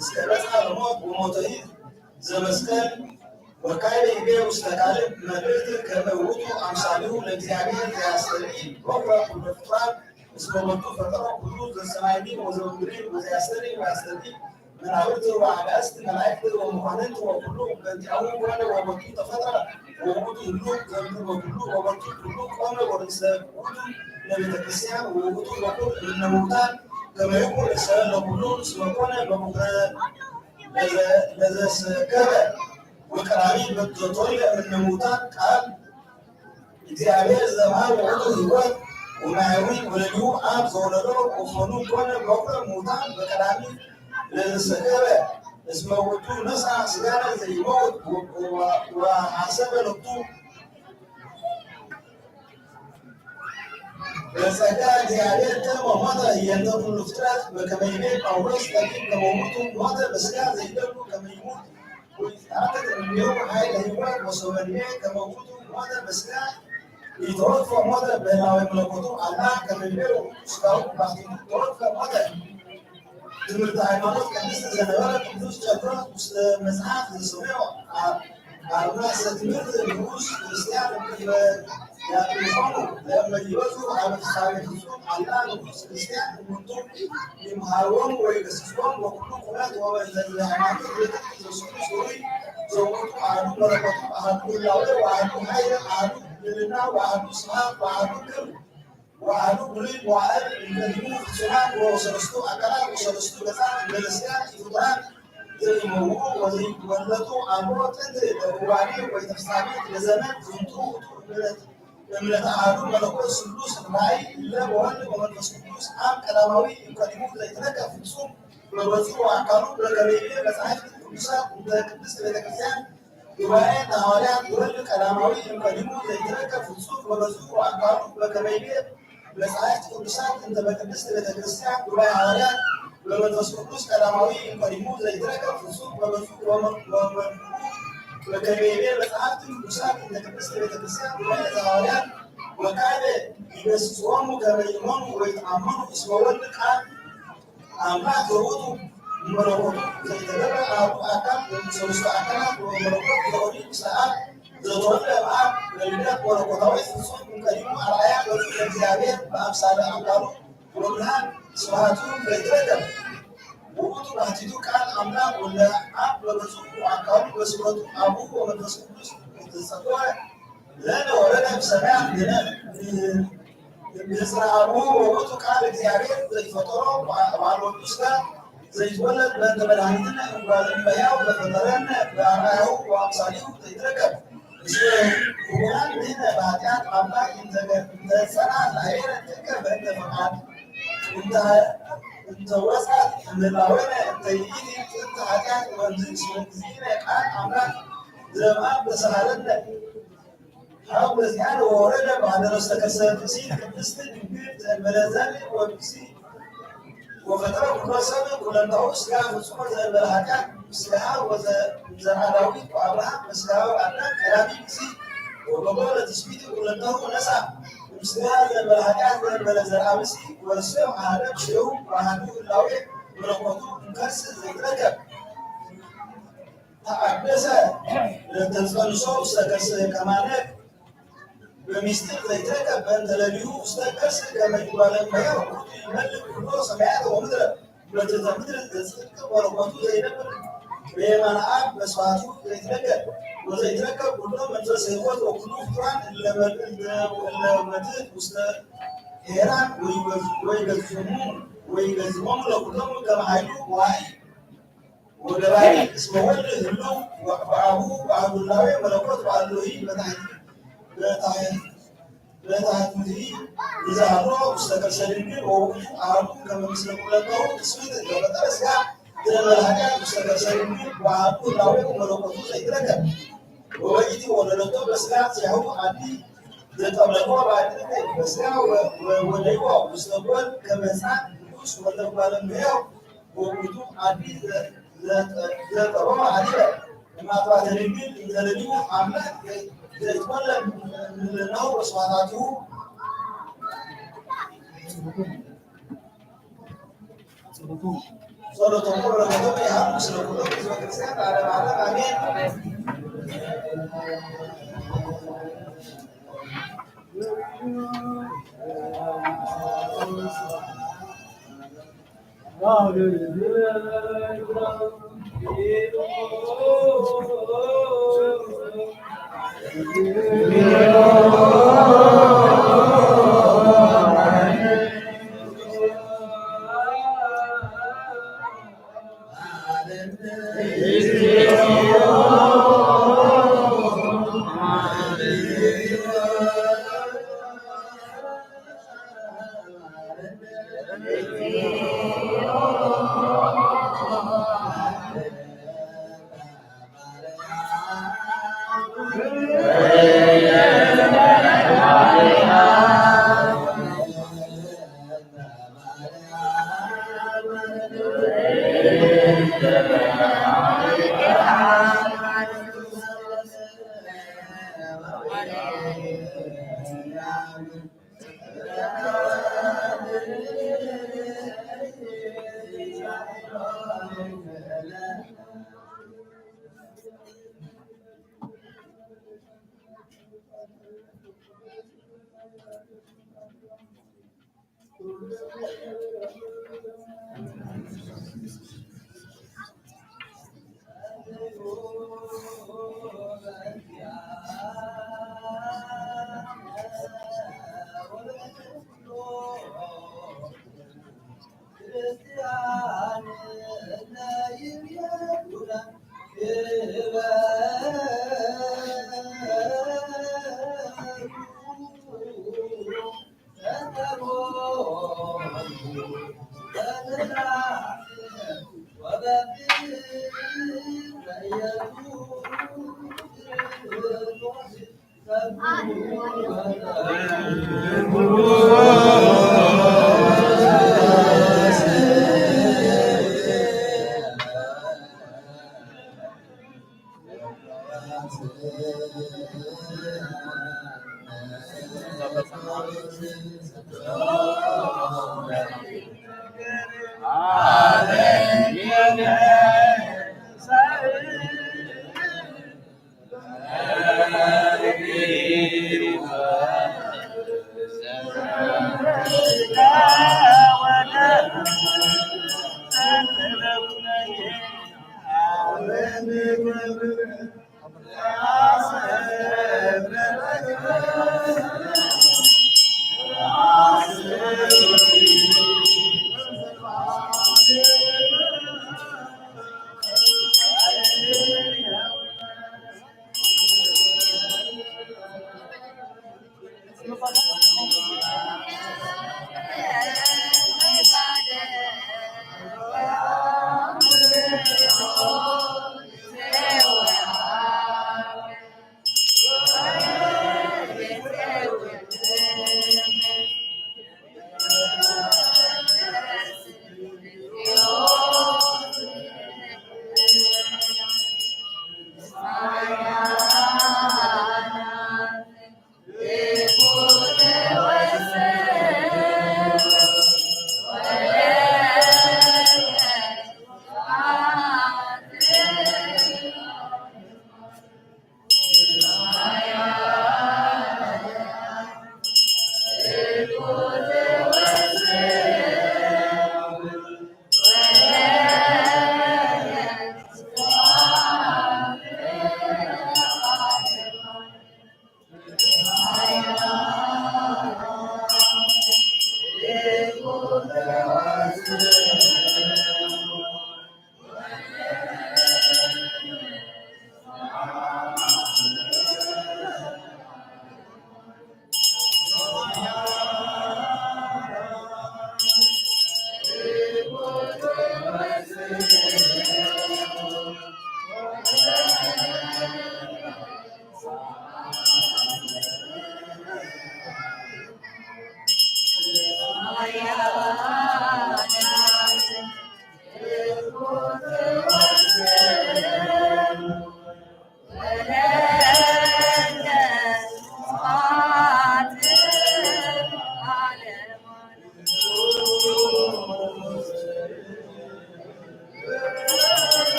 እስከ በጽሐ ለሞት ወሞተሂ ዘመስቀል ወካዕበ ይቤ ውስተ ካልእ መልእክት ከመ ውእቱ አምሳሊሁ ለእግዚአብሔር ዘያስተርኢ በኩረ ኩሎ ፍጡራን እስመ ሎቱ ፈጠረ ኩሉ ዘሰማይኒ ወዘበምድሪ ወዘያስተርኢ ወያስተርኢ መናብርት ወአጋእዝት መላእክት ወመኳንንት ወኩሉ በእንቲአሁ ኮነ ወቦቱ ተፈጥረ ወውእቱ ህሉ ዘምድር ወኩሉ ወቦቱ ኩሉ ቆመ ወርእሰ ውእቱ ለቤተ ክርስቲያን ወውእቱ በኩር እምነ ሙታን ከመ ይኩን ርእሰ ለኩሉ እስመ ኮነ በኩረ ለዘ- ለዘሰከበ ወቀዳሚ ዘተወልደ እምነ ሙታን ቃል እግዚአብሔር ዘምሃር ውእቱ ህይወት ወማያዊ ወለሊሁ አብ ዘወለዶ ወኮኑ ኮነ በኩረ ሙታን በቀዳሚ ለዘሰከበ እስመ ውእቱ ነስአ ስጋነ ዘይመውት ወ- ወ- ወሐሰበ ሎቱ በጸጋ እግዚአብሔር ከመ ሞተ ህየንተ ኩሉ ፍጥረት በከመ ይቤ ጳውሎስ ጠቢብ ከመ ውእቱ ሞተ በስጋ ዘይደሉ ከመ ይሙት ወይትአተት እምኔሁ ኃይለ ህይወት ወሶበ ንቤ ከመ ውእቱ ሞተ በስጋ ኢተወክፈ ሞተ በህላዌ መለኮቱ አላ ከመ ይቤ ውእቱ ስጋሁ ባሕቲቱ ተወክፈ ሞተ። ትምህርተ ሃይማኖት ቅድስት ዘነበረ ቅዱስ ጨፍሮስ ውስተ መጽሐፍ ዘሰምዮ አርማሰ ትምህርት ንጉስ ክርስቲያን እምቅድመ ያጥምቆሙ ለእመ ይበጽሑ አብ ፍጻሜ ፍጹም አላ ንጉስ ክርስቲያን እሙንቱ ይምሃርዎም ወይገስጽዎም ወኩሉ ኩነት ወበእንተ ሃይማኖት ርትዕት ዘስሉ ሱሪ ዘውቱ አሐዱ መለኮቱ አሐዱ ህላዌ ወአሐዱ ኃይል አሐዱ ልዕልና ወአሐዱ ስብሐት ወአሐዱ ክብር ወአሐዱ ብሉይ መዋዕል እንተዲሙ ፍጹማን ወሰለስቱ አካላት ወሰለስቱ ገጻት እንበለስያ ፍጡራን ዘይመውኡ ወዘይወለጡ አልቦ ጥንት ለእዋኔ ወይተፍጻሜት ለዘመን ዝንቱ ውእቱ እምነት እምነት ኣሃዱ መለኮት ስሉስ ራእይ እለ በወልድ ወመንፈስ ቅዱስ ኣብ ቀዳማዊ እምቀዲሙ ዘይትረከብ ፍጹም በገጹ ወኣካሉ በከመይቤ መጻሕፍት ቅዱሳት እንተ ቅድስት ቤተ ክርስቲያን ጉባኤ ሐዋርያት ወልድ ቀዳማዊ እምቀዲሙ ዘይትረከብ ፍጹም በገጹ ወኣካሉ በከመይቤ መጻሕፍት ቅዱሳት እንተ በቅድስት ቤተ ክርስቲያን ጉባኤ ሐዋርያት በመንፈስ ቅዱስ ቀዳማዊ እምቀዲሙ ዘይትረከብ ፍጹም በገጹ ወመ- ወመ- በከመይቤ መጻሕፍት ቅዱሳት እንተ ቅድስት ቤተ ክርስቲያን ጉባኤ ሐዋርያት ወካዕበ ይገስጽዎሙ ከመ ይእመኑ ወይተኣመኑ እስመ ወልድ ቃል ኣምላክ ዘውቱ መለኮቱ ዘይተደረ ኣቡ ኣካል ሰለስተ ኣካላት ወመለኮት ዘውሪ ሰዓት ዘተወልደ በዓል በልደት መለኮታዊ ፍጹም እምቀዲሙ ኣርኣያ ገጹ ለእግዚኣብሔር በኣምሳለ ኣካሉ ወብርሃን ስብሐቱ ዘይትረከብ ውእቱ ባሕቲቱ ቃል ኣምላክ ወልደ ኣብ በገጹ ወኣካሉ በስብረቱ ኣቡ ወመንፈስ ቅዱስ ዘጸግወ ለነ ወረደ ብሰማያት ግነ እምሕጽረ ኣቡሁ ወውእቱ ቃል እግዚኣብሔር ዘይፈጠሮ በዓል ወልዱ ሥጋ ዘይትወለድ በእንተ መድኃኒትነ እጓለ እመሕያው ዘፈጠረነ በአርአያሁ ወአምሳሊሁ ዘይትረከብ ምስለ ሕቡናን ንሕነ በኃጢአት አምላክ እንተገ- እንተጸና ላዕሌነ ትእከብ በእንተ ፈቃድ እንተ- እንተ ወጻት እምህላዌነ እንተ ይእቲ ጥንተ ኃጢአት ወእምዝ እስመ እግዚእነ ቃል አምላክ ዘእምአብ ተሳሃለነ ሀብ በዚአነ ወወረደ በሀገረ ውስተ ከርሰ ብእሲት ቅድስት ድንግል ዘእንበለ ዘር ወብእሲ ወፈጠረ ኩሎ ሰብ ኩለንታሁ ስጋ ፍጹመ ዘእንበለ ኃጢአት ምስጋሃ ወዘእምዘርአ ዳዊት ወአብርሃም ምስጋሃ ወአዳም ቀዳሚ ብእሲ ወበጎ ለትስቢት ኩለንታሁ ነሳ ምስጋሃ ዘእንበለ ኃጢአት ዘእንበለ ዘርአ ብእሲ ወርእሰ አሐደ ምስሌሁ ወአሐዱ ህላዌ መለኮቱ እምከርስ ዘይትረከብ ተአደሰ ለተጸንሶ ውስተ ከርሰ ከማነ በምስጢር ዘይትረከብ በእንተ ለሊሁ ውስተ ከርስ ከመ ይጓለ እመሕያው ውእቱ ይመልእ ኩሎ ሰማያተ ወምድረ በትሕተ ምድር ዘጽድቅ መለኮቱ ዘይነብር በየማነ አብ በስብሐቱ ዘይትረከብ ወዘይትረከብ ኩሎ መንፈሰ ሕይወት ወኩሉ ፍጡራን እለ መ- እለ- እለ መትሕት ውስተ ሄራን ወይገዝ- ወይገዝሙ ወይገዝሞም ለኩሎም ከመ ኃይሉ ዋይ ወገባሪ እስመ ወልድ ህልው በአቡ በአቡናዊ መለኮት በአሉሂ በታሕቲ በታሕቲ በታሕቲ ይዛሎ ውስተ ከርሰ ድንግል ወውእቱ አሐዱ ከመ ምስለ ኩለንታሁ ትስብእት እንተ ፈጠረ ሥጋ ዘእንበለ ኃጢአት ውስተ ከርሰ ድንግል ወአሐዱ ህላዌሁ መለኮቱ ዘይትረከብ ወበይእቲ ወለደቶ በሥጋ ዚአሁ አዲ ዘጠብለቆ በአዲ በሥጋ ወ- ወ- ወደይቦ ውስተ ጎል ከመ ሕፃን ንጉሥ ወልደ እጓለ እመሕያው ወውእቱ አዲ ዘ- ዘጠበወ ሀዲረ እማትባተ ድንግል እንተ ለሊሁ አምላክ ዘይትወለድ እምለናሁ ወስብሐታቲሁ ጸሎቶሙ በረከቶሙ ይሃሉ ምስለ ኩሎም ህዝበ ክርስቲያን ለዓለመ ዓለም አሜን።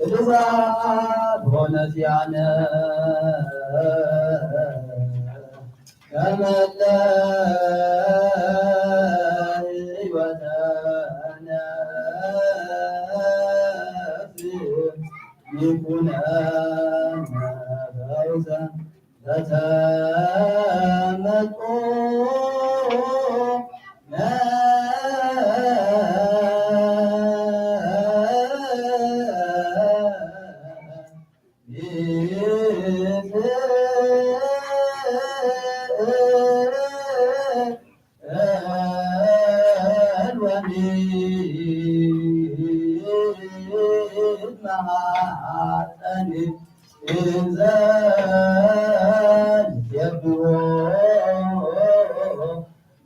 እዛ ዝኾነት ያነ ከመለ ሕይወተ ነፍስ ይኩነነ ፈውሰ ለተመጦ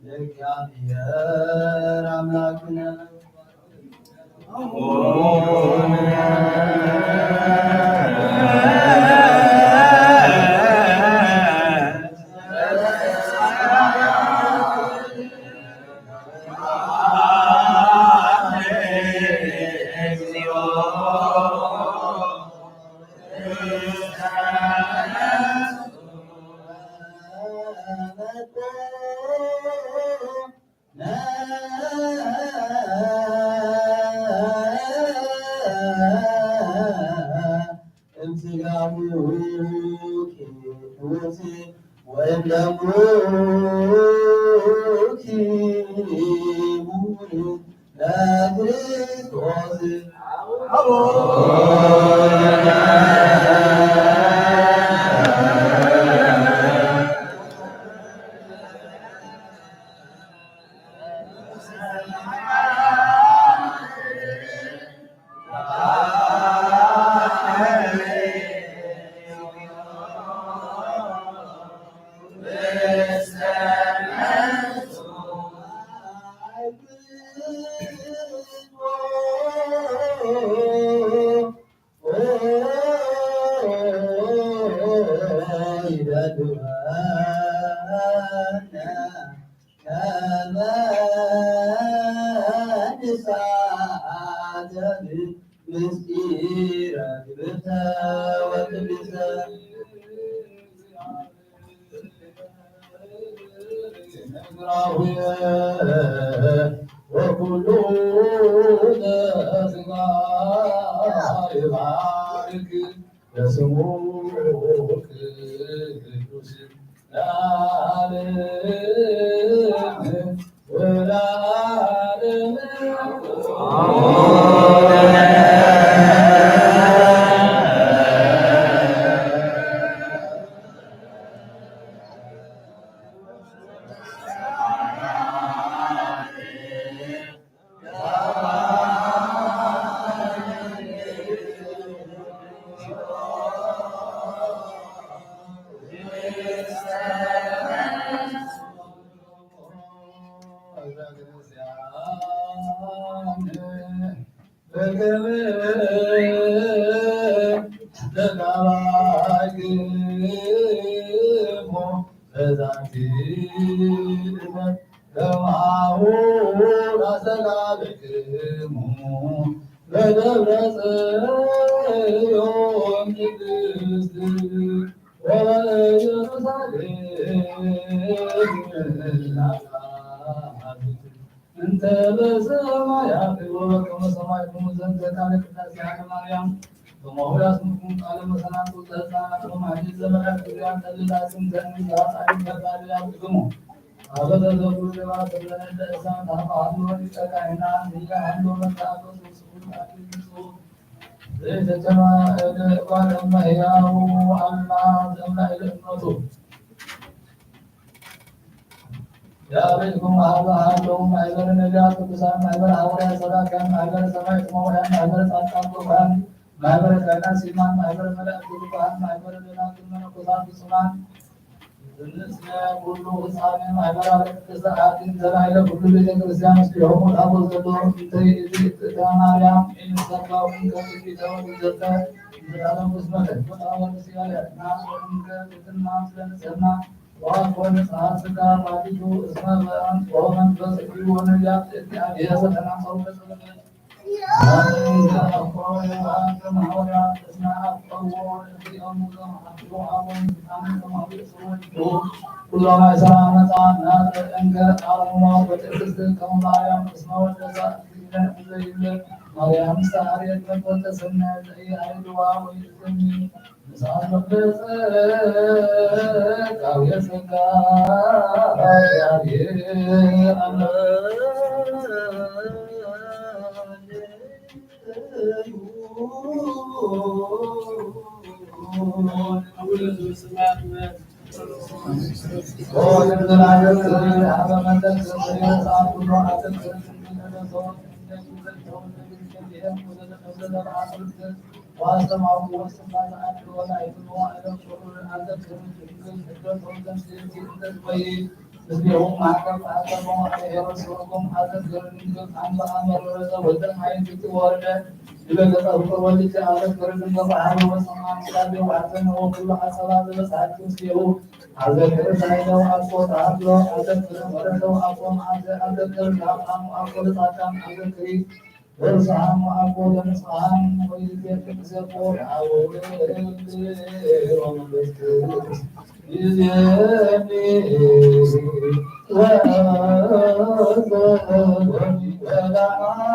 ለእግዚአብሔር አምላክነ። እምስጋኑ ኪዱስ ወእምደሙ ክቡር ለክርስቶስ። ከመ ንሳተም ምስጢረ ግብርተ ወቅድስተ። ወኩሉ ዘስጋ ይባርክ ለስሙ ቅዱስ ለዓለም ወለዓለም። በዛቲ ዕለት ከማሁ አስተጋብክሙ በደብረ ጽዮን ቅድስት ወበኢየሩሳሌም እንተ በሰማያት። ወበከመ ሰማዕኩሙ ዘንተ ቃለ ቅዳሴ ሀበ ማርያም በማሁዳስ ምኩም ቃለ መሰናክሉ ለህፃናት በማህሌት ዘመላክ ዙሪያን ተልላችን ዘንድ ዛጻይ ፈቃድ ያድግሙ። አበ ተዘክሩ ለማሰለነ ለእሳት ሀበ ሀሎ ሊቀ ካህናት እያሃሎ መታበሱ ስቡት አዲሱ ዘይተተማ እደ ጓደመ ሕያው አምላክ ዘምላ ኢለ እምነቱ። ያቤትኩም አብ አሐዱ ማሕበረ ነቢያት ቅዱሳን፣ ማሕበረ ሐዋርያት ሰባክያን፣ ማሕበረ ሰማዕት መዋዕያን፣ ማሕበረ ጻድቃን ቁርባን፣ ማሕበረ ካህናት ሲማን፣ ማሕበረ መላእክት ርቱዓን፣ ማሕበረ ደናግል መነኮሳት ፍጹማን፣ ምስለ ኩሉ ፍጻሜ ማሕበራ ቅድስት ኣርሴማ ተባሂለ ኩሉ ቤተ ክርስቲያን ምስሌሆሙ ታቦት ዘሎ እንተ ይእቲ እግዝእትነ ማርያም ኢንሰካው እንከ ትንቢተ ወትዘተ እንተ ታለቁስ መለኮታ ወንስያ ያድና እንከ ትትና ምስለ ንጽህና ወአኮ ንጽሐ ሥጋ ባቲቱ እስመ በአንጽሖ መንፈስ ቅዱስ ወነቢያት እግዚአብሔር ወተናጸው በጸሎተ ኩሎም ዐሥራ ዓመታት ናተ እንከ አርሞ ወትዕግስት ከመ ማርያም እስመ ወደሳ እግዚእነ እንዘ ይብለ ማርያም ስተሐርየት መጥወተ ሰናየ ዘኢሃይልዋ ወይእዝኒ ምስሌሆሙ ማዕቀብ ተሐቀቦ ወአይሄሩ ስርኩም አዘክር ድንግል አንተ አመረዘ ወልደ ማየት ወረደ ይበለጠ ፍቅር ወልጅ አዘክር ድንግል ረሃብ ወሰማን ስላሴ ዋዕተነ ወኩሉ ሐሳባት ዘበጽሐት ምስሌሁ አዘክር ሳይለው አቆ ተአብሎ አዘክር ወረደው አቆ መዓዘ አዘክር ዳቃም አቆ ለጻድቃን አዘክሪ በብስሓም ወአኮ ለንስሓም ወይዜክር ዘኮ አብ ወወልድ ወመንፈስ ቅዱስ ይዜኒ ወዘኒ ወለዓለመ።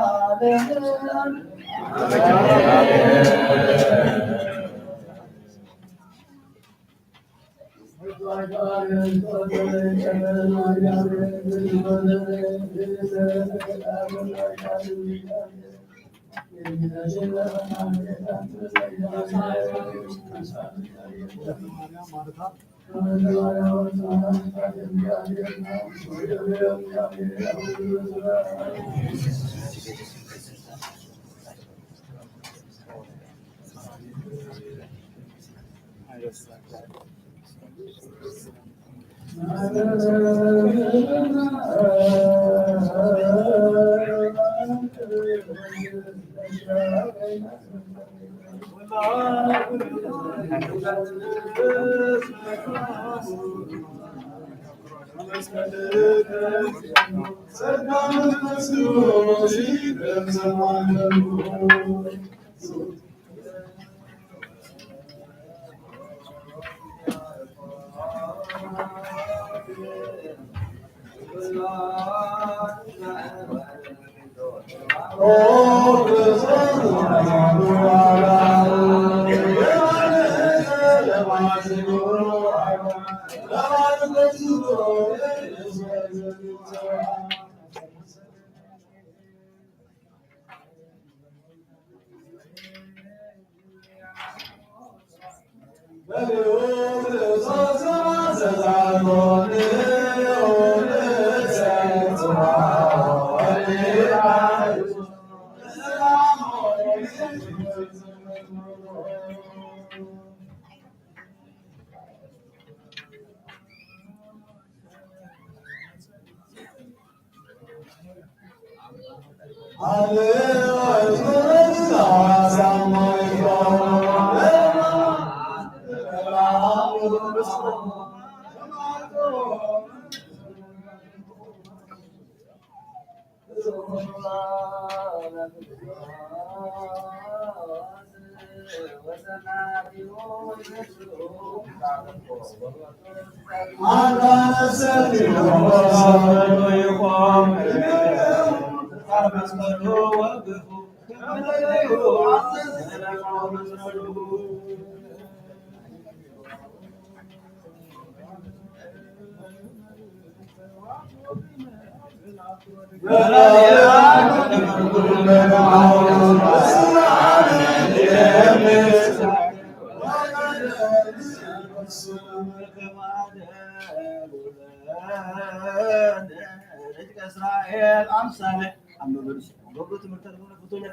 እስራኤል አምሳለ ኣብ መበል ገብሮ ትምህርታት ዝኾነ ፍቶኛ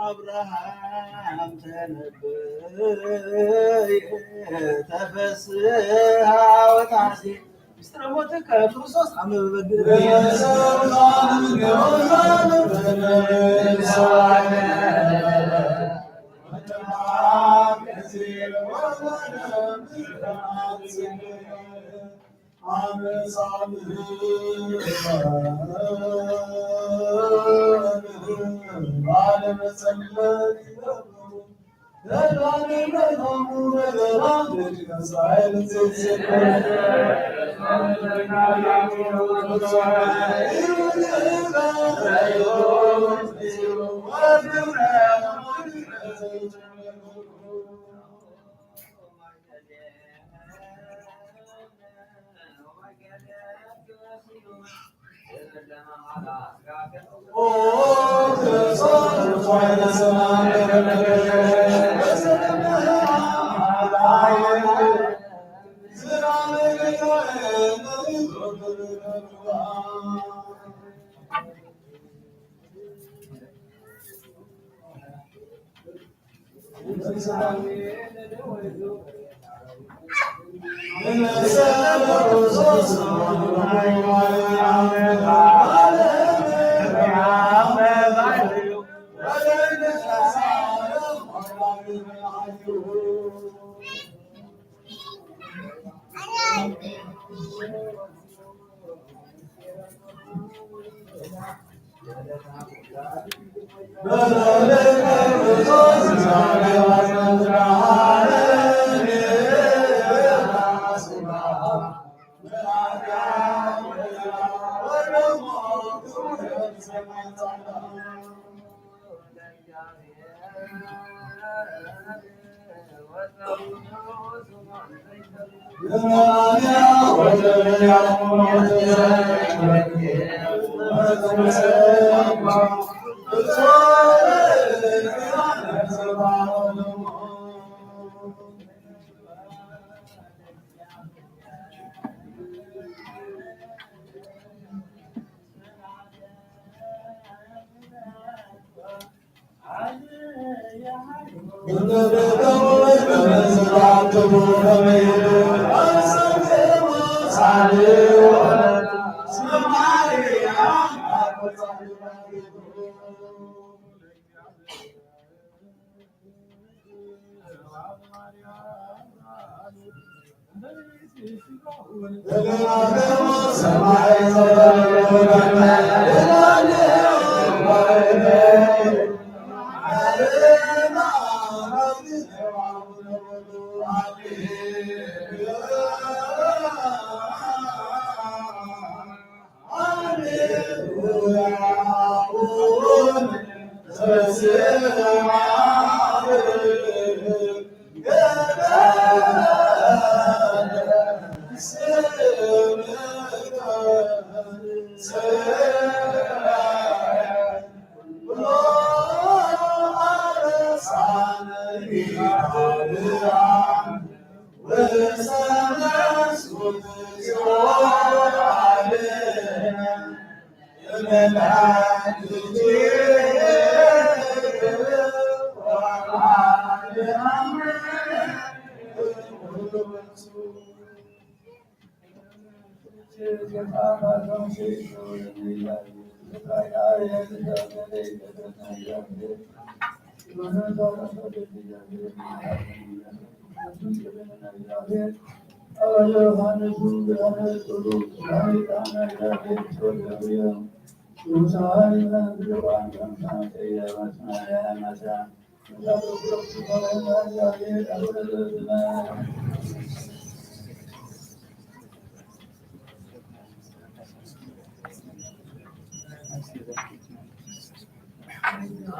ኣብርሃም ተነበይ ተፈስሃ ወታሴ ምስጢረ ሞትከ ክርስቶስ ኣብ መበበ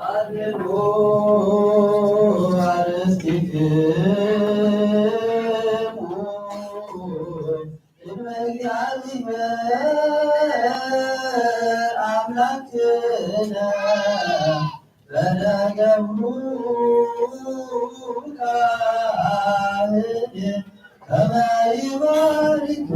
አድንኡ አርእስቲክሙ ቅድመ እግዚአብሔር አምላክነ ፈለገሙ ካህን ከመ ይባርክ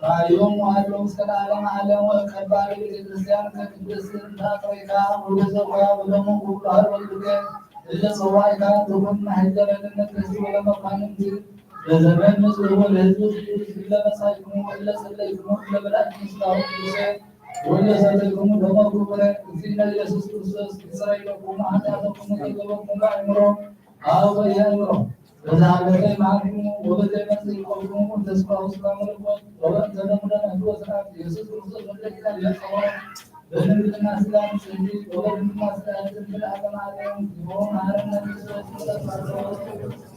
ራእዮም ወሃሎም እስከ ለዓለመ ዓለም ወቀባሪ ቤተ ክርስቲያን ከቅድስት እንዳ ጥሬካ ወደ ዘቆያ ወደሞ ኩሉ ሀር ወልዱከ እለ ጸዋይካ ትኩን ማሕደረ ለነገስቲ ወለመኳንንቲ በዘመን ንጽህ ወለህዝብ ቅዱስ ለመጻይክሙ ወለ ጸለይክሙ ለመላእክት ምስጋሁ ቅዱሰ ወለ ሰለይክሙ ደሞ ክቡረ እግዚእነ ኢየሱስ ክርስቶስ ይስረይ ለኩም ኃጢአተኩም ወይገበኩም በአእምሮ አዎ በየአእምሮ በዛሃለፈ መዓልክሙ ወበዘይመጽእ ይቆምክሙ እንተ ስጋሁ ስጋ መለኮት ወበእንተ ደሙ ደመ ሕይወት ስርዓት ኢየሱስ ክርስቶስ ወልደ እግዚአብሔር ጸባኦት በድንግልና ስጋ ንጽሕቲ ወበድንግልና ስጋ ንጽሕቲ ለዓለመ ዓለም ይሁን። መሐረነ ክርስቶስ ወተስፋ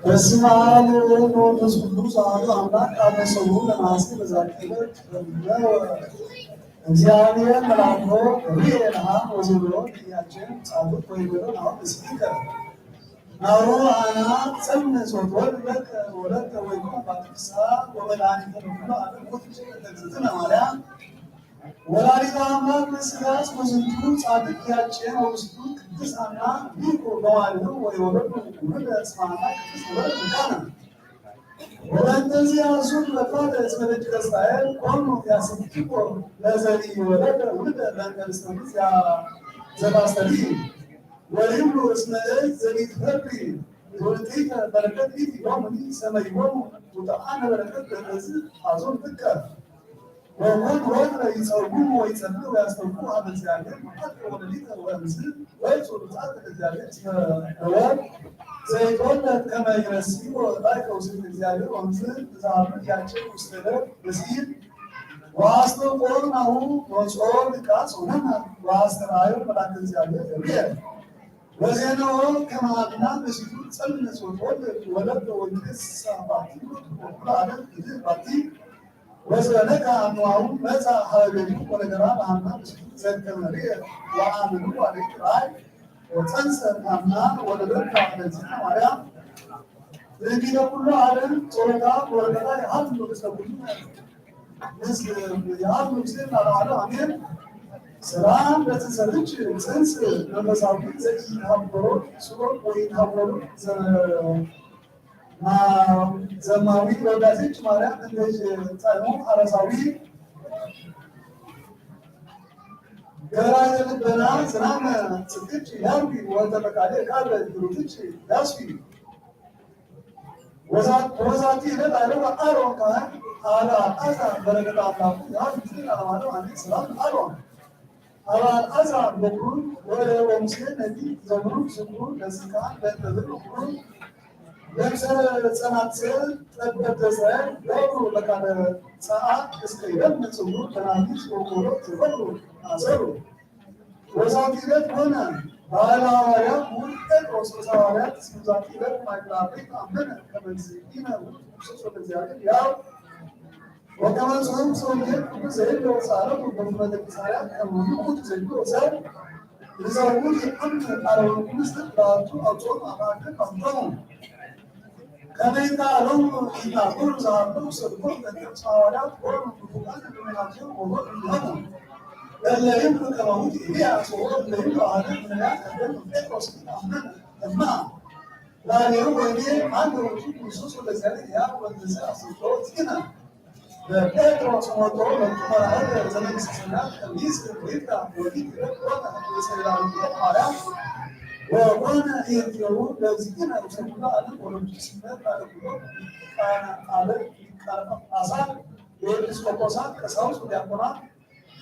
በስመ አብ ወወልድ ወመንፈስ ቅዱስ አሐዱ አምላክ። አመ ሰሙዕ ለነሐሴ በዛቲ ዕለት ተፈነወ እግዚአብሔር መልአኮ ገብርኤል ሀ ወዜሮ ጥያቄ ጻድቅ ወይቤሎ ናሁ እስኪከ ናሁ አና ጸንስ ወትወልድ ለከ ወለተ ወይኩን አባተ ፍስሐ ወመድኃኒተ ለኩሉ ዓለም ውእቱ እግዝእትነ ማርያም ወላዲተ አምላክ ምስጋስ ወዝንቱ ጻድቅ ያቄን ወብስቱ ቅድስት ሐና ሊቁ በማለቱ ወይወለዱ ውሉደ እስመ ሐና ቅድስት ወለድ መካነ። ወበእንተዚያ ዙር ለፋተ እስመ ደቂቀ እስራኤል ኮኑ ያስብክዎ ለዘኢ ወለደ ውሉደ ለእንተ ርእስተ ያ ዘታስተሪ ወይብሉ እስመ እዝ ዘኢትፈሪ ትውልዲተ በረከት ይእቲ ሎሙኒ ሰመይዎሙ ውጡኣነ በረከት ለእዝ አዞን ጥቀ ወኮን ወትረ ይጸውሙ ወይጸልዩ ወያስተብቁ ሀበ እግዚአብሔር መዓልተ ወሌሊተ ወእምዝ ወይጹ ብጻት እግዚአብሔር እስመ ነወር ዘይትወለድ ከመ ይረስይዎ እላይ ከውስን እግዚአብሔር ወእምዝ እዛሉ ያቸው ውስተ ደብር ብሲል ወአስተውቆ ናሁ ወጾ ድቃስ ወመና ወአስተርአዮ መልአከ እግዚአብሔር ገብርኤል ወዜናዎ ከመ አድና በሲቱ ጸልመት ወትወልድ ወለደ ወይትነሳ ባቲ ወኩሉ ዓለም ትድህል ባቲ ወዘነካ አምዋሁ መጻ ሀበ ቤቱ ወነገራ ለሐና ምስሉ ዘከመ ርኤ ወአመኑ ወአርአዩ ራእይ ወጸንሰ ሐና ወለደታ ለእግዚእነ ማርያም። ትንቢተ ኩሉ ዓለም ጸሎታ ወበረከታ ይሃሉ ምስለ ኩሉ። ምስ ይሃሉ ምስሌነ ለዓለመ ዓለም አሜን። ሰላም ለትሰርች ጽንስ መንፈሳዊ ዘኢይትሃወሮ ስሩር ወይትሃወሩ ዘ- ማ-፣ ዘማዊ ለውዳሴች ማርያም እንደ ጻድሙ አረሳዊ ገራይ ልበና ዝናመ ጽድቅች ያርቢ ወተፈቃደ ቃለ ግሩትች ያስቢ። ወዛ-፣ ወዛቲ ዕለት አረፈ አሮን ካህን አለ አልዓዛር በረከት አምላኩ ያርቢ ዝናመ አለ አሜን። ሰላም አሮን አልዓዛር በኩር ወሙሴ ነቢይ ዘብሩክ ስሙ ለስልጣን በእንተ ዝብሩ ኩሉ ለምሰለ ጸናት ስዕል ጠበተ እስራኤል ገብሩ ለቃለ ጸአት እስከ ይደም ጽሙ ተናቢስ ወቆሎ ዘበሩ አሰሩ። ወዛቲ ዕለት ኮነ በዓለ ሐዋርያ ውእቱ ጴጥሮስ ወሐዋርያት እስመ ዛቲ ዕለት ማእከለ አበይት አመነ ከመ እግዚእነ ውእቱ ክርስቶስ ወልደ እግዚአብሔር ያው ወከመ ጽሑፍ ዘወንጌል ቅዱስ ዘይብሎ ጻረሙ በፍኖተ ቂሳርያ ከመ ውእቱ ዘይብሎ ሰብ ርዛቡ ይአምር ቃለ ወንጌል ምስለ ጻቱ አውጽኦ አማከ ቀምጦሙ። ከመ ይትሃሎሙ ኢናብሩ ዘሃሎ ሰብኮ ለቅዱስ ሐዋርያት ወሩ ብሩካን ለመናቸው ወወሩ ይሆኑ። እለ ይብሉ ከመ ውእቱ ኤልያስ ወወሩ እለ ይብሉ አሐዱ ነቢያት ቀደም ጴጥሮስ አመነ እማ ላሌሁ ወይቤ አንተ ውእቱ ክርስቶስ ወልደ እግዚአብሔር ሕያው ወእንተዝ አስተብጽኦ ዚነ ለጴጥሮስ ሞቶ ለእንቱ መራእየ ዘመንግሥተ ሰማያት ከመ ይስዕር ወይፍታ ወዲት ረድኦተ ርእሰ ዳዊት ማርያም ወኮነ ኢርትኤሁ ለእግዚእነ ውስተ ኩሉ ዓለም ወለኩሉ ስምረት ላዕለ ኩሎም ሊቃነ ዓለም ሊቃነ ጳጳሳት ወኤጲስቆጶሳት ቀሳውስት ወዲያቆናት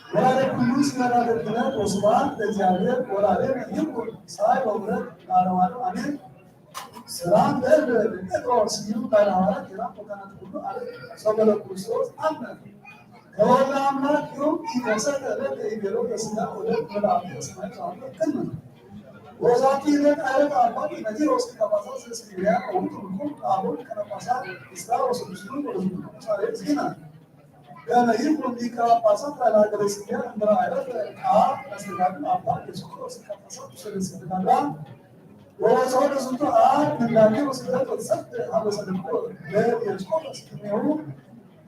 ወላደ ኩሉ ስመና ደግነት ወስብሐት ለእግዚአብሔር ወላደ ይኩን ሳይ ወምረት ለዓለመ ዓለም አሜን። ሰላም ለእግዚአብሔር ጴጥሮስ ይሁን ባለ ሐዋርያት ኪራም ወካህናት ኩሉ ዓለም ሰው በለ ክርስቶስ አመን። ከወልደ አምላክ ይሁን ኢተሰተ ለተ ኢቤሎ ለስጋ ወደም ወለአብ ሰማይ ጻድቅ ክምን ወዛቲ ለቃለ አባ ጢሞቴዎስ ሊቀ ጳጳሳት ዘእስክንድርያ ወውቱ ምኩር አቡን ሊቀ ጳጳሳት እስራ ወስድስቱ ወዝንቱ ሳሌ ዜና ከመ ይኩን ሊቀ ጳጳሳት ለሀገረ እስክንድርያ እንድራ አይረፈ አ አስተዳድር አባ ዲዮስቆሮስ ሊቀ ጳጳሳት ውስተ ደሴተ ጋግራ ወወፅኦ ለዝንቱ አብ ምንዳቤ ወስደት ወትሰብእ ሀበ ሰደቆ ለዲዮስቆሮስ ቅኔሁ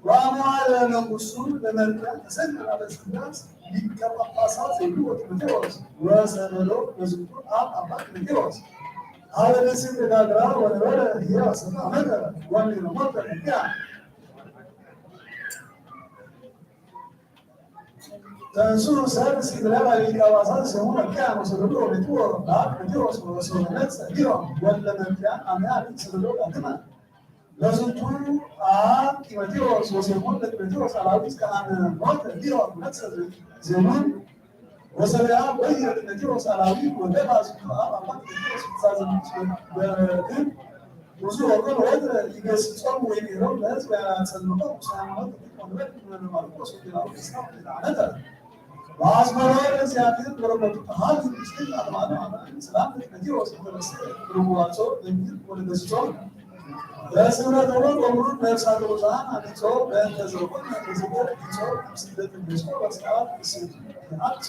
ወአመዋለ መንግስቱ ለመርቅያን ተሰግድ አበ ስንዳስ ሊቀ ጳጳሳት ዘይብሉ ወጢሞቴዎስ ወሰደዶ ለዝንቱ አብ አባ ጢሞቴዎስ አበ ደሴተ ጋግራ ወነበረ ህያ ሰብአ መከረ ወንድነ ሞተ ህያ ተንሱ ሰብ ሲግለባ ሊቀ ጳጳሳት ስሙ መኪያን ወሰደዶ ወቤቱ ወባብ ጢሞቴዎስ ወሰደነት ጸዲዮ ወለ መኪያን አመያ ሰደዶ ዳግመ ለዝንቱ አብ ጢሞቴዎስ ወሴሞን ለጢሞቴዎስ አላዊ እስከ አነ ሞተ ዲዮ ነፍሰ ዜሞን ወሰሪያ ወይረ ጢሞቴዎስ አላዊ ወገባ ዝንቱ አብ አባ ጢሞቴዎስ ትእዛዝ ንጉስ በረክን ብዙ ወገን ወትረ ይገስጾም ወይኔሮም ለህዝብ ያላጸልቆ ቅዱስ ሃይማኖት ወንበር ማርቆስ ወንጌላዊ ስራ ዓመተ ወአስመረ ለእግዚአብሔር በረከቱ ተሃሉ ምስል አጥማነ አማን ሰላም ለጢሞቴዎስ ወተነስተ ርዋጾ ለሚል ወለገስጾ በስምረተ ወልድ ወመንፈስ ቅዱስ ነፍሳተ ቅዱሳን አንጾ በእንተ ዘኮነ በዝገር ጾር ስደት እንደስቆ በስርዓት ስም አንጾ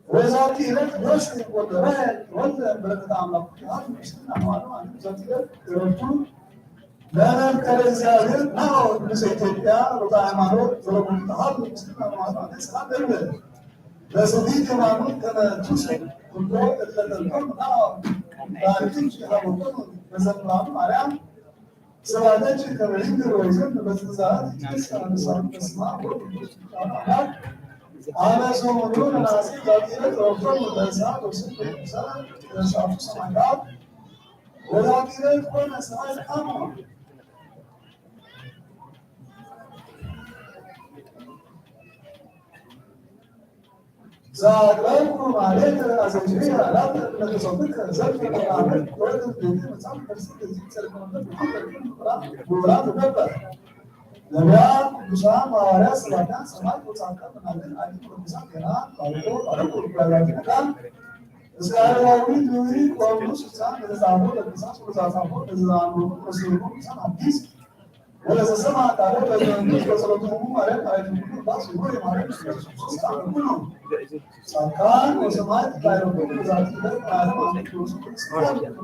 ወዛቲ ዕለት ወስክ ወደረሀ ወልደ በረከተ አምላክ ይሃሉ ምስል አማን አማን ዛቲ ዕለት ዕረፍቱ ለመፍቀደ እግዚአብሔር ናው ቅዱስ ኢትዮጵያ ሩታ ሃይማኖት ዘረጉ ተሃሉ ምስል አማን አማን ሰላም ለእግዚአብሔር በስዲት የማኑት ከመ ቱስል ኩሎ እለ ተልኮም ናው ባርኪ ሀበኮም መዘምራኑ ማርያም ስብሐተኪ ከመ ይንግር ወይዘን በትእዛዝ ይትነሳ ንሳን በስማ ወቅዱስ አምላክ አነ ሰሙኑ ነሐሴ ዛቲ ዕለት ወፍቶም በእሳት ወስብ ቅዱሳን በእሳቱ ሰማዕታት ወዛቲ ዕለት ኮነ ሰማዕት አሞን ዘአቅረብኩ ማሌት አዘኪሪ አላት ለተሰብክ ዘልፍ ለማመድ ወርድ ቤት መጽሐፍ ቅዱስ ለዚህ ጸርቀመበት ወራት ነበር። ነቢያት፣ ቅዱሳን፣ ሐዋርያት፣ ሰባክያን፣ ሰማዕት ወጻድቃን፣ መናፍቃን፣ አዲስ ቅዱሳን ገና ባልቆ ባልቆ ጉዳያት ነቃል እስከ አረጋዊ ድዊ ቆሙ ስልሳን ለተጻፎ ለቅዱሳን ወለተጻፎ ለዘአንብቡ ወስርቡ ቅዱሳን አዲስ ወለዘሰማ ቃለ በመንግስት በጸሎቱ ሁሉ ማርያም አራዊት ሁሉ ባስ ሁሉ የማርያም ክርስቶስ አመኑ። ጻድቃን ወሰማዕት ባይረቡ በዛቲ ዕለት ዓለም አመት ወሱ ክርስቲያን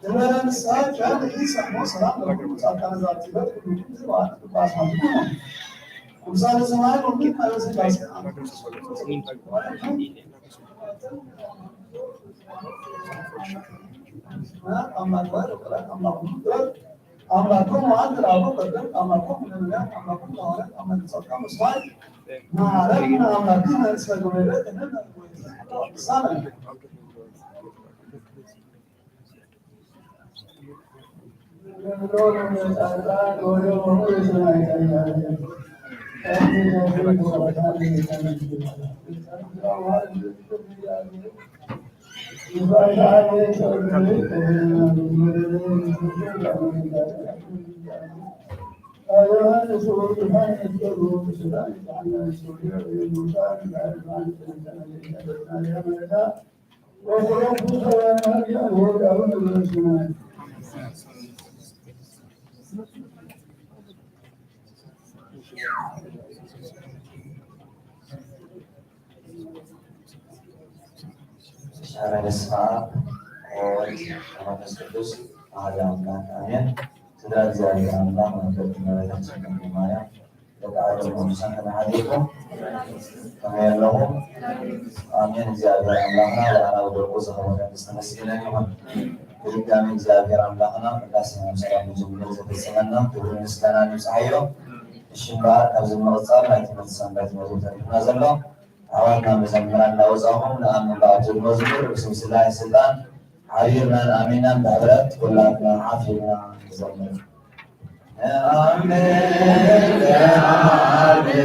ትበለ ንስሐ ጃን ይሰሞ ሰላም ለሁሉ ጻድቃን ዛቲ ዕለት ሁሉ ዝባል ባስ ማለት ነው። ቅዱሳን ሰማይ ወምድር ኃይለ ሥላሴ አንተ አምላክ አምላክ አምላክ አምላኮሙ አንተ ለአበው ቀደም አምላኮሙ ለነቢያት አምላኮሙ ለሐዋርያት አምላክ ጸድቃን መስዋዕት መሐረነ አምላክነ እስመ ገበሬ ለነ ቅዱሳነ በስመ አብ ወወልድ ወመንፈስ ቅዱስ አሐዱ አምላክ አሜን። ስድራ እግዚኣብሔር አምላክ መምህር እመቤታችን ድንግል ማርያም ደቂ ዓለም ቅዱሳን ከመይ ሓዲርኩም? ከመይ ኣለኹም? ኣሜን። እግዚኣብሔር ኣምላኽና ብኣና ብደቁ ዝኸበረ ዝተመስገነ ይኹን። ብድጋሚ እግዚኣብሔር ኣምላኽና ቅዳሴና ብሰላም ንጅምር ዘፈጸመና ክብርን ምስጋናን ይብጽሓዮ። እሺ እምበኣር ካብዚ ብምቕጻል ናይ ትምህርቲ ሰንበት መዝሙር ተሪፉና ዘሎ ኣሕዋትና መዘምራን እናወጻኹም ንኣምን ብኣብ ዘሎ ዝምር ብስም ስላሴ ስልጣን ሓቢርናን ኣሚናን ብሕብረት ኩላትና ሓፊርና ንዘምር። ነኣምን ነኣምን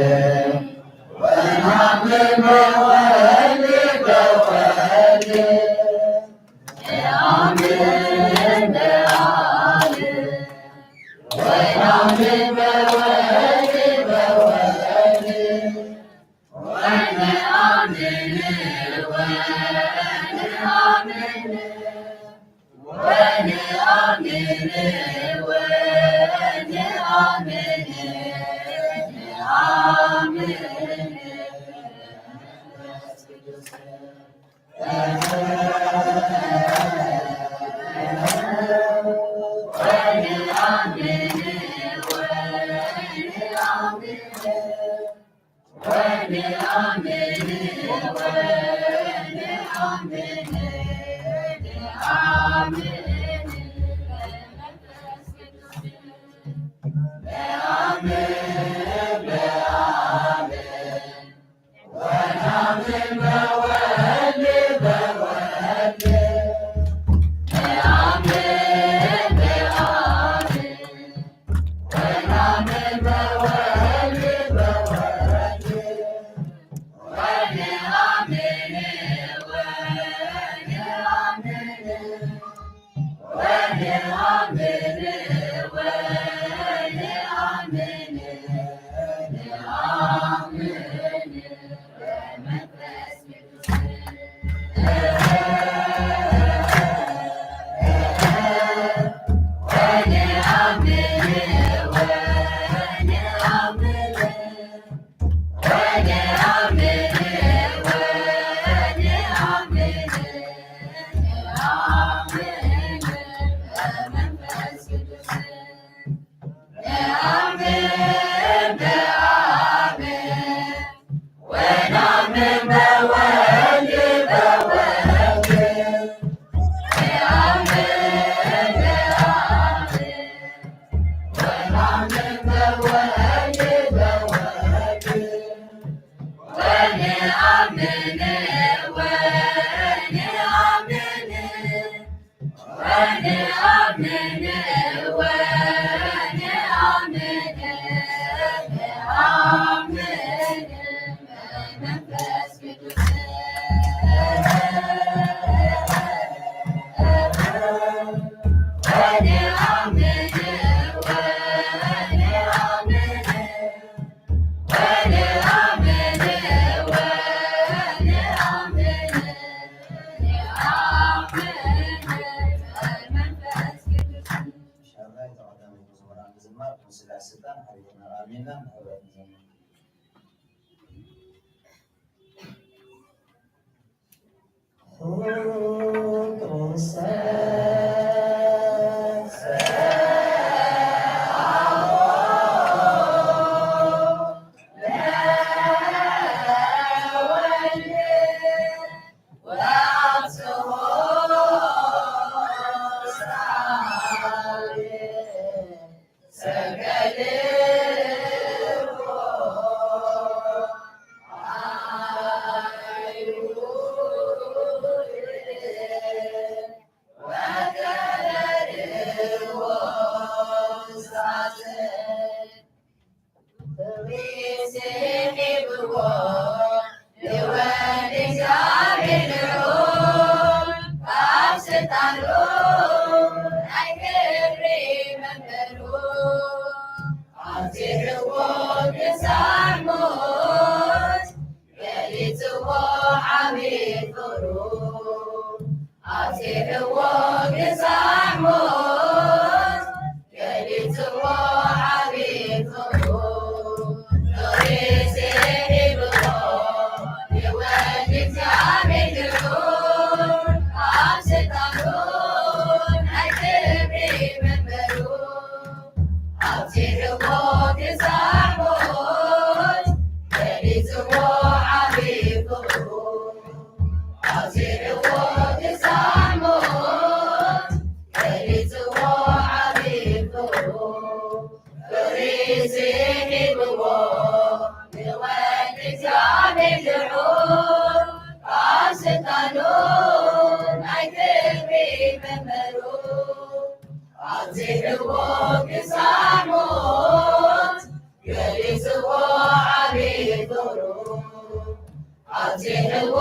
ኣብዚሕዎ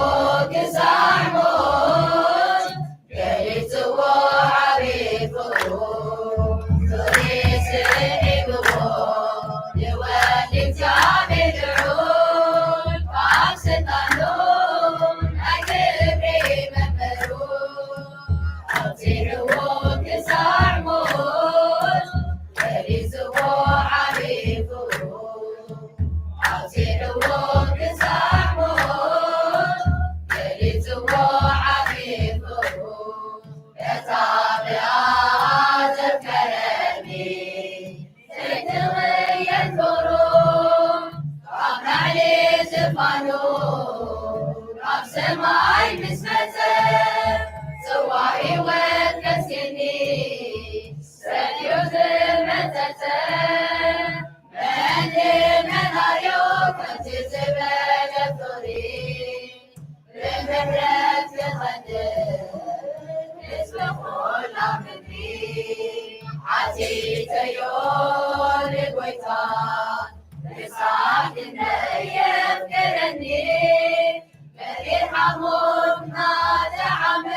ክሳዕ ሞት ገሊጽዎ ዓቢ ፍቕሩ። ፍቕሪ ስሒብዎ ንወዲ እግዚኣብሔር ልዑል ካብ ስልጣኑ ናይ ክብሪ መንበሩ። ኣብዚሕዎ ክሳዕ ሞት ገሊጽዎ ዓቢ ፍቕሩ። ኣብዚሕዎ ክሳዕ ሞት ገሊጽዎ ዓቢ ፍቕሩ። በታ ብኣ ዘፍቀረኒ ዘይትቕየር ፍቕሩ ካብ ላዕሊ ዝፋኑ ካብ ሰማይ ምስ መጸ ጽዋ ህይወት ከስኒ ሰትዩ ዝመጸጸ መን መናዮ ከምዚ ዝበለ ፍቕሪ ብምሕረት ክቐድስ ህዝቢ ኩላ ምድሪ ሓቲተዮ ንጎይታ ክሳዕ ክንደይ የፍቅረኒ መሪር ሓሞት ናጠዓመ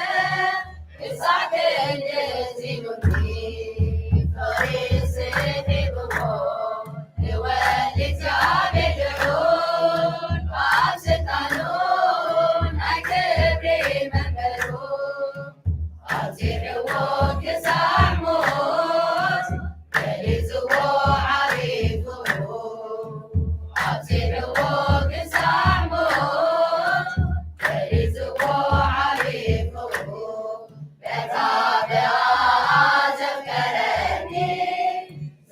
ክሳዕ ክንድዚ ኢሉኒ ፍቕሪ ስሒብዎ ንወዲ እግዚኣብሔር ልዑል ካብ ስልጣኑ ናይ ክብሪ መንበሩ ኣብዚሕዎ ክሳዕ ሞት ገሊጽዎ ዓቢ ፍቕሩ ኣብዚሕዎ ክሳዕ ሞት ገሊጽዎ ዓቢ ፍቕሩ በታ ብኣ ዘፍቀረኒ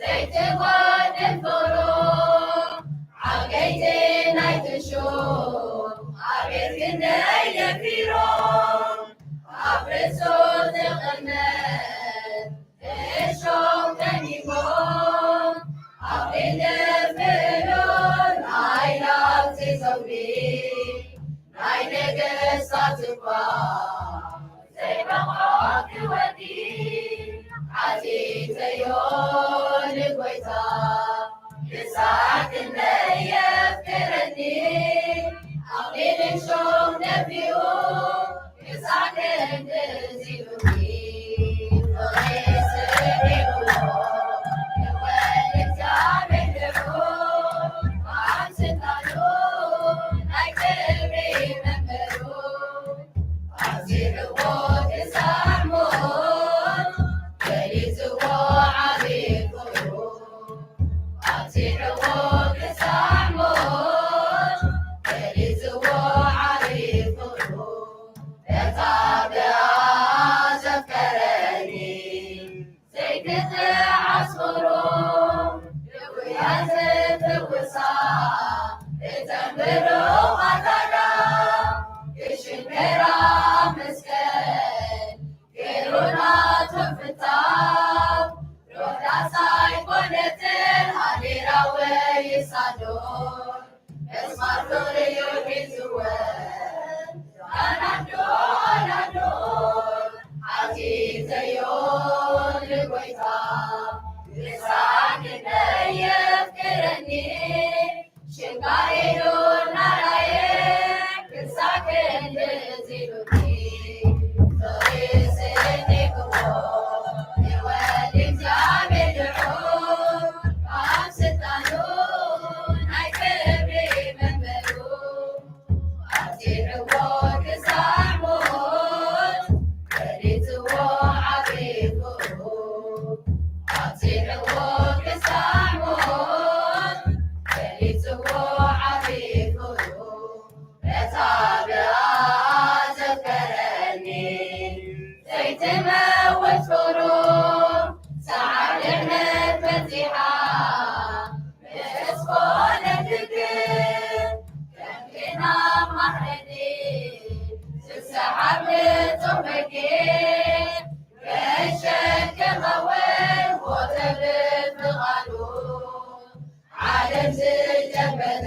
ዘይትጎድል ፍቕሩ ዓበይቲ ናይቲ ሹም ኣቤት ክንደይ የፊሮም ኣብ ርእሱ ዝቕመጥ እሾኽ ከኒፎም ኣብ ክንዲ ፍሉል ናይ ናብቲ ዘውዲ ናይ ነገስታት እኳ ዘይበቕዖ ክወዲ ሓቲተዮ ንጎይታ ክሳዕ ክንደይ የፍቅረኒ ኣኽሊል እሾኽ ደፊኡ ክሳዕ ክንድዚ ኢሉኒ ፍቕሪ ስሒብዎ ንወዲ እግዚኣብሔር ልዑል ኣብ ስልጣኑ ናይ ክብሪ መንበሩ ኣብዚሕዎ ክሳዕ ሞት ገሊጽዎ ዓቢ ፍቕሩ ኣብዚሕዎ ክሳዕ ሞት ገሊጽዎ ዓቢ ፍቕሩ በታ ብኣ ዘፍቀረኒ ዘይትጥዓስ ፍቕሩ ድውያት ዝፍውሳ እተን ብሩኻት ኣዳም ክሽንከራ መስቀል ገይሩ ናቱ ፍታው ሮዳስ ኣይኮነትን ሃሌራ ወይ ሳዶን መስማር ፍቕሪ እዩ ሒዝወን ኣናዶ ኣናዶ ሓቲተዮ ንጎይታ ክሳዕ ክንደይ የፍቅረኒ ሽንካር ኢሉ ናራየ ክሳዕ ክንድዚ ኢሉኒ ፍቕሪ ስሒብዎ ንወዲ እግዚኣብሔር ልዑል ኣብ ስልጣኑ ናይ ክብሪ መንበሩ ኣብዚሕዎ ክሳዕ ሞት ገሊጽዎ ዓቢ ፍቕሩ ኣብዚሕዎ ክሳዕ ሞት ገሊጽዎ ዓቢ ፍቕሩ በታ ብኣ ዘፍቀረኒ ዘይትመውት ፍቕሩ ሰዓር ድሕነት በጺሓ ምስ ኮነት ግን ከም ጌና ማሕረዲ ዝሰሓብ ንጹህ በጊዕ ገሸት ክኸውን ሞተ ብፍቓዱ ዓለም ዝጨበጠ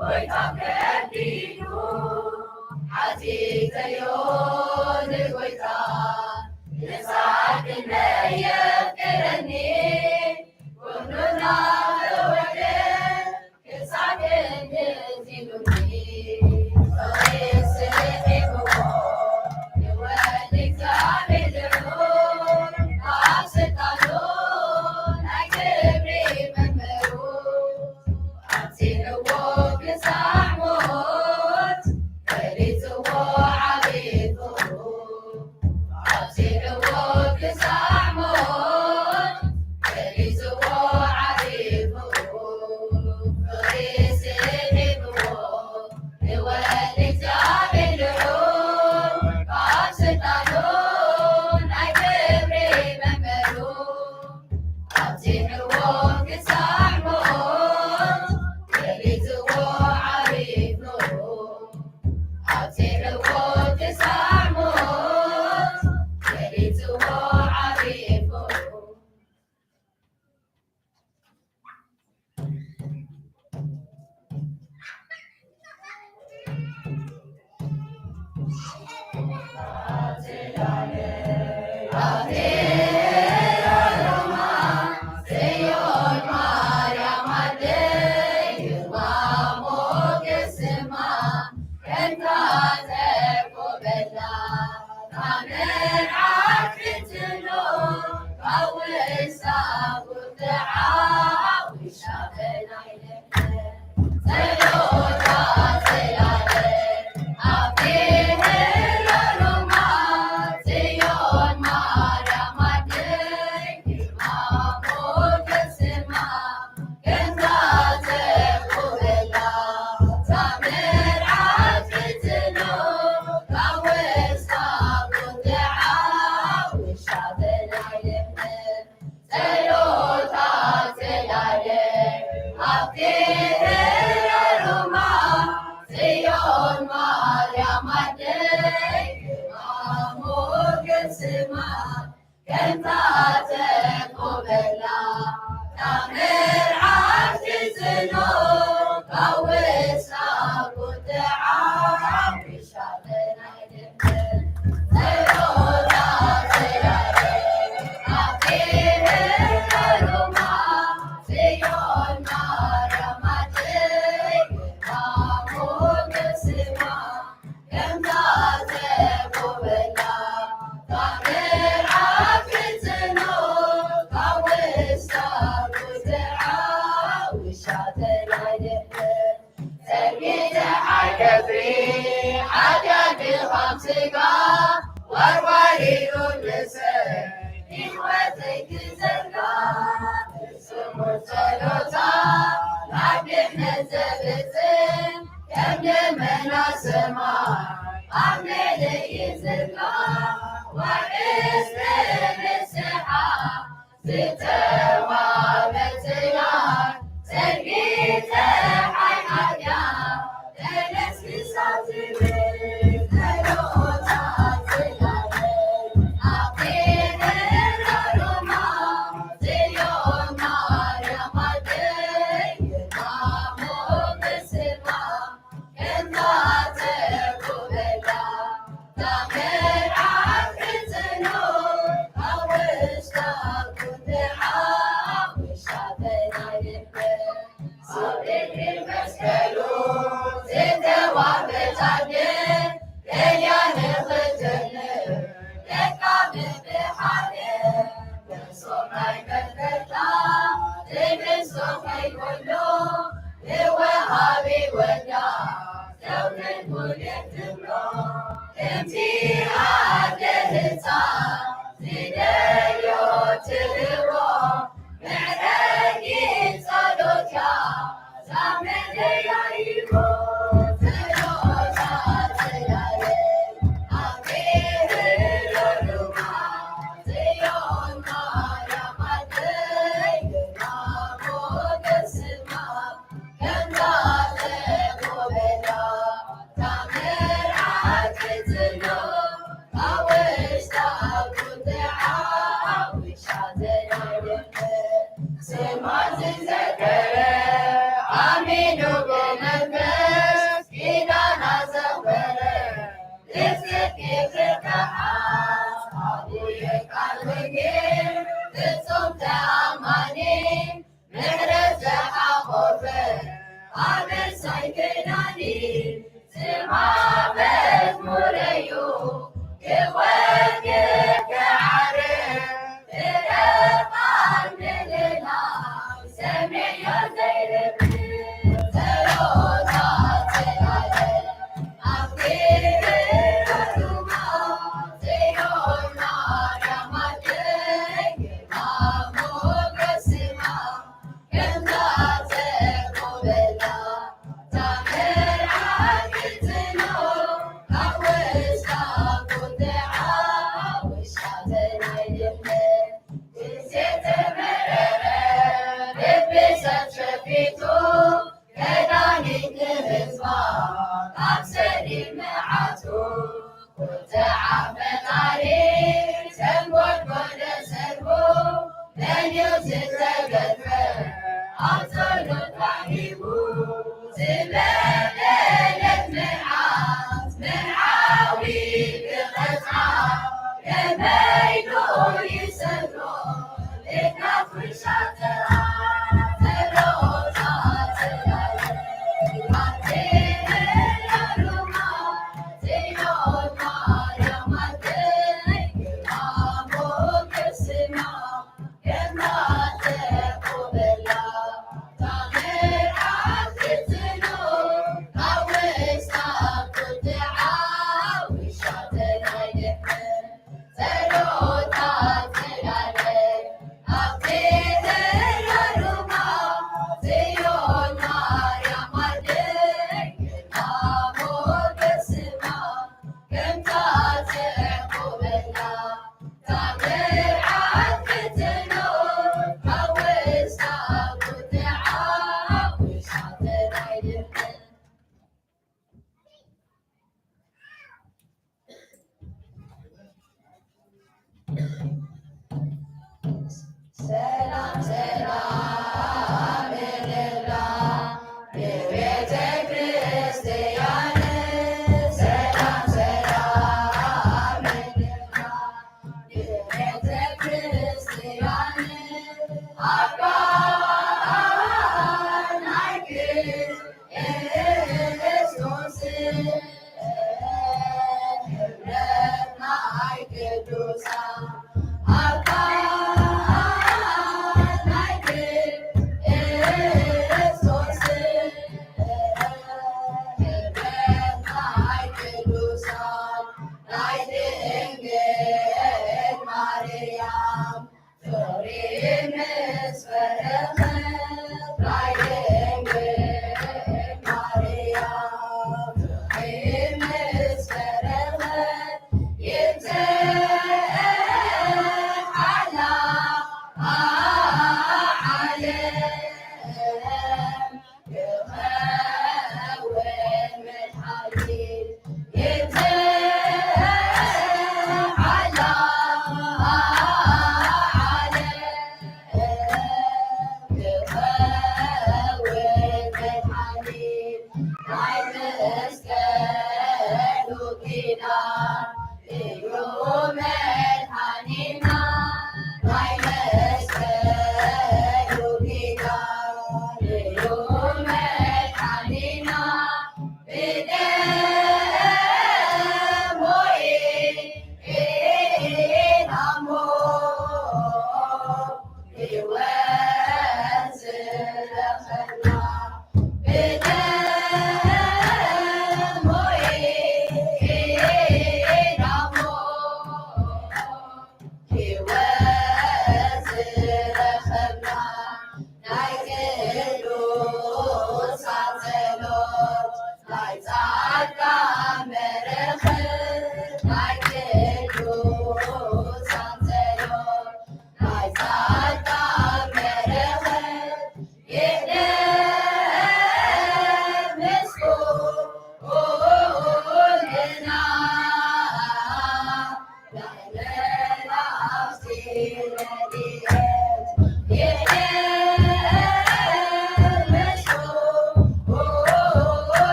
ጎይታ ከቢዱ ሓቲተዮ ንጎይታ ንስሓ ክንደይ የፍቅረኒ ኩሉ እናፈወደ ክሳዕ ክንድዚ ኢሉኒ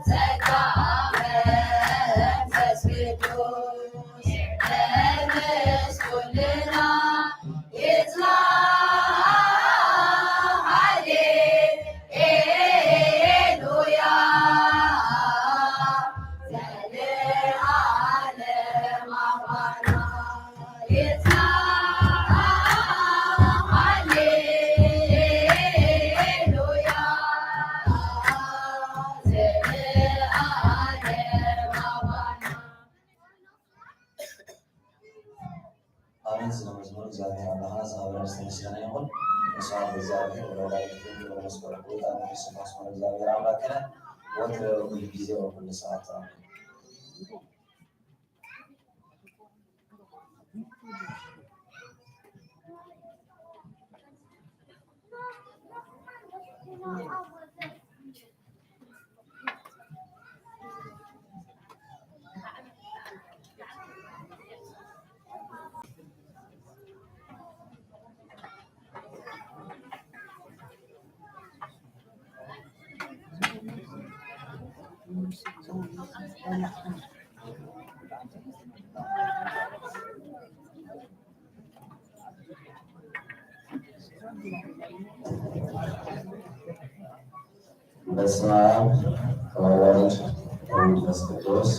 ጸጋ መንፈስ ቅዱስ ተመስኩልና ይጽናሕ። ሃሌሉያ ዘለዓለም ኣባና። ኣሜን። ስለ መዝሙር እግዚኣብሔር ኣምላኽና ዝኸበረ ዝተመስገነ ይኹን። ስብሐት ለእግዚኣብሔር ወለወላዲቱ ድንግል ወለመስቀሉ ክቡር። ኣሜን። ስብሐት ለእግዚኣብሔር ኣምላክነ ወትረ ወኩሉ ጊዜ ወኩሉ ሰዓት። ኣሜን። በስመ አብ ወወልድ ወመንፈስ ቅዱስ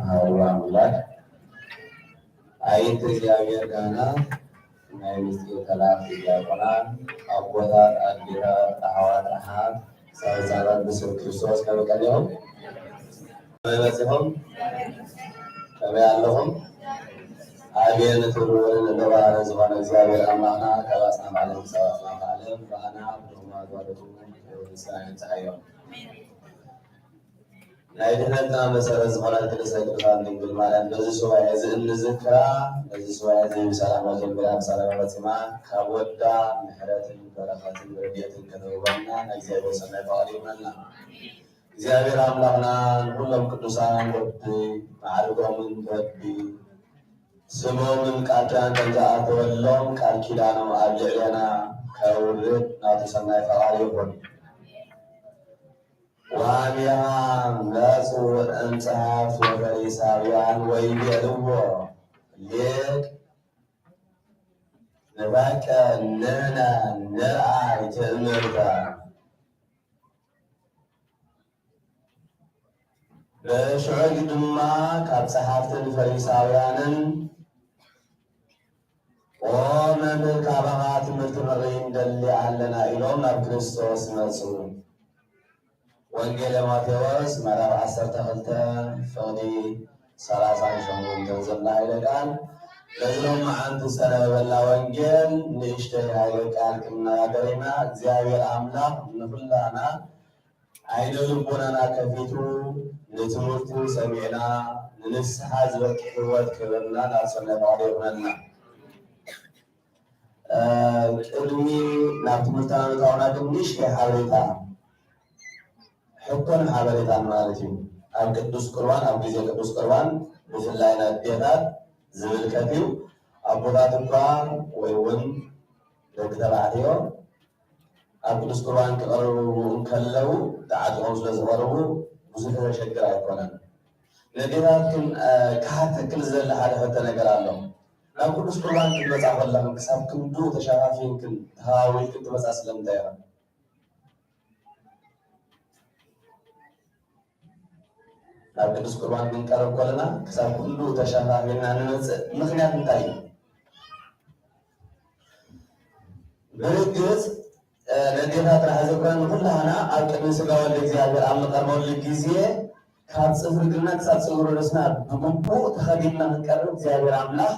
አሐዱ አምላክ። ኣይንተ እግዚኣብሔር ካህናት፣ ናይ ምስጢር ተላእክቲ ዲያቆናት፣ ኣቦታት፣ ኣዴታት፣ ኣሕዋት፣ ኣሓት፣ ህፃናት ብስም ክርስቶስ ከመይ ቀኒኹም? ከመይ በፂኹም? ከመይ ኣለኹም? ኣቤን ክብርን ንባህርን ዝኾነ እግዚኣብሔር ኣምላኽና ካብ ኣጽናፈ ዓለም ክሳብ ኣጽናፈ ዓለም ብኣና ብድኹማት ዋለቱ ምስጋና ይብጽሓዮ። ናይ ድሕነትና መሰረት ዝኾነት ቅድስተ ቅዱሳን ድንግል ማርያም በዚ ሱባኤ እዚ እንዝክራ፣ በዚ ሱባኤ እዚ ብሰላም ጀሚራ ብሰላም ፈጺማ ካብ ወዳ ምሕረትን በረኸትን ረድኤትን ከተውህበና ናይ እግዚኣብሔር ሰናይ ፍቓድ ይኹነልና። እግዚኣብሔር ኣምላኽና ንኹሎም ቅዱሳን በቢ ማዕርጎምን በቢ ስሞምን ቃል ኪዳን ከም ዝኣተወሎም ቃል ኪዳኖም ኣብ ልዕሌና ከውርድ ናቱ ሰናይ ፈቓድ ይኹን። ወአሚሃ መጹ እምጸሐፍት ወፈሪሳውያን ወይቤልዎ ሊቅ ንበቀ ንሕነ ንርኣይ ትእምርተ። ብሽዑ ድማ ካብ ጸሓፍትን ፈሪሳውያንን፣ "ኦ መምህር፣ ካባኻ ትምህርቲ ንርኢ ንደሊ ኣለና" ኢሎም ናብ ክርስቶስ መጹ። ወንጌል ማቴዎስ ምዕራፍ ዓሰርተ ክልተ ፍቕዲ ሰላሳን ሸሞንተን ዘላ ኃይለ ቃል፣ በዚ ሎማዓንቲ ዝተነበበላ ወንጌል ንእሽተይ ኃይለ ቃል ክንነጋገር ኢና። እግዚኣብሔር ኣምላኽ ንኹላና ዓይነ ልቦናና ከፊቱ ንትምህርቱ ሰሚዕና ንንስሓ ዝበቅዕ ህይወት ክህበና ናብ ሰናይ ፍቓዱ ይኹነልና። እ፣ ቅድሚ ናብ ትምህርትና ምእታውና ግን ንእሽተይ ሓበሬታ፣ ሕቶን ሓበሬታን ማለት እዩ። ኣብ ቅዱስ ቁርባን፣ ኣብ ግዜ ቅዱስ ቁርባን ብፍላይ ንኣዴታት ዝምልከት እዩ። ኣቦታት እኳ ወይ እውን ደቂ ተባዕትዮ ኣብ ቅዱስ ቁርባን ክቐርቡ እንከለዉ ተዓጢቖም ስለ ዝቐርቡ ብዙሕ ዘሸግር ኣይኮነን። ነዴታት ግን፣ እ፣ ክሓተክን ዝደሊ ሓደ ሕቶ ነገር ኣሎ። ናብ ቅዱስ ቁርባን ክትመጻ ከለኽን ክሳብ ክንዱ ተሸፋፊንክን ተሃዋዊልክን ትመጻ ስለምንታይ ኢኽን? ናብ ቅዱስ ቁርባን ክንቀርብ ከለና ክሳብ ክንዱ ተሸፋፊንና ንመጽእ ምኽንያት እንታይ እዩ? ብርግጽ፣ እ፣ ነዴታት ጥራሕ ዘይኮነ ንኩላህና ኣብ ቅድሚ ስጋ ወልደ እግዚኣብሔር ኣብ ንቀርበሉ ግዜ ካብ ጽፍሪ እግርና ክሳብ ጽፍሪ ርእስና ብግቡእ ተኸዲንና ክንቀርብ እግዚኣብሔር ኣምላኽ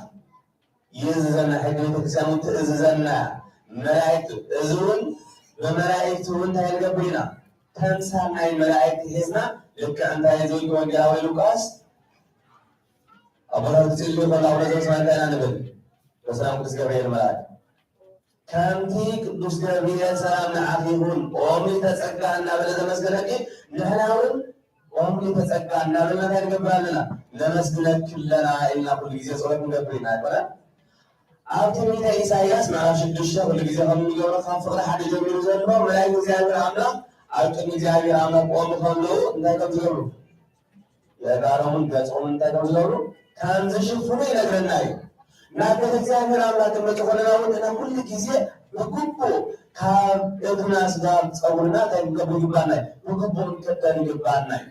ይእዝዘና። ሕጊ ቤተክርስትያን እውን ትእዝዘና። መላእክት፣ እዚ እውን ብመላእክት እውን እንታይ ንገብር ኢና? ተምሳል ናይ መላእክት ሒዝና ልክዕ እንታይ ዝብል ወንጌላዊ ሉቃስ ኣቦታት ክጽልዩ ከለዉ ኣቡነ ዘበሰማይ እንታይ ኢና ንብል? በሰላም ቅዱስ ገብርኤል መልኣክ ከምቲ ቅዱስ ገብርኤል ሰላም ንዓኺ ይኹን፣ ኦ ምልዕተ ጸጋ እናበለ ዘመስገነኪ፣ ንሕና እውን ኦ ምልዕተ ጸጋ እናበልና እንታይ ንገብር ኣለና? ነመስግነኪ ኣለና ኢልና ኩሉ ግዜ ጸሎት ንገብር ኢና ኣይኮነን? ኣብ ትንቢተ ኢሳይያስ ምዕራፍ ሽዱሽተ ኩሉ ግዜ ከም እንገብሮ ካብ ፍቕሪ ሓደ ጀሚሩ ዘሎ መላእክት እግዚኣብሔር ኣምላኽ ኣብ ቅድሚ እግዚኣብሔር ኣምላኽ ክቆሙ ከለዉ እንታይ ከም ዝገብሩ፣ የእጋሮምን ገጾምን እንታይ ከም ዝገብሩ ከም ዝሽፍኑ ይነግረና እዩ። ናብ ቤተ እግዚኣብሔር ኣምላኽ ክንመጽእ ከለና እውን ንሕና ኩሉ ግዜ ብግቡእ ካብ እግርና ስጋብ ጸጉርና እንታይ ክንገብር ይግባና እዩ? ብግቡእ ክንክደን ይግባና እዩ።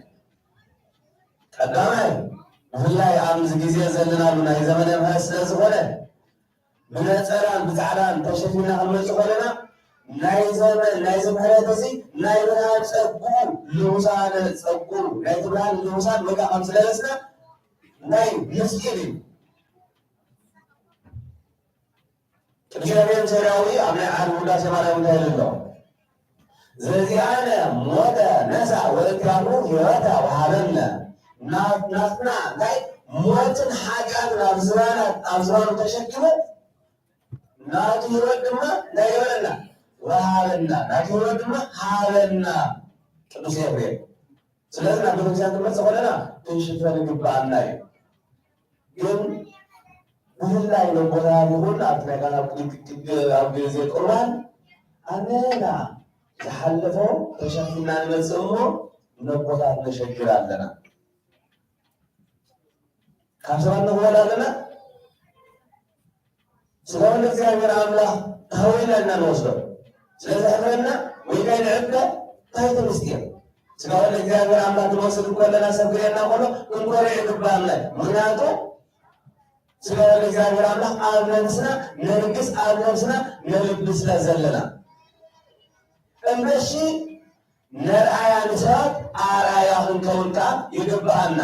ቀዳማይ፣ ብፍላይ ኣብዚ ግዜ ዘለናሉ ናይ ዘመነ ምሕረት ስለ ዝኾነ፣ ብነጸላን ብጻዕዳን ተሸፊና ክንመጽእ ከለና፣ ናይ ዘመን፣ ናይዚ ምሕረት እዚ ናይ ብርሃን ጸግኡ ልውሳነ ጸግኡ፣ ናይ ብርሃን ልውሳን ወይ ከዓ ከም ዝለበስና ናይ ምስጢር እዩ። ቅዱስ ኤፍሬም ሶርያዊ ኣብ ናይ ዓርቢ ውዳሴ ማርያም እንታይ ኢሉ ኣሎ? ዘዚኣነ ሞተ ነሳ ወእንቲኣሁ ሕይወተ ወሃበነ። ና-፣ ናትና ናይ ሞትን ሓጢኣትን ኣብ ዝባና፣ ኣብ ዝባኑ ተሸኪሙ፣ ናቱ ሕይወት ድማ እንታይ ገበረና? ወሃበና። ናቱ ሕይወት ድማ ሃበና። ቅዱስ ኤፍሬም። ስለዚ ናብ ቤተክርስትያን ክንመጽእ ከለና ክንሽፈን ይግብኣና እዩ። ግን ብፍላይ ነቦታት ይኹን ኣብቲ ናይ ካህናት ቅድቅድቅ ኣብ ግዜ ቁርባን ኣነና ዝሓለፎ ተሸፊና ንመጽእ እሞ ነቦታት ነሸግር ኣለና። ካብ ሰባት ንቕበል ኣለና። ስጋ ወልደ እግዚኣብሔር ኣምላኽ ተኸዊልና ኢና ንወስዶ። ስለ ዘሕፍረና ወይ ካይ ንዕበ እንታይ እቲ ምስጢር? ስጋ ወልደ እግዚኣብሔር ኣምላኽ ክንወስድ እንከለና ሰብ ክርእየና ከሎ ክንኮርዕ ይግባኣና እዩ። ምኽንያቱ ስጋ ወልደ እግዚኣብሔር ኣምላኽ ኣብ ነብስና ነንግስ፣ ኣብ ነብስና ነልቢ ስለ ዘለና። እምበሺ ነርኣያ ንሰባት ኣርኣያ ክንከውን ከኣ ይግብኣና።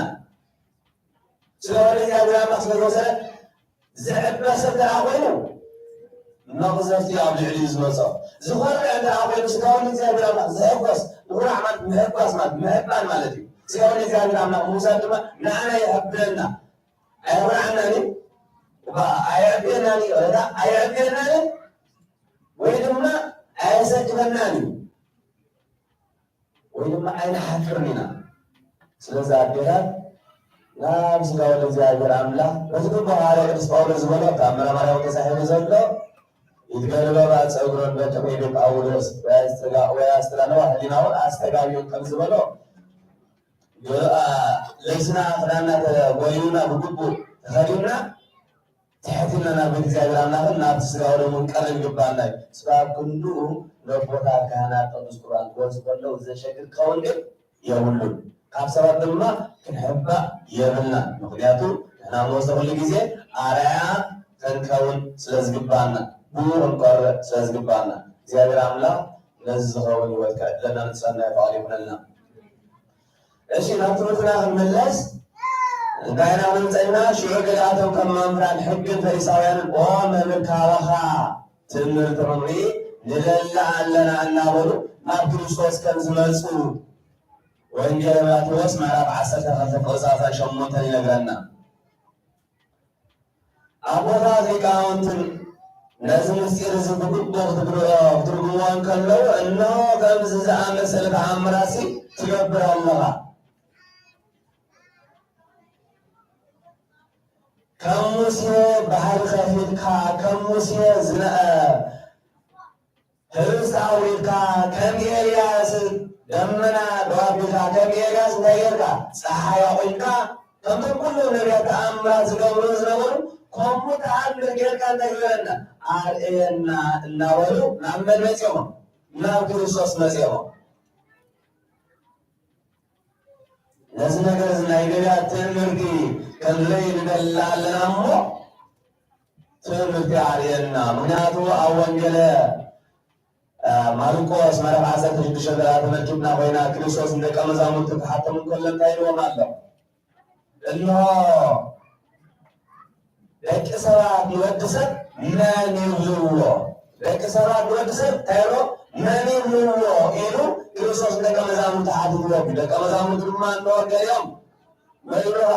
ስጋ ወልደ እግዚኣብሔር ኣምላኽ ስለ ዝወሰደ ዝዕበ ሰብ እንተ ደኣ ኮይኑ መቕዘፍቲ ኣብ ልዕሊኡ ዝመጾ። ዝኾርዕ እንተ ደኣ ኮይኑ ስጋ ወልደ እግዚኣብሔር ኣምላኽ ዝሕጎስ፣ ምኹራዕ ማለት ምሕጓስ ማለት ምሕባን ማለት እዩ። ስጋ ወልደ እግዚኣብሔር ኣምላኽ ምውሳድ ድማ ንዓና የሕብነና። ኣየኹርዓናን እዩ፣ እባ ኣየዕብየናን እዩ፣ ረዳ ኣየዕብየናን እዩ፣ ወይ ድማ ኣየሰክፈናን እዩ። ወይ ድማ ኣይንሓፍርን ኢና። ስለዚ ኣዴታት ናብ ስጋ ወልደ እግዚኣብሔር ኣምላኽ በቲ ግቡእ ሃዋርያ ቅዱስ ጳውሎስ ዝበሎ፣ ኣብ ተኣምረ ማርያም ተጻሒፉ ዘሎ፣ ይትገለበባ ጸጉረን በከመ ይቤ ጳውሎስ ወያስተጋ-፣ ወያስተጋንዋ ህሊናውን ኣስተጋብኡን ከም ዝበሎ፣ ገ-፣ አ፣ ልብስና ክዳንና ተጎይዩና ብግቡእ ተኸዲንና ትሕት ኢልና ናብ ቤት እግዚኣብሔር ኣምላኽን ናብቲ ስጋ ወደሙ ክንቀርብ ይግባኣና እዩ። ስጋብ ክንድኡ ነቦታት ካህናት ቅዱስ ቁርባን ክወስዱ ከለዉ ዘሸግር ክኸውን ግን የብሉን። ካብ ሰባት ድማ ክንሕባእ የብልናን። ምኽንያቱ ንሕና ንወስዶ ኩሉ ግዜ ኣርኣያ ክንከውን ስለ ዝግባኣና፣ ብኡ ክንኮርዕ ስለ ዝግባኣና፣ እግዚኣብሔር ኣምላኽ ነዚ ዝኸውን ህይወት ክዕድለና ንሰናይ ፍቓዱ ይኹነልና። እሺ፣ ናብ ትምህርትና ክንምለስ፣ እንታይ ኢና ክንብል ጸኒሕና? ሽዑ ገሊኣቶም ከም መምህራን ሕግን ፈሪሳውያንን፣ "ኦ መምህር፣ ካባኻ ትምህርቲ ክንርኢ ንደሊ ኣለና" እናበሉ ናብ ክርስቶስ ከም ዝመጹ ወንጌል ማቴዎስ ምዕራፍ ዓሰርተ ክልተ ቁጽሪ ሰላሳን ሸሞንተን ይነግረና። ኣቦታት ሊቃውንትን ነዚ ምስጢር እዚ ብግቡእ ክትግርኦ-፣ ክትርጉምዎ እንከለዉ፣ "እነሆ ከምዚ ዝኣመሰለ ተኣምራሲ ትገብር ኣለኻ። ከም ሙሴ ባሕሪ ከፊልካ፣ ከም ሙሴ ዝነ-፣ ህብስቲ ኣውሪድካ፣ ከም ኤልያስ ደመና ደው ኣቢልካ፣ ከም ኤልያስ እንታይ ጌርካ? ጸሓይ ኣቑምካ፣ ከምቶም ኩሉ ነቢያት ተኣምራት ዝገብሩ ዝነበሩ፣ ከምኡ ተኣምር ጌርካ እንታይ ግበረና? ኣርእየና" እናበሉ ናብ መን መጺኦም? ናብ ክርስቶስ መጺኦም። ነዚ ነገር እዚ ናይ ነቢያት ትምህርቲ ክንርኢ ንደሊ ኣለና እሞ፣ ትምህርቲ ኣርእየና። ምኽንያቱ ኣብ ወንጌለ፣ አ፣ ማርቆስ ምዕራፍ ዓሰርተ ሽዱሽተ እንተ ተመልኪትና ኮይና፣ ክርስቶስ ንደቀ መዛሙርቱ ክሓቶም እንከሎ እንታይ ኢልዎም ኣሎ? እንሆ ደቂ ሰባት ንወዲ ሰብ መን ይብልዎ? ደቂ ሰባት ንወዲ ሰብ እንታይ ኢሎ? መን ይብልዎ? ኢሉ ክርስቶስ ንደቀ መዛሙርቱ ሓቲትዎም እዩ። ደቀ መዛሙርቱ ድማ እንሆ ገሊኦም መን ይብሉኻ?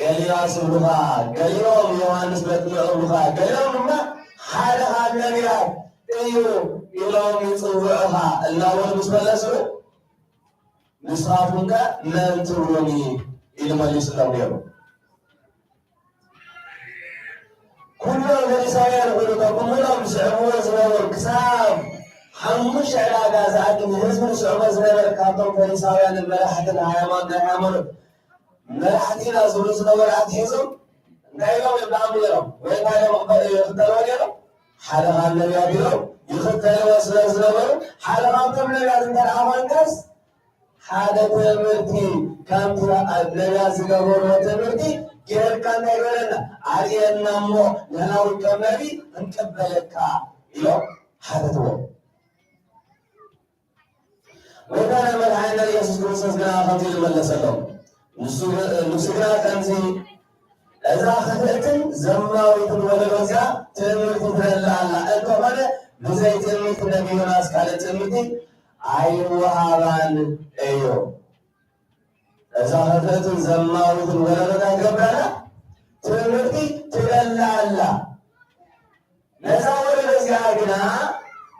ኤልያስ ይብሉኻ፣ ገሊኦም ዮሃንስ መጥምቕ ይብሉኻ፣ ገሊኦም ድማ ሓደ ካብ ነቢያት እዩ ኢሎም ይጽውዑኻ እናበሉ ምስ መለስሉ፣ "ንስኻትኩም ከ መን ትብሉኒ?" ኢሉ መሊሱሎም ነይሩ። ኩሎም ፈሪሳውያን ይኹኑ እቶም ብምሉኦም ዝስዕብዎ ዝነበሩ ክሳብ ሓሙሽተ ዕዳጋ ዝኣክል ንህዝቢ ዝስዕቦ ዝነበረ ካብቶም ፈሪሳውያንን መራሕትን ሃይማኖት ናይ ሃይማኖት መራሕቲ ኢና ዝብሉ ዝነበሩ ኣትሒዞም እንታይ ኢሎም ይብልዓሙ ነይሮም? ወይ እንታይ ኢሎም ይኽተልዎ ነይሮም? ሓደ ካብ ነቢያት ኢሎም ይኽተልዎ ስለ ዝነበሩ ሓደ ካብቶም ነቢያት እንተ ደኣ ኮንካስ ሓደ ትምህርቲ ከምቲ ነቢያት ዝገበርዎ ትምህርቲ ጌርካ እንታይ በለና ኣርእየና እሞ ንሕና እውን ከም ነቢ ክንቅበለካ ኢሎም ሓተትዎ። ጎይታና መድሓኒና ኢየሱስ ክርስቶስ ግና ከምዚ ኢሉ መለሰሎም። ንሱ ንሱ ግና ከምዚ እዛ ክፍእትን ዘማዊትን ወለዶ እዚኣ ትእምርቲ ትደሊ ኣላ። እንተኾነ ብዘይ ትእምርቲ ነቢ ዮናስ ካልእ ትእምርቲ ኣይወሃባን እዩ። እዛ ክፍእትን ዘማዊትን ወለዶ እንታይ ትገብር ኣላ? ትእምርቲ ትደሊ ኣላ። ነዛ ወለዶ እዚኣ ግና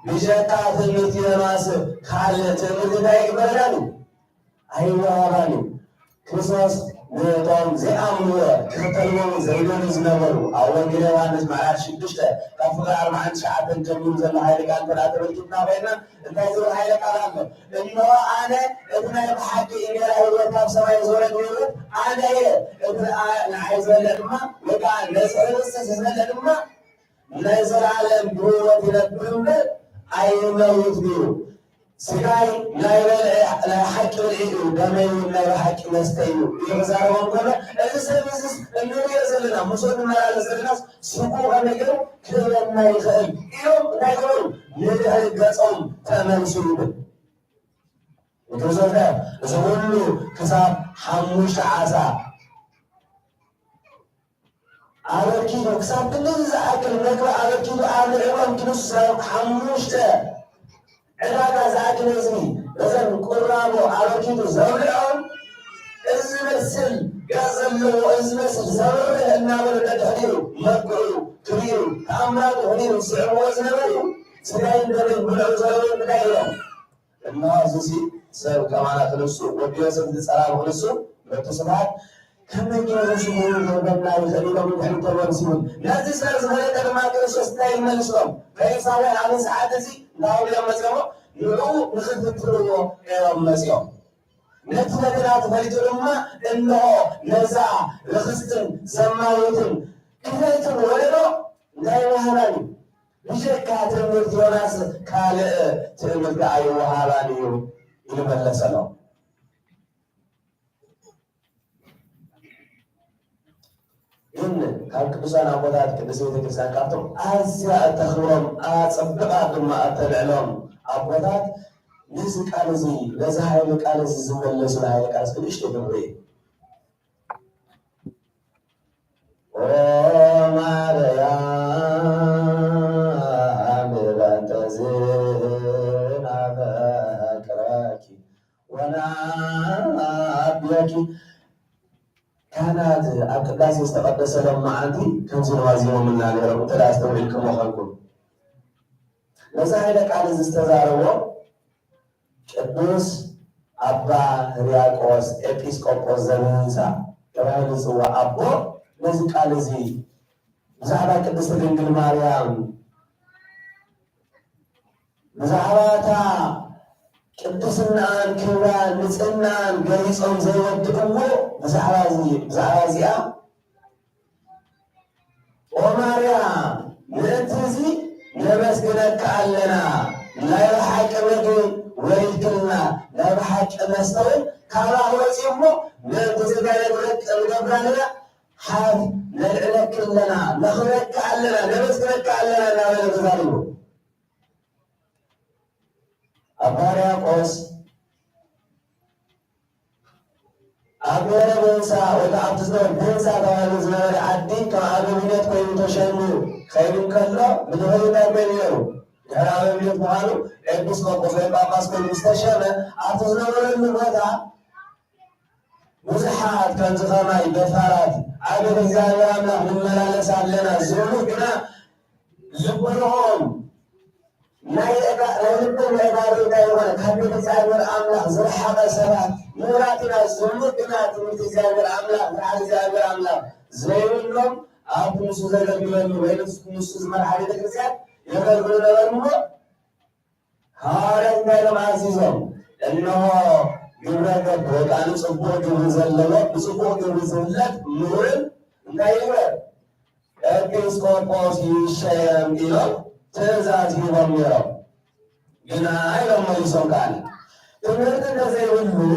ብጀካ ትምህርቲ ዮናስ ካልእ ትምህርቲ እንታይ ይግበረላን እዩ? ኣይወሃባን እዩ። ክርስቶስ ነቶም ዘይኣምንዎ ክኽተልዎም ዘይደልዩ ዝነበሩ ኣብ ወንጌል ዮሃንስ ምዕራፍ ሽዱሽተ ካብ ፍቕሪ ኣርባዓን ትሽዓተን ጀሚሩ ዘሎ ሓይሊ ቃል እንተ ደኣ ተመልኪትና ኮይንና እንታይ ዝብል ሓይለ ቃል ኣሎ? እነሆ ኣነ እቲ ናይ ብሓቂ እንጌራ ህይወት ካብ ሰማይ ዝወረድ ህይወት ኣነ እየ። እቲ ደኣ ንዓይ ዝበለ ድማ ወይ ከዓ ነዚ ህብስቲ ዝበለ ድማ ናይ ዘለዓለም ብህይወት ይነብር እምበር ኣይመውት እዩ። ስጋይ ናይ በልዒ ናይ ሓቂ ብልዒ እዩ፣ ደመይ እውን ናይ ብሓቂ መስተ እዩ ኢሉ ክዛረቦም ከሎ፣ እዚ ሰብ እዚስ እንሪኦ ዘለና፣ ምስኡ እንመላለስ ዘለናስ ስግኡ ከመይ ገይሩ ክህበና ይኽእል ኢሎም እንታይ ገበሩ? ንድሕሪት ገጾም ተመልሱ ይብል። ንክርስቶስ እንታይ? እዚ ኩሉ ክሳብ ሓሙሽተ ዓሳ ኣበርኪቱ ክሳብ ክንድዚ ዝኣክል መግቢ ኣበርኪቱ ኣብ ልዕሎም ክንሱ ሓሙሽተ ዕዳጋ ዝኣክል ህዝቢ በዘን ቁራቦ ኣበርኪቱ ዘብልዖም እዚ ዝመስል ገጽ ዘለዎ እዚ ዝመስል ዘብርህ እናበሉ ነድሕሪኡ መግዑ ክርእዩ ተኣምራቱ ክርእዩ ዝስዕብዎ ዝነበሩ ስጋይን ደምን ብልዑ ዘበሉ እንታይ ኢሎም? እነሆ እዚ ሰብ ከማና ክንሱ ወዲ ዮሴፍ ዝጸላም ክንሱ በቲ ስብሐት ከመይ ገይሩ ሽሙ ክህበና ይኽእል ኢሎም ንድሕሪት ተመልሲውን ነዚ ስለ ዝፈለጠ ድማ ክርስቶስ እንታይ ይመልሶም? ፈሪሳውያን ኣብዚ ሰዓት እዚ እንታይ ኢሎም መጺኦም? ንዕኡ ንኽፍትንዎ እዮም መጺኦም። ነቲ ፈተና ተፈሊጡ ድማ እንሆ ነዛ ርኽስትን ዘማዊትን ክፍእትን ወለዶ እንታይ ወሃባን እዩ? ብጀካ ትእምርቲ ዮናስ ካልእ ትእምርቲ ኣይወሃባን እዩ ኢሉ መለሰሎም። ግን ካብ ቅዱሳን ኣቦታት ቅድስት ቤተክርስትያን ካብቶም ኣዝያ እተኽብሮም ኣጸብቓ ድማ እተልዕሎም ኣቦታት ነዚ ቃል እዚ ነዚ ሃይለ ቃል እዚ ዝመለሱ ንሃይለ ቃል እዚ ንእሽቶ ግብሪ ኦ ማርያም በእንተ ዝናፈቅረኪ ወናብየኪ። ካህናት ኣብ ቅዳሴ ዝተቐደሰሎም መዓልቲ ከምዚ ነዋዚሞምልና ነይሮም፣ እንተ ደኣ ኣስተውዒልክሞ ኾንኩም። ነዚ ሃይለ ቃል እዚ ዝተዛረቦ ቅዱስ ኣባ ህርያቆስ ኤጲስቆጶስ ዘብህንሳ ተባሂሉ ዝጽዋዕ ኣቦ ነዚ ቃል እዚ ብዛዕባ ቅድስቲ ድንግል ማርያም ብዛዕባ እታ ቅድስናኣን ክብራን ንጽህናኣን ገሊጾም ዘይወድእዎ ብዛዕባ እዚ ብዛዕባ እዚኣ ኦ ማርያም፣ ምእንቲ እዚ ነመስግነካ ኣለና። ናይ ብሓቂ መግቢ ወሊድክልና፣ ናይ ብሓቂ መስተ እውን ካባኺ ወፂኡ እሞ፣ ምእንቲ እዚ እንታይ ንገብር ኣለና? ሓፍ ነልዕለኪ ኣለና፣ ነኽብረኪ ኣለና፣ ነመስግነኪ ኣለና እናበለ ተዛሪቡ። ኣባ ሕርያቆስ ኣብ ብሔረ ብህንሳ ወይ ከዓ ኣብቲ ዝነበረ ብህንሳ ተባሂሉ ዝነበረ ዓዲ ከም ኣበምኔት ኮይኑ ተሸይሙ ከይዱ እንከሎ ብድሕሪኡ እንታይ ኮይኑ ነይሩ? ድሕሪ ኣበምኔት ምዃኑ ኤጲስቆጶስ ወይ ጳጳስ ኮይኑ ምስ ተሸመ ኣብቲ ዝነበረሉ ቦታ ብዙሓት ከምዚ ከማይ ደፋራት ኣብ ቤተ እግዚኣብሔር ኣምላኽ ንመላለስ ኣለና ዝብሉ ግና ልቦናኦም ናይ እዳ ናይ ልቦም ናይ ባዶ እንታይ ዝኾነ ካብ ቤተ እግዚኣብሔር ኣምላኽ ዝረሓቐ ሰባት ምሁራት ኢና ዝብሉ ግና ትምህርቲ እግዚኣብሔር ኣምላኽ ፍርሃት እግዚኣብሔር ኣምላኽ ዘይብሎም ኣብቲ ንሱ ዘገልግለሉ ወይ ንሱ ዝመርሓ ቤተ ክርስቲያን የገልግሉ ነበሩ እሞ ሃዋርያት እንታይ ኢሎም ኣዚዞም? እንሆ ግብረ ገብ ወይ ከዓ ንፅቡቕ ግብሪ ዘለዎ ብፅቡቕ ግብሪ ዝፍለጥ ምሁርን እንታይ ይግበር? ኤጲስቆጶስ ይሸየም ኢሎም ትእዛዝ ሂቦም ነይሮም። ግና ኢሎም መሊሶም ከኣኒ ትምህርቲ እንተዘይብሉ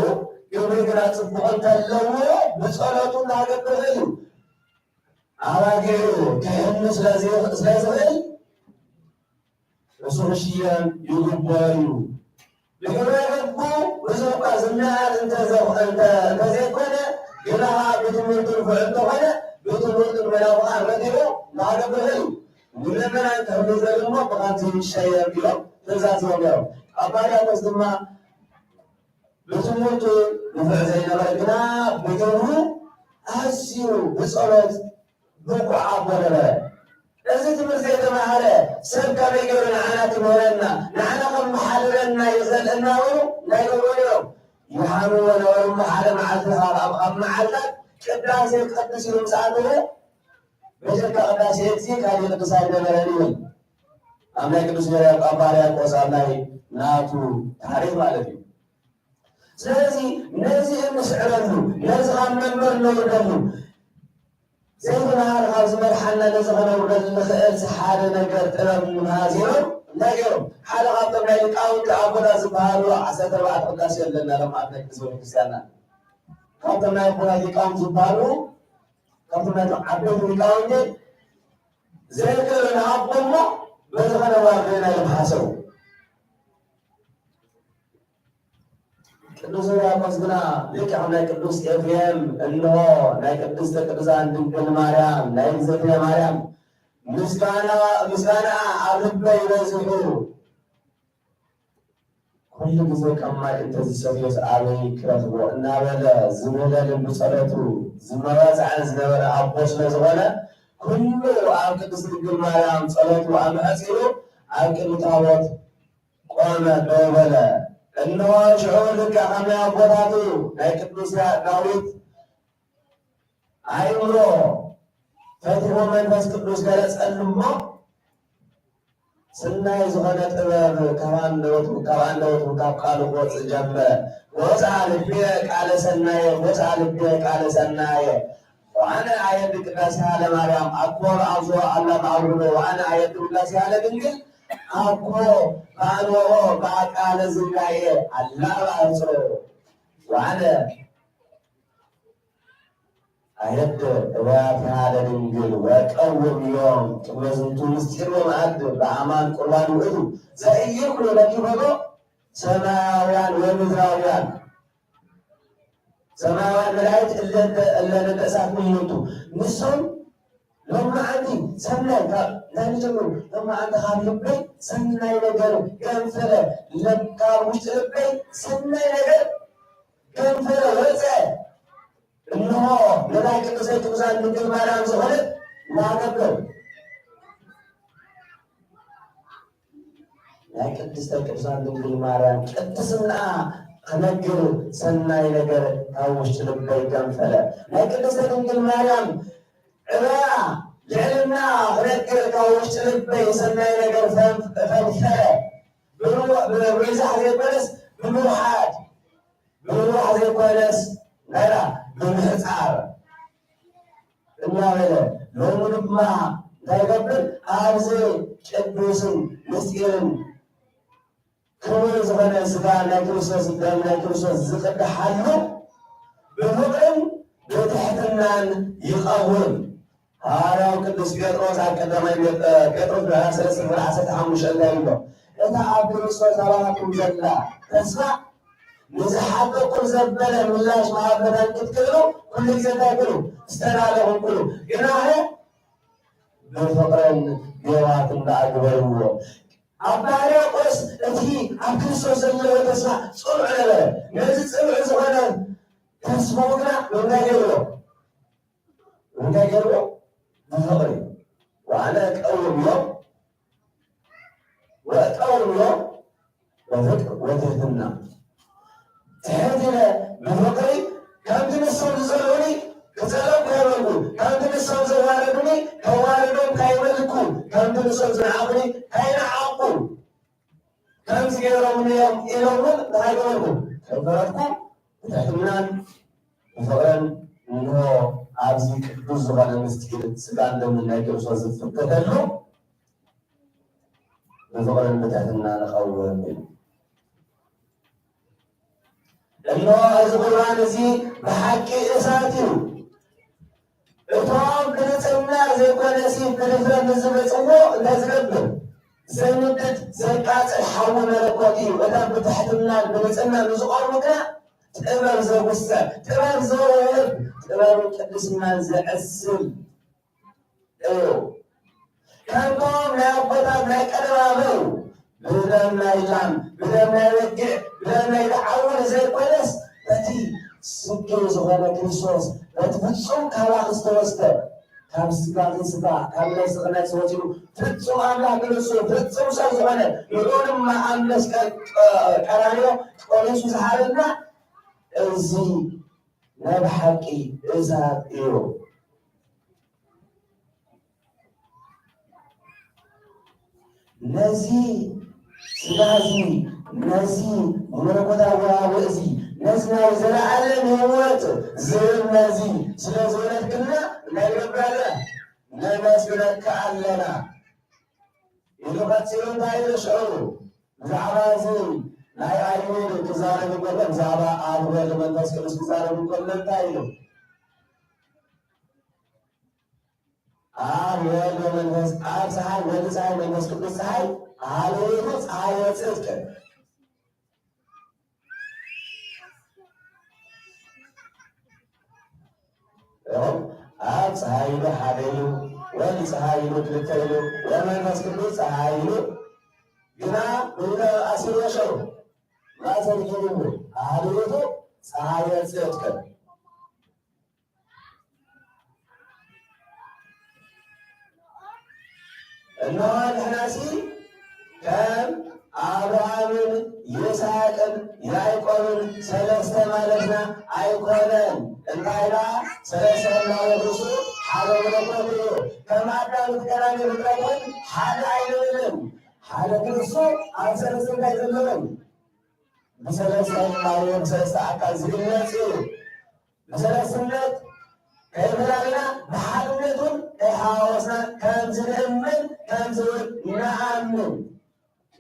ግብሪ ግና ፅቡቕ እንተለዎ ብፀሎቱ እናገበረ እዩ ኣባጊዑ ክህኑ ስለዚ- ስለዝኽእል እሱ ክሽየም ይግብኦ እዩ። ብግብረ ገቡ ብዙ እኳ ዝነኣድ እንተዘ- እንተ- እንተዘይኮነ ግና ከዓ ብትምህርቱ ንፉዕ እንተኾነ ብትምህርቱ ንመናፍቓን ረዲኡ እናገበረ እዩ። ንምእመናን ክህሉ ዘብል እሞ ብኸምዚ ይሸየም ኢሎም ትእዛዝ ሂቦም ነይሮም። ኣባ ሕርያቆስ ድማ ብትምህርቱ ንፉዕ ዘይነበረ ግና ብግብሩ ኣዝዩ ብጸሎት ብቑዕ ኣቦ ነበረ። እዚ ትምህርቲ ዘይተማሃረ ሰብ ከመይ ገይሩ ንዓና ክምህረና፣ ንዓና ከመሓድረና ይኽእል እናበሉ እንታይ ይገብሩ ነይሮም? ይሃምዎ ነበሩ። እሞ ሓደ መዓልቲ ካብ ኣብ ኣብ መዓልታት ቅዳሴ ክቐድስ ኢሉ ምስ ኣተወ በጀካ ቅዳሴ እዚ ካልእ ቅዱስ ኣይነበረን ይብል። ኣብ ናይ ቅዱስ ሕርያቆስ ኣባ ሕርያቆስ ኣብ ናይ ናቱ ታሪኽ ማለት እዩ። ስለዚ ነዚ እንስዕረሉ፣ ነዚ ካብ መንበር ነውርደሉ፣ ዘይተምሃረ ካብ ዝመርሓና ነዚ ከነውርደሉ ንኽእል ሓደ ነገር ጥበብ ንምሃዝ ኢሎም እንታይ ገይሮም? ሓደ ካብቶም ናይ ሊቃውንቲ ኣቦታት ዝበሃሉ ዓሰርተ ኣርባዕተ ቅዳሴ ኣለና ሎም ኣብ ናይ ቅድስት ቤተክርስትያንና። ካብቶም ናይ ኣቦታት ሊቃውንቲ ዝበሃሉ ካብቶም ናይ ዓበይቲ ሊቃውንቲ ዘይክእል ንኣቦ እሞ በዚ ከነዋርደና ኢሎም ሓሰቡ። ቅዱስ ሕርያቆስ ግና ልክዕ ከም ናይ ቅዱስ ኤፍሬም እንሆ ናይ ቅድስተ ቅዱሳን ድንግል ማርያም ናይ እግዝእትነ ማርያም ምስጋና ምስጋና ኣብ ልበይ በዚሑ ኩሉ ግዜ ከም ማይ እንተዝሰትዮስ ኣበይ ክረኽቦ እናበለ ዝምህለልን ብጸሎቱ ዝመባጽዐን ዝነበረ ኣቦ ስለ ዝኾነ ኩሉ ኣብ ቅድስት ድንግል ማርያም ጸሎቱ ኣምዕጺሉ ኣብ ቅድሚ ታቦት ቆመ ደው በለ። እንሆ ሽዑ ልክዕ ከም ናይ ኣቦታቱ ናይ ቅዱስ ዳዊት ኣእምሮ ፈቲሑ መንፈስ ቅዱስ ገለጸሉ እሞ ስናይ ዝኾነ ጥበብ ካብ ኣንደበቱ ካብ ኣንደበቱ ካብ ቃሉ ክወፅእ ጀመረ። ወፅኣ ልብየ ቃለ ሰናየ ወፅኣ ልብየ ቃለ ሰናየ ወአነ አየድ ቅዳሴሃ ለማርያም አኮ በአብዝሖ አላ በአውርዶ ወአነ አየድ ቅዳሴሃ ለድንግል አኮ በአንወኦ በአቃለ ዝናየ አላ በአብዝሖ ወአነ አየድ እባያት ሃለ ድንግል ወቀውም ዮም ቅድመ ዝንቱ ምስጢር ወመዓድ በአማን ቁርባን ውእቱ ዘኢይኩሉ ረኪበዶ ሰማያውያን ወምድራውያን ሰማያውያን መላእክት እለ እንተ እሳት ምይንቱ ንሶም ሎማዓንቲ ሰናይ ካብ እንታይ ንጀምሩ ሎማዓንቲ ካብ ልበይ ሰናይ ነገር ገንፈለ ካብ ውሽጢ ልበይ ሰናይ ነገር ገንፈለ ወፀ። እንሆ ንናይ ቅድስተ ቅዱሳን ድንግል ማርያም ዝኾነት እናገብር ናይ ቅድስተ ቅዱሳን ድንግል ማርያም ቅድስና ክነግር ሰናይ ነገር ካብ ውሽጢ ልበይ ገንፈለ። ናይ ቅድስተ ድንግል ማርያም ዕበያ ልዕልና ክነግር ካብ ውሽጢ ልበይ ሰናይ ነገር ፈንፈለ። ብርዛሕ ዘይኮነስ ብምውሓድ ብርዋሕ ዘይኮነስ ናይና ብምሕፃር እናበለ ሎሚ ድማ እንታይ ይገብር ኣብዚ ቅዱስን ምስጢርን ክቡር ዝኾነ ስጋ ናይ ክርስቶስ ደም ናይ ክርስቶስ ዝቕድሓሉ ብፍቕርን ብትሕትናን ይቐውም። ሃዋርያው ቅዱስ ጴጥሮስ ኣብ ቀዳማይ ጴጥሮስ ምዕራፍ ሰለስተ ቁጽሪ ዓሰርተ ሓሙሽተ እንታይ ይብሎ? እታ ኣብ ክርስቶስ ኣባታትኩም ዘላ ተስፋ ንዝሓተኩም ዘበለ ምላሽ መሃበታን ክትክእሉ ኩሉ ግዜ እንታይ ክእሉ ዝተላለኹም ክእሉ ግናኸ ብፍቕርን ብየዋህትን ደኣ ግበርዎ። ኣባ ሕርያቆስ እቲ ኣብ ክርስቶስ ዘለዎ ተስፋ ጽኑዕ ነበረ። ነዚ ጽኑዕ ዝኾነ ተስፋ ግና እንታይ ገይርዎ? እንታይ ገይርዎ? ብፍቕሪ ወኣነ እቀውም እዮም ወእቀውም እዮም በፍቅር ወትህትና ትሕት ኢለ ብፍቕሪ ከምቲ ንሶም ዝጸልኡኒ ክጸልኦም ከይበልኩ ከምቲ ንሶም ዘዋረዱኒ ከዋርዶም ከይበልኩ ከምቲ ንሶም ዝነዓቑኒ ከይነዓቑ ከምዚ ገይረ ከይፈረድኩ ብትሕትናን ብፍቕርን እንሆ ኣብዚ ቅዱስ ዝኾነ ምስጢር ስጋን ደምን ናይ ክርስቶስ ዝፍተተሉ ብፍቕርን ብትሕትና ንቐውም እዩ። እንሆ እዚ ቁርባን እዚ ብሓቂ እሳት እዩ። እቶም ብንጽህና ዘይኮነሲ ብድፍረት ንዝመጽዎ እንታይ ዝገብር? ዘንድድ፣ ዘቃጽል ሓዊ መለኮት እዩ። እቶም ብትሕትና ብንጽህና ንዝቐርቡ ግና ጥበብ ዘጉስዕ፣ ጥበብ ዘውህብ፣ ጥበብን ቅድስናን ዘዕስል እዩ። ከምቶም ናይ ኣቦታት ናይ ቀደም ኣበው ብደም ናይ ላም፣ ብደም ናይ በጊዕ፣ ብደም ናይ ደዓውር ዘይኮነስ በቲ ስግው ዝኾነ ክርስቶስ፣ በቲ ፍጹም ካባኺ ዝተወስደ፣ ካብ ስጋኺ ስጋ፣ ካብ ነፍስኺ ነፍሲ ወሲዱ፣ ፍጹም ኣምላኽ ንሱ፣ ፍጹም ሰብ ዝኾነ፣ ንዑ ድማ ኣብ መስቀል ቀ-፣ ቀራንዮ ቆሪሱ ዝሃበና፣ እዚ ናይ ብሓቂ እሳት እዩ። ነዚ ስጋ እዚ፣ ነዚ መለኮታዊ ኣቦ እዚ፣ ነዚ ናይ ዘለዓለም ህይወት ዝህብ ነዚ ስለ ዝወለድክልና እንታይ ንገብር ኣለና? ነመስግነካ ኣለና። ኢሉ ቀጺሉ እንታይ ኢሉ ሽዑ? ብዛዕባ እዚ ናይ ኣይሁድ ክዛረብ እንከሎ፣ ብዛዕባ ኣብ ወልድ መንፈስ ቅዱስ ክዛረብ እንከሎ እንታይ ኢሉ? ኣብ ወልድ መንፈስ፣ ኣብ ፀሓይ፣ ወልድ ፀሓይ፣ መንፈስ ቅዱስ ፀሓይ፣ ኣብ ቤቱ ፀሓየ ጽድቅ። ይኸው ኣብ ፀሓይ ኢሉ ሓደ ኢሉ፣ ወልድ ፀሓይ ኢሉ ክልተ ኢሉ፣ ወመንፈስ ቅዱስ ፀሓይ ኢሉ ግና ብእንተ ኣሲሩ ወሸሩ ማእሰር ጌርሉ ኣህድኡቱ ፀሓየ ጽድቅ። እንሆ ንሕናሲ ከም ኣብርሃምን ይስሐቅን ያዕቆብን ሰለስተ ማለትና ኣይኮነን። እንታይ ደኣ ሰለስተ ህላወ ርእሱ ሓደ መለኮት እዩ። ከም ኣዳም እቲ ቀዳማይ ፍጥረት እውን ሓደ ኣይንብልን። ሓደ ክርስቶስ ኣብ ሰለስተ እንታይ ዘለዎም? ብሰለስተ ህላወ ብሰለስተ ኣካል ዝግለጽ እዩ። ብሰለስትነት ከይፈላለና ብሓድነት እውን ከይሓዋወስና ከም ዝንእምን ከም ዝብል ንኣምን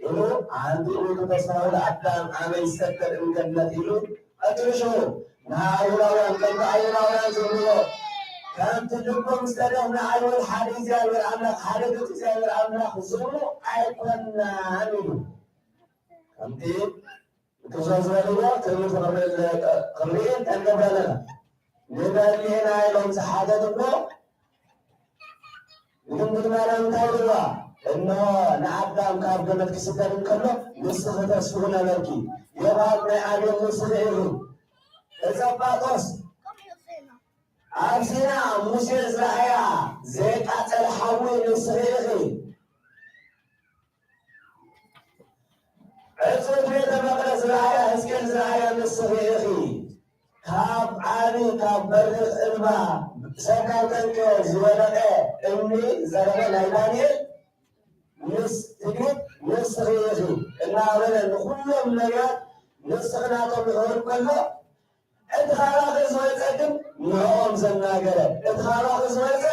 ኢሉ ኣንቲኡ ተስፋ ለኣዳም ኣመ ይሰተር እምገነት ኢሉ ቀጥሉ ሽዑ ንኣይሁዳውያን ከምቲ ኣይሁዳውያን ዝብልዎ ከምቲ ልቦም ዝተደኽመ ኣይሁድ ሓደ እግዚኣብሔር ኣምላኽ ሓደ ገጽ እግዚኣብሔር ኣምላኽ ዝብሉ ኣይኮናን ኢሉ። ከምቲ ንክርስቶስ ዝበልዎ ትምህርቲ ክንርኢ ክንርኢ እንታይ ንገብር ኣለና? ንበሊዕና ኢሎም ዝሓተትዎ ንድንግል ማርያም እንታይ ኢልዋ? እንሆ ንኣዳም ካብ ገነት ክስደድ እንከሎ ንስኺ ተስፍኡ ነበርኪ። የብሃም ናይ ኣቤል ንስኺ ኢኺ። እጸጳጦስ ኣብ ሲና ሙሴ ዝረኣያ ዘይቃጸል ሓዊ ንስኺ ኢኺ። ዕጹት ቤተ መቕደስ ዝረኣያ፣ ሕዝቅኤል ዝረኣያ ንስኺ ኢኺ። ካብ ዓቢ፣ ካብ በሪኽ እምባ፣ ሰብ ካብ ተንክዮ ዝወደቐ እምኒ ዘረበ ናይ ዳንኤል ምስ ትግሪት ንስኺ ኢኺ እናበለ ንኹሎም ነቢያት ንስኺ ናቶም ይኸውን ከሎ፣ እቲ ካባኺ ዝወፀ ግን ንዕኦም ዘናገረ፣ እቲ ካባኺ ዝወፀ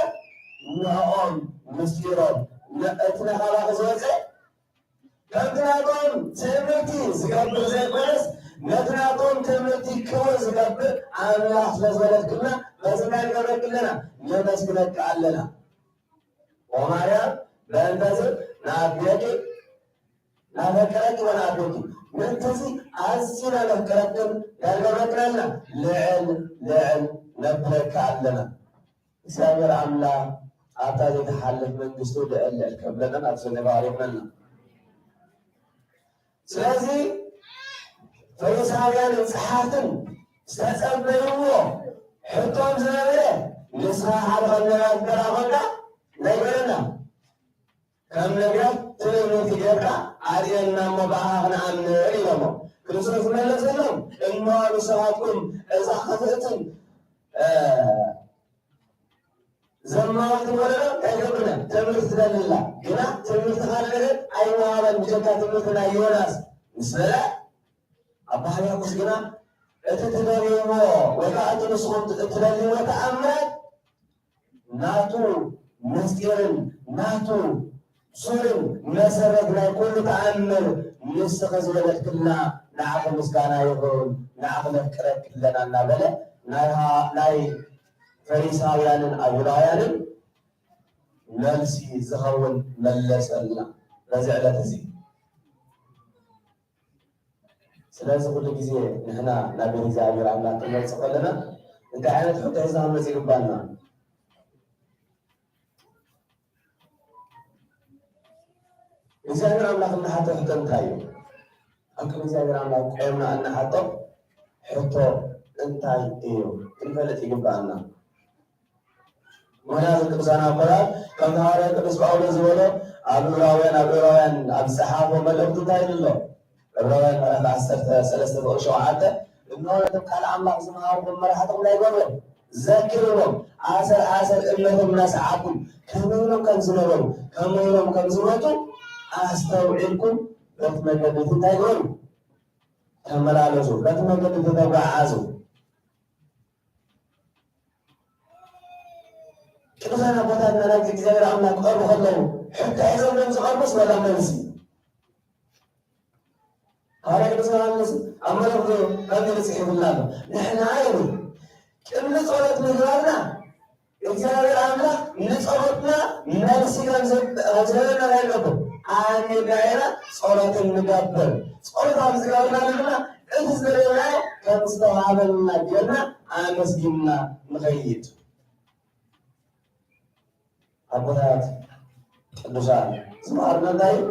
ንዕኦም ምስጢሮም፣ ነ-፣ እቲ ናባኺ ዝወፀ ከምቲ ናቶም ትእምርቲ ዝገብር ዘይኮነስ፣ ነቲ ናቶም ትእምርቲ ክቡር ዝገብር ኣምላኽ ስለ ዝወለድክልና፣ በዚ እንታይ ንገብረኪ ኣለና? ነመስግነኪ ኣለና። ኦ ማርያም፣ በእንተዝ ንኣፍቅረኪ፣ ናፈቅረኪ ወንኣፍቅረኪ። ምእንተዚ ኣዝና ነፍቅረክን ያልገበክረና ልዕል ልዕል ነብለካ ኣለና። እግዚኣብሔር ኣምላኽ ኣብታ ዘይትሓልፍ መንግስቱ ልዕል ልዕል ከብለና ኣብ ስነ ባሪኽና። ስለዚ ፈሪሳውያንን ጸሓፍትን ዝተጸበይዎ ሕቶም ዝነበረ ንስኻ ሓደ ካብ ነቢያት ተራኸብና ነገረና። ከም ነቢያት ትእምርቲ ጌርካ ኣርእየና እሞ ብኣኻ ክንኣምን ኢሎሞ። ክርስቶስ መለሰሎም፣ እሞ ንስኻትኩም እዛ ክፍእትን፣ እ፣ ዘማዊትን ወለዶ እንታይ ገብርና? ትምህርቲ ትደልላ። ግና ትምህርቲ ካልእ ነገር ኣይወሃበን ብጀካ ትምህርቲ ናይ ዮናስ ምስ በለ፣ ኣባ ሕርያቆስ ግና እቲ ትደልይዎ ወይ ከዓ እቲ ንስኹም እትደልይዎ ተኣምራት ናቱ ምስጢርን ናቱ ሱርን መሰረት ናይ ኩሉ ተኣምር ንስኺ ዝበለትክልና ንዓኺ ምስጋና ይኹን፣ ንዓኺ ነፍቅረኪ ኣለና እናበለ ናይ ሃ-፣ ናይ ፈሪሳውያንን ኣይሁዳውያንን መልሲ ዝኸውን መለሰልና በዚ ዕለት እዚ። ስለዚ ኩሉ ግዜ ንሕና ናብ ቤት እግዚኣብሔር ኣምላኽ ክንመጽእ ከለና እንታይ ዓይነት ሕቶ ሒዝና ክንመጽእ ይግባና? እግዚኣብሔር ኣምላኽ እንሓቶ ሕቶ እንታይ እዩ? ኣብ ቅድሚ እግዚኣብሔር ኣምላኽ ቆምና እንሓቶ ሕቶ እንታይ እዩ? ክንፈልጥ ይግባኣና። ምኽንያቱ ቅዱሳን ኣቦታት ከምቲ ሃዋርያ ቅዱስ ጳውሎስ ዝበሎ ኣብ ዕብራውያን፣ ኣብ ዕብራውያን ኣብ ዝጸሓፎ መልእኽቲ እንታይ ኢሉ ኣሎ? ዕብራውያን ምዕራፍ ዓሰርተ ሰለስተ ፍቕሪ ሸውዓተ፣ "እንሆ ነቶም ቃል ኣምላኽ ዝመሃርኩም መራሕትኹም እንታይ ገበሩ? ዘክርዎም፣ ኣሰር ኣሰር እምነቶም እናሰዓብኩም ከመይ ኢሎም ከም ዝነበሩ፣ ከመይ ኢሎም ከም ዝሞቱ ኣስተውዒልኩም በቲ መገዲ እንታይ ገበሩ? ተመላለሱ፣ በቲ መገዲ ተተጓዓዙ።" ቅዱሳን ኣቦታትና ናብ እግዚኣብሔር ኣምላኽ ክቐርቡ ከለዉ ሕቶ ሒዞም እዮም ዝቐርቡስ ወላ መልሲ? ሃዋርያ ቅዱስ ዮሃንስ ኣብ መልእኽቱ ከምዚ ኢሉ ጽሒፉልና ኣሎ። ንሕና ኢሉ ቅድሚ ጸሎት ምግባርና እግዚኣብሔር ኣምላኽ ንጸሎትና መልሲ ከም ዘብ-፣ ከም ዝህበና እንታይ ንገብር? ኣሜን ዳይና ጸሎት እንገብር። ጸሎት ኣብ ዝገበርናሉ ድማ እቲ ዝደለናዮ ከም ዝተዋህበና ጌርና ኣመስጊንና ንኸይድ። ኣቦታት ቅዱሳን ዝመሃሩና እንታይ እዩ?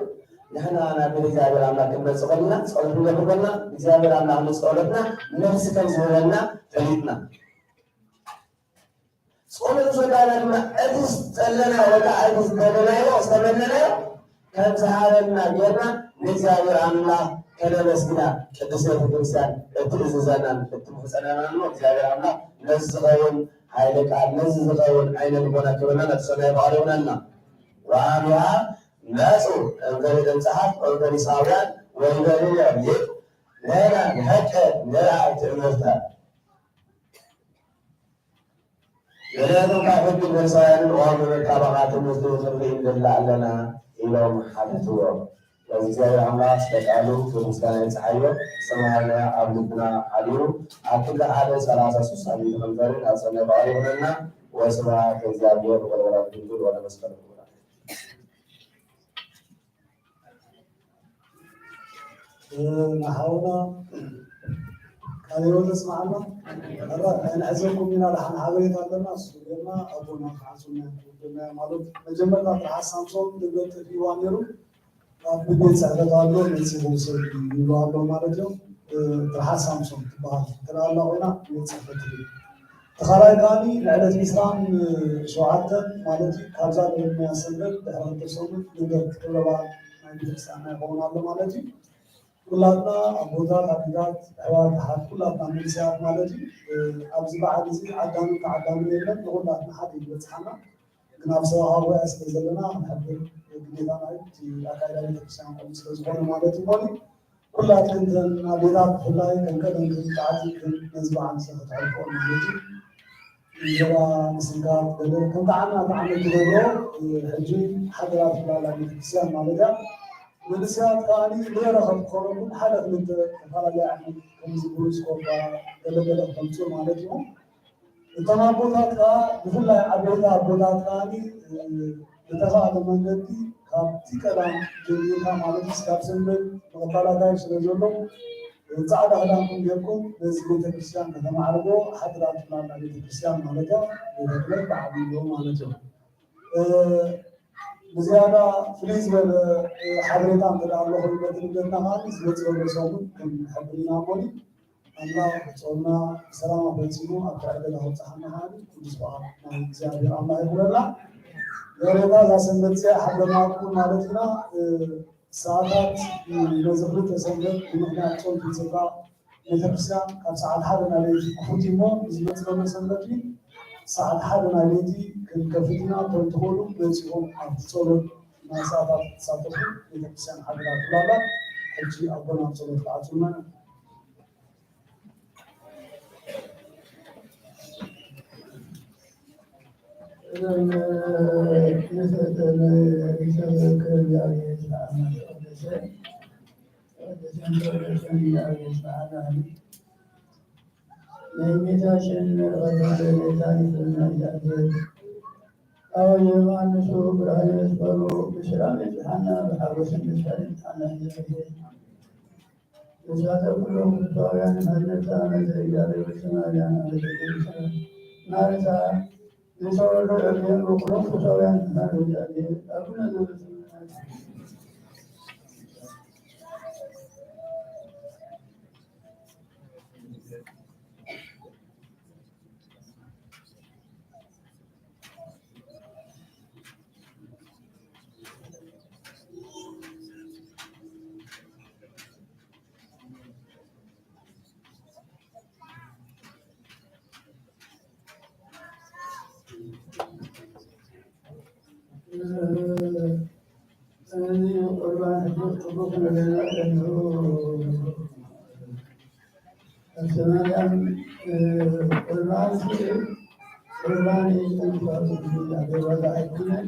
ንሕና ናብ ቤት እግዚኣብሔር ኣምላኽ ክንመጽእ ከለና፣ ጸሎት ክንገብር ከለና፣ እግዚኣብሔር ኣምላኽ ንጸሎትና መልሲ ከም ዝህበና ፈሊጥና፣ ጸሎት ምስ ወዳእና ድማ እቲ ዝጸለናዮ ወይ ከዓ እቲ ዝደለናዮ፣ ዝተመነናዮ ከም ዝሃበና ጌርና ንእግዚኣብሔር ኣምላኽ ከነመስግና ቅድስት ቤተክርስትያን እትእዝዘናን እትምሕጸነናን እሞ፣ እግዚኣብሔር ኣምላኽ ነዚ ዝኸውን ኃይለ ቃል፣ ነዚ ዝኸውን ዓይነ ልቦና ክህበና ነቲ ሰናይ ፍቓዱ ይኹነልና። ወአሚሃ መጹ እምፈሪሳውያን ወይቤልዎ ሊቅ ለነ ንሕቀ ንርአይ ትእምርተ። ገሊኦምም ካብ ሕጊ ፈሪሳውያንን ኦምምን ካባኻ ትምህርቲ ክንርኢ ንደሊ ኣለና ኢሎም ሓተትዎ። በዚ እግዚኣብሔር ኣምላኽ ስለ ቃሉ ክብሪ ምስጋና ይብጽሓዮ። ዝተምሃርናዮ ኣብ ልብና ሓዲሩ ኣብ ክንዲ ሓደ ሰላሳ ስሳ ሚእቲ ክንፈሪ ናብ ሰናይ ፍቓዱ ይኹነና። ወስብሐት ለእግዚኣብሔር ወለወላዲቱ ድንግል ወለመስቀሉ ክቡር። ንሓውና ቃለ ሕይወት የስምዓልና። ምናልባት ኣይንሕዘኩም ኢና፣ ደሓን ሓበሬታ ኣለና። እሱ ድማ ኣቦና ተሓሱና ወደና ማለት መጀመርታ ትርሓስ ሳምሶን ንገጥ ፊዋ ነይሩ ኣብ ቤት ጽሕፈት ኣሎ፣ መጺኹም ሰብ ይብሉ ኣሎ ማለት እዮም። ትርሓስ ሳምሶን ትበሃል እንተ ደኣ ኣላ ኮይና ቤት ጽሕፈት እዩ። እቲ ካልኣይ ከኣ ንዕለት ዕስራን ሸውዓተን ማለት እዩ፣ ካብዛ ዘለናያ ሰንበት ድሕሪ ክልተ ሰሙን ልደት ክብረ በዓል ናይ ቤተክርስትያንና ይኸውን ኣሎ ማለት እዩ። ኩላትና ኣቦታት፣ ኣዴታት፣ ኣሕዋት፣ ኣሓት፣ ኩላትና መንእሰያት ማለት እዩ። ኣብዚ በዓል እዚ ዓዳምን ተዓዳምን የለን፣ ንኹላትና ሓደ እዩ ዝበጽሓና። ግን ኣብ ሰበኻ ጉባኤ ስለ ዘለና ክንሕብር ግዴታና እዩ። እቲ ኣካይዳ ቤተክርስትያን ከምኡ ስለ ዝኾነ ማለት እዩ። እሞ ኩላትክን እተን ኣዴታት ብፍላይ ከም ቀደምክን ጣዕዚእክን ነዚ በዓል እዚ ከተሕልፎ ማለት እዩ። እንጀራ ምስንካት ገለ ከም ጣዕና ጣዕሚ ትገብሮ፣ ሕጂ ሓደራ ትብላላ ቤተክርስትያን ማለት እያ። መንእሰያት ከኣ ንበረኸት ክኾነኩም ሓደ ክልተ ዝተፈላለየ ዓይነት ከምዚ ብሩዝ ኮባ ገለ ገለ ክተምጽኡ ማለት እዩ። እቶም ኣቦታት ከኣ ብፍላይ ዓበይቲ ኣቦታት ከኣ ብተኻእለ መንገዲ ካብቲ ቀዳም ጀሚርካ ማለት እዩ፣ እስካብ ሰንበት ምቕባል ኣጋይሽ ስለ ዘሎ ጻዕዳ ክዳንኩም ጌርኩም ነዚ ቤተክርስትያን ከተማዕርጎ ሓድራ ትብላላ ቤተክርስትያን ማለት እያ። ቤተክርስትያን ብዓብይኡ ማለት እዩ። እ፣ ብዝያዳ ፍልይ ዝበለ፣ እ፣ ሓበሬታ እንተ ደኣ ኣሎ ኮይኑ በቲ ልደትና ከኣ ዝመጽእ ዘሎ ሰሙን ክንሕብር ኢና እሞ ኣምላኽ ጾምና ብሰላም ኣፈጺሙ ኣብቲ ዕደጋ ከብጽሓና ከኣ ቅዱስ ፍቓድ ናይ እግዚኣብሔር ኣምላኽ ይኹነልና። ሎሬታ እዛ ሰንበት እዚኣ ሓበርናኩም ማለት ኢና። እ፣ ሰዓታት ነዚ ክልተ ሰንበት ብምኽንያት ጾም ፍልሰታ ቤተክርስትያን ካብ ሰዓት ሓደ ናይ ለይቲ ክፉት እዩ እሞ ንዝመጽእ ዘሎ ሰንበት ሰዓት ሓደ ናይ ለይቲ ክንከፍት ኢና። እቶም ትኽእሉ መጺኹም ኣብቲ ጸሎት ናይ ሰዓታት ክትሳተፉ ቤተክርስትያን ሓደራ ትብላላ። ሕጂ ኣቦና ኣብ ጸሎት ክዓጹና። የጌታችን መርገም ለጌታ ይስመያል። አዎ ዮሐንሱ ብርሃነ መስቀሉ ብሰላም የጽሓና ብሓጎስን ደስታን የጽሓና። እሳተ ኩሎም ፍትዋውያን ሃነጻ መዘጋቢ ሰማርያን ኣበ ማርታ ንተወልዶ ኤፍሬም በኩሎም ፍትዋውያን ሃነጻ ኣቡነ ዘበሰማያት። ስለዚህ ቁርባን ጽቡቅ ነገር ነው። ሰማርያም ቁርባን ቁርባን ይጠንፋሉ። ያገባዛ አይኩነን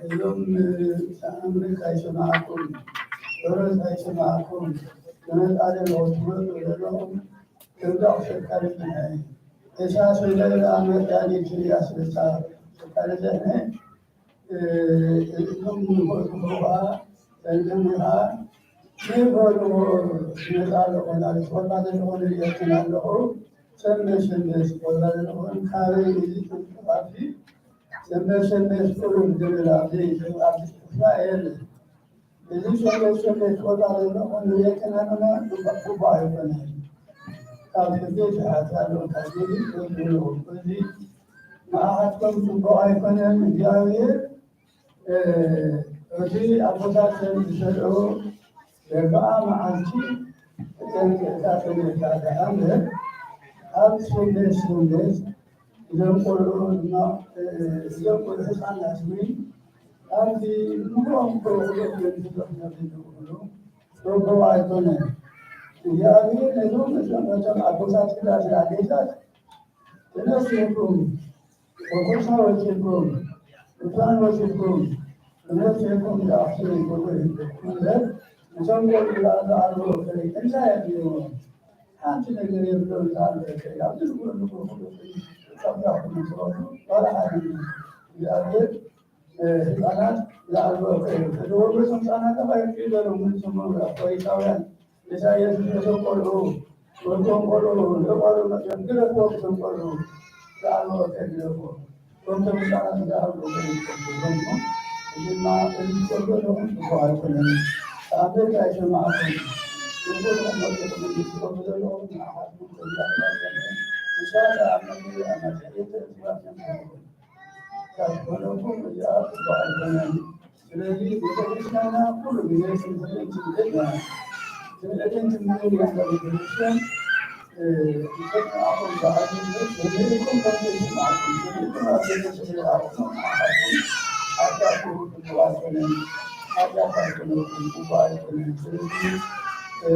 እዞም ኣምልክ ኣይሰማዕኩም፣ ጸሎት ኣይሰማዕኩም፣ ተመጣደሎ ትብሉ ዘለኹም፣ ክብዳ ክሸካሪ እሳ ስለላ መዳኒት ያስብሳ ተካለለነ እቶም ንፈልጥዎ ኸዓ ጸልም ኸዓ ዘይፈልጥዎ ዝመጽእ ኣለኹ። ናብ ስፖርታ ዘለኹ ንሪኦ ኣለኹ። ሰንበት ሰንበት ስፖርታ ዘለኹ ካበይ እዚ ጥንቅቕ ኣብዚ ሰንበት ሰንበት ቁሩብ ዝብል ኣብዚ ኣብዚ ስፍራ የለን። እዚ ሰንበት ሰንበት ስፖርታ ዘለኹ ንሪኦ ኣለና። ጽቡቕ ኣይኮነን። ካብ ሕጊ ይትሓዝ ኣሎ። ካብ ሕጊ ይትሓዝ ኣሎ። እዚ ንዓኻትኩም ጽቡቕ ኣይኮነን። እግዚኣብሔር እቲ ኣቦታተን ዝሰርዑ ደርብዓ መዓልቲ ተጠንቀቕካ ተመልካ ደኣ እምበር ኣብ ሰንበት ሰንበት እዞም ቆልዑ ድማ እዞም ቆልዑ ህፃናት እውን ኣብቲ ምሉኦም ቆልዑ ገንዝሎም ነብሉ ጽቡቕ ኣይኮነን። እግዚኣብሔር ነዞም ነቶም ኣቦታት ክዳት ኣዴታት ተነሲኩም ኮኮሳ ወሲድኩም፣ ቁርባን ወሲድኩም፣ እምነት ዘይኮን ዝኣኽል ይገብር ይህልኩም እምበር፣ እቶም ቆልዑ ዝኣልዎ ከርኢ እንታይ ኣድልይዎም? ሓንቲ ነገር የብሎም ዝኣልዎ ከርኢ። ኣብዚ ዝገብርዎ ኩሉ ከርኢ ጸብዳኹም ትበሉ፣ ዋላ ሓደ እግዚኣብሔር ህፃናት ዝኣልዎ ከርኢ። እቲ ወገኖም ህፃናት ኣባይ ይበሉ፣ ምን ስሙ ፈሪሳውያን ኢሳይያስ ነቶም ቆልዑ፣ ወቶም ቆልዑ፣ ንቆልዑ መጠን ግደፍዎ፣ ነቶም ቆልዑ ዝኣልዎ ከግደፍዎ። ከምቶም ህፃናት ዝኣልዎ ከግደፍዎ። እዚ ድማ እዚ ዝገብሮ ዘለኹም ጽቡቕ ኣይኮነን። ተኣምር ኣይሰማዕኩን። ንቁልዑ መጠን መንግስቲ ከምኡ ዘለኹም ንዓኻትኩም ከግደፍዎ ኣይኮነን። ንሳ ተኣምር ኣናተ እየተ እዝባትን ካብ ኮነኩም እዚኣ ጽቡቕ ኣይኮነን። ስለዚ ቤተክርስቲያና ኩሉ ግዜ ስምዕትን ትምክሕትን እያ። ስምዕትን ትምክሕትን እያ ቤተክርስቲያን። እ፣ ንሰማዕኩም ዝኣክል ስምዕትኩም ከም ዘይሰማዕኩም፣ ስምዕትኩም ኣብ ቤተክርስቲያን ዝኣክል ኣታችሁ ጽቡቕ ኣይኮነን። ሓጢኣት ኣይኮነኩም፣ ጽቡቕ ኣይኮነን። ስለዚ፣ እ፣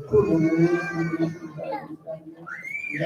ኩሉ ግዜ ስምዕትን ትምክሕትን እያ።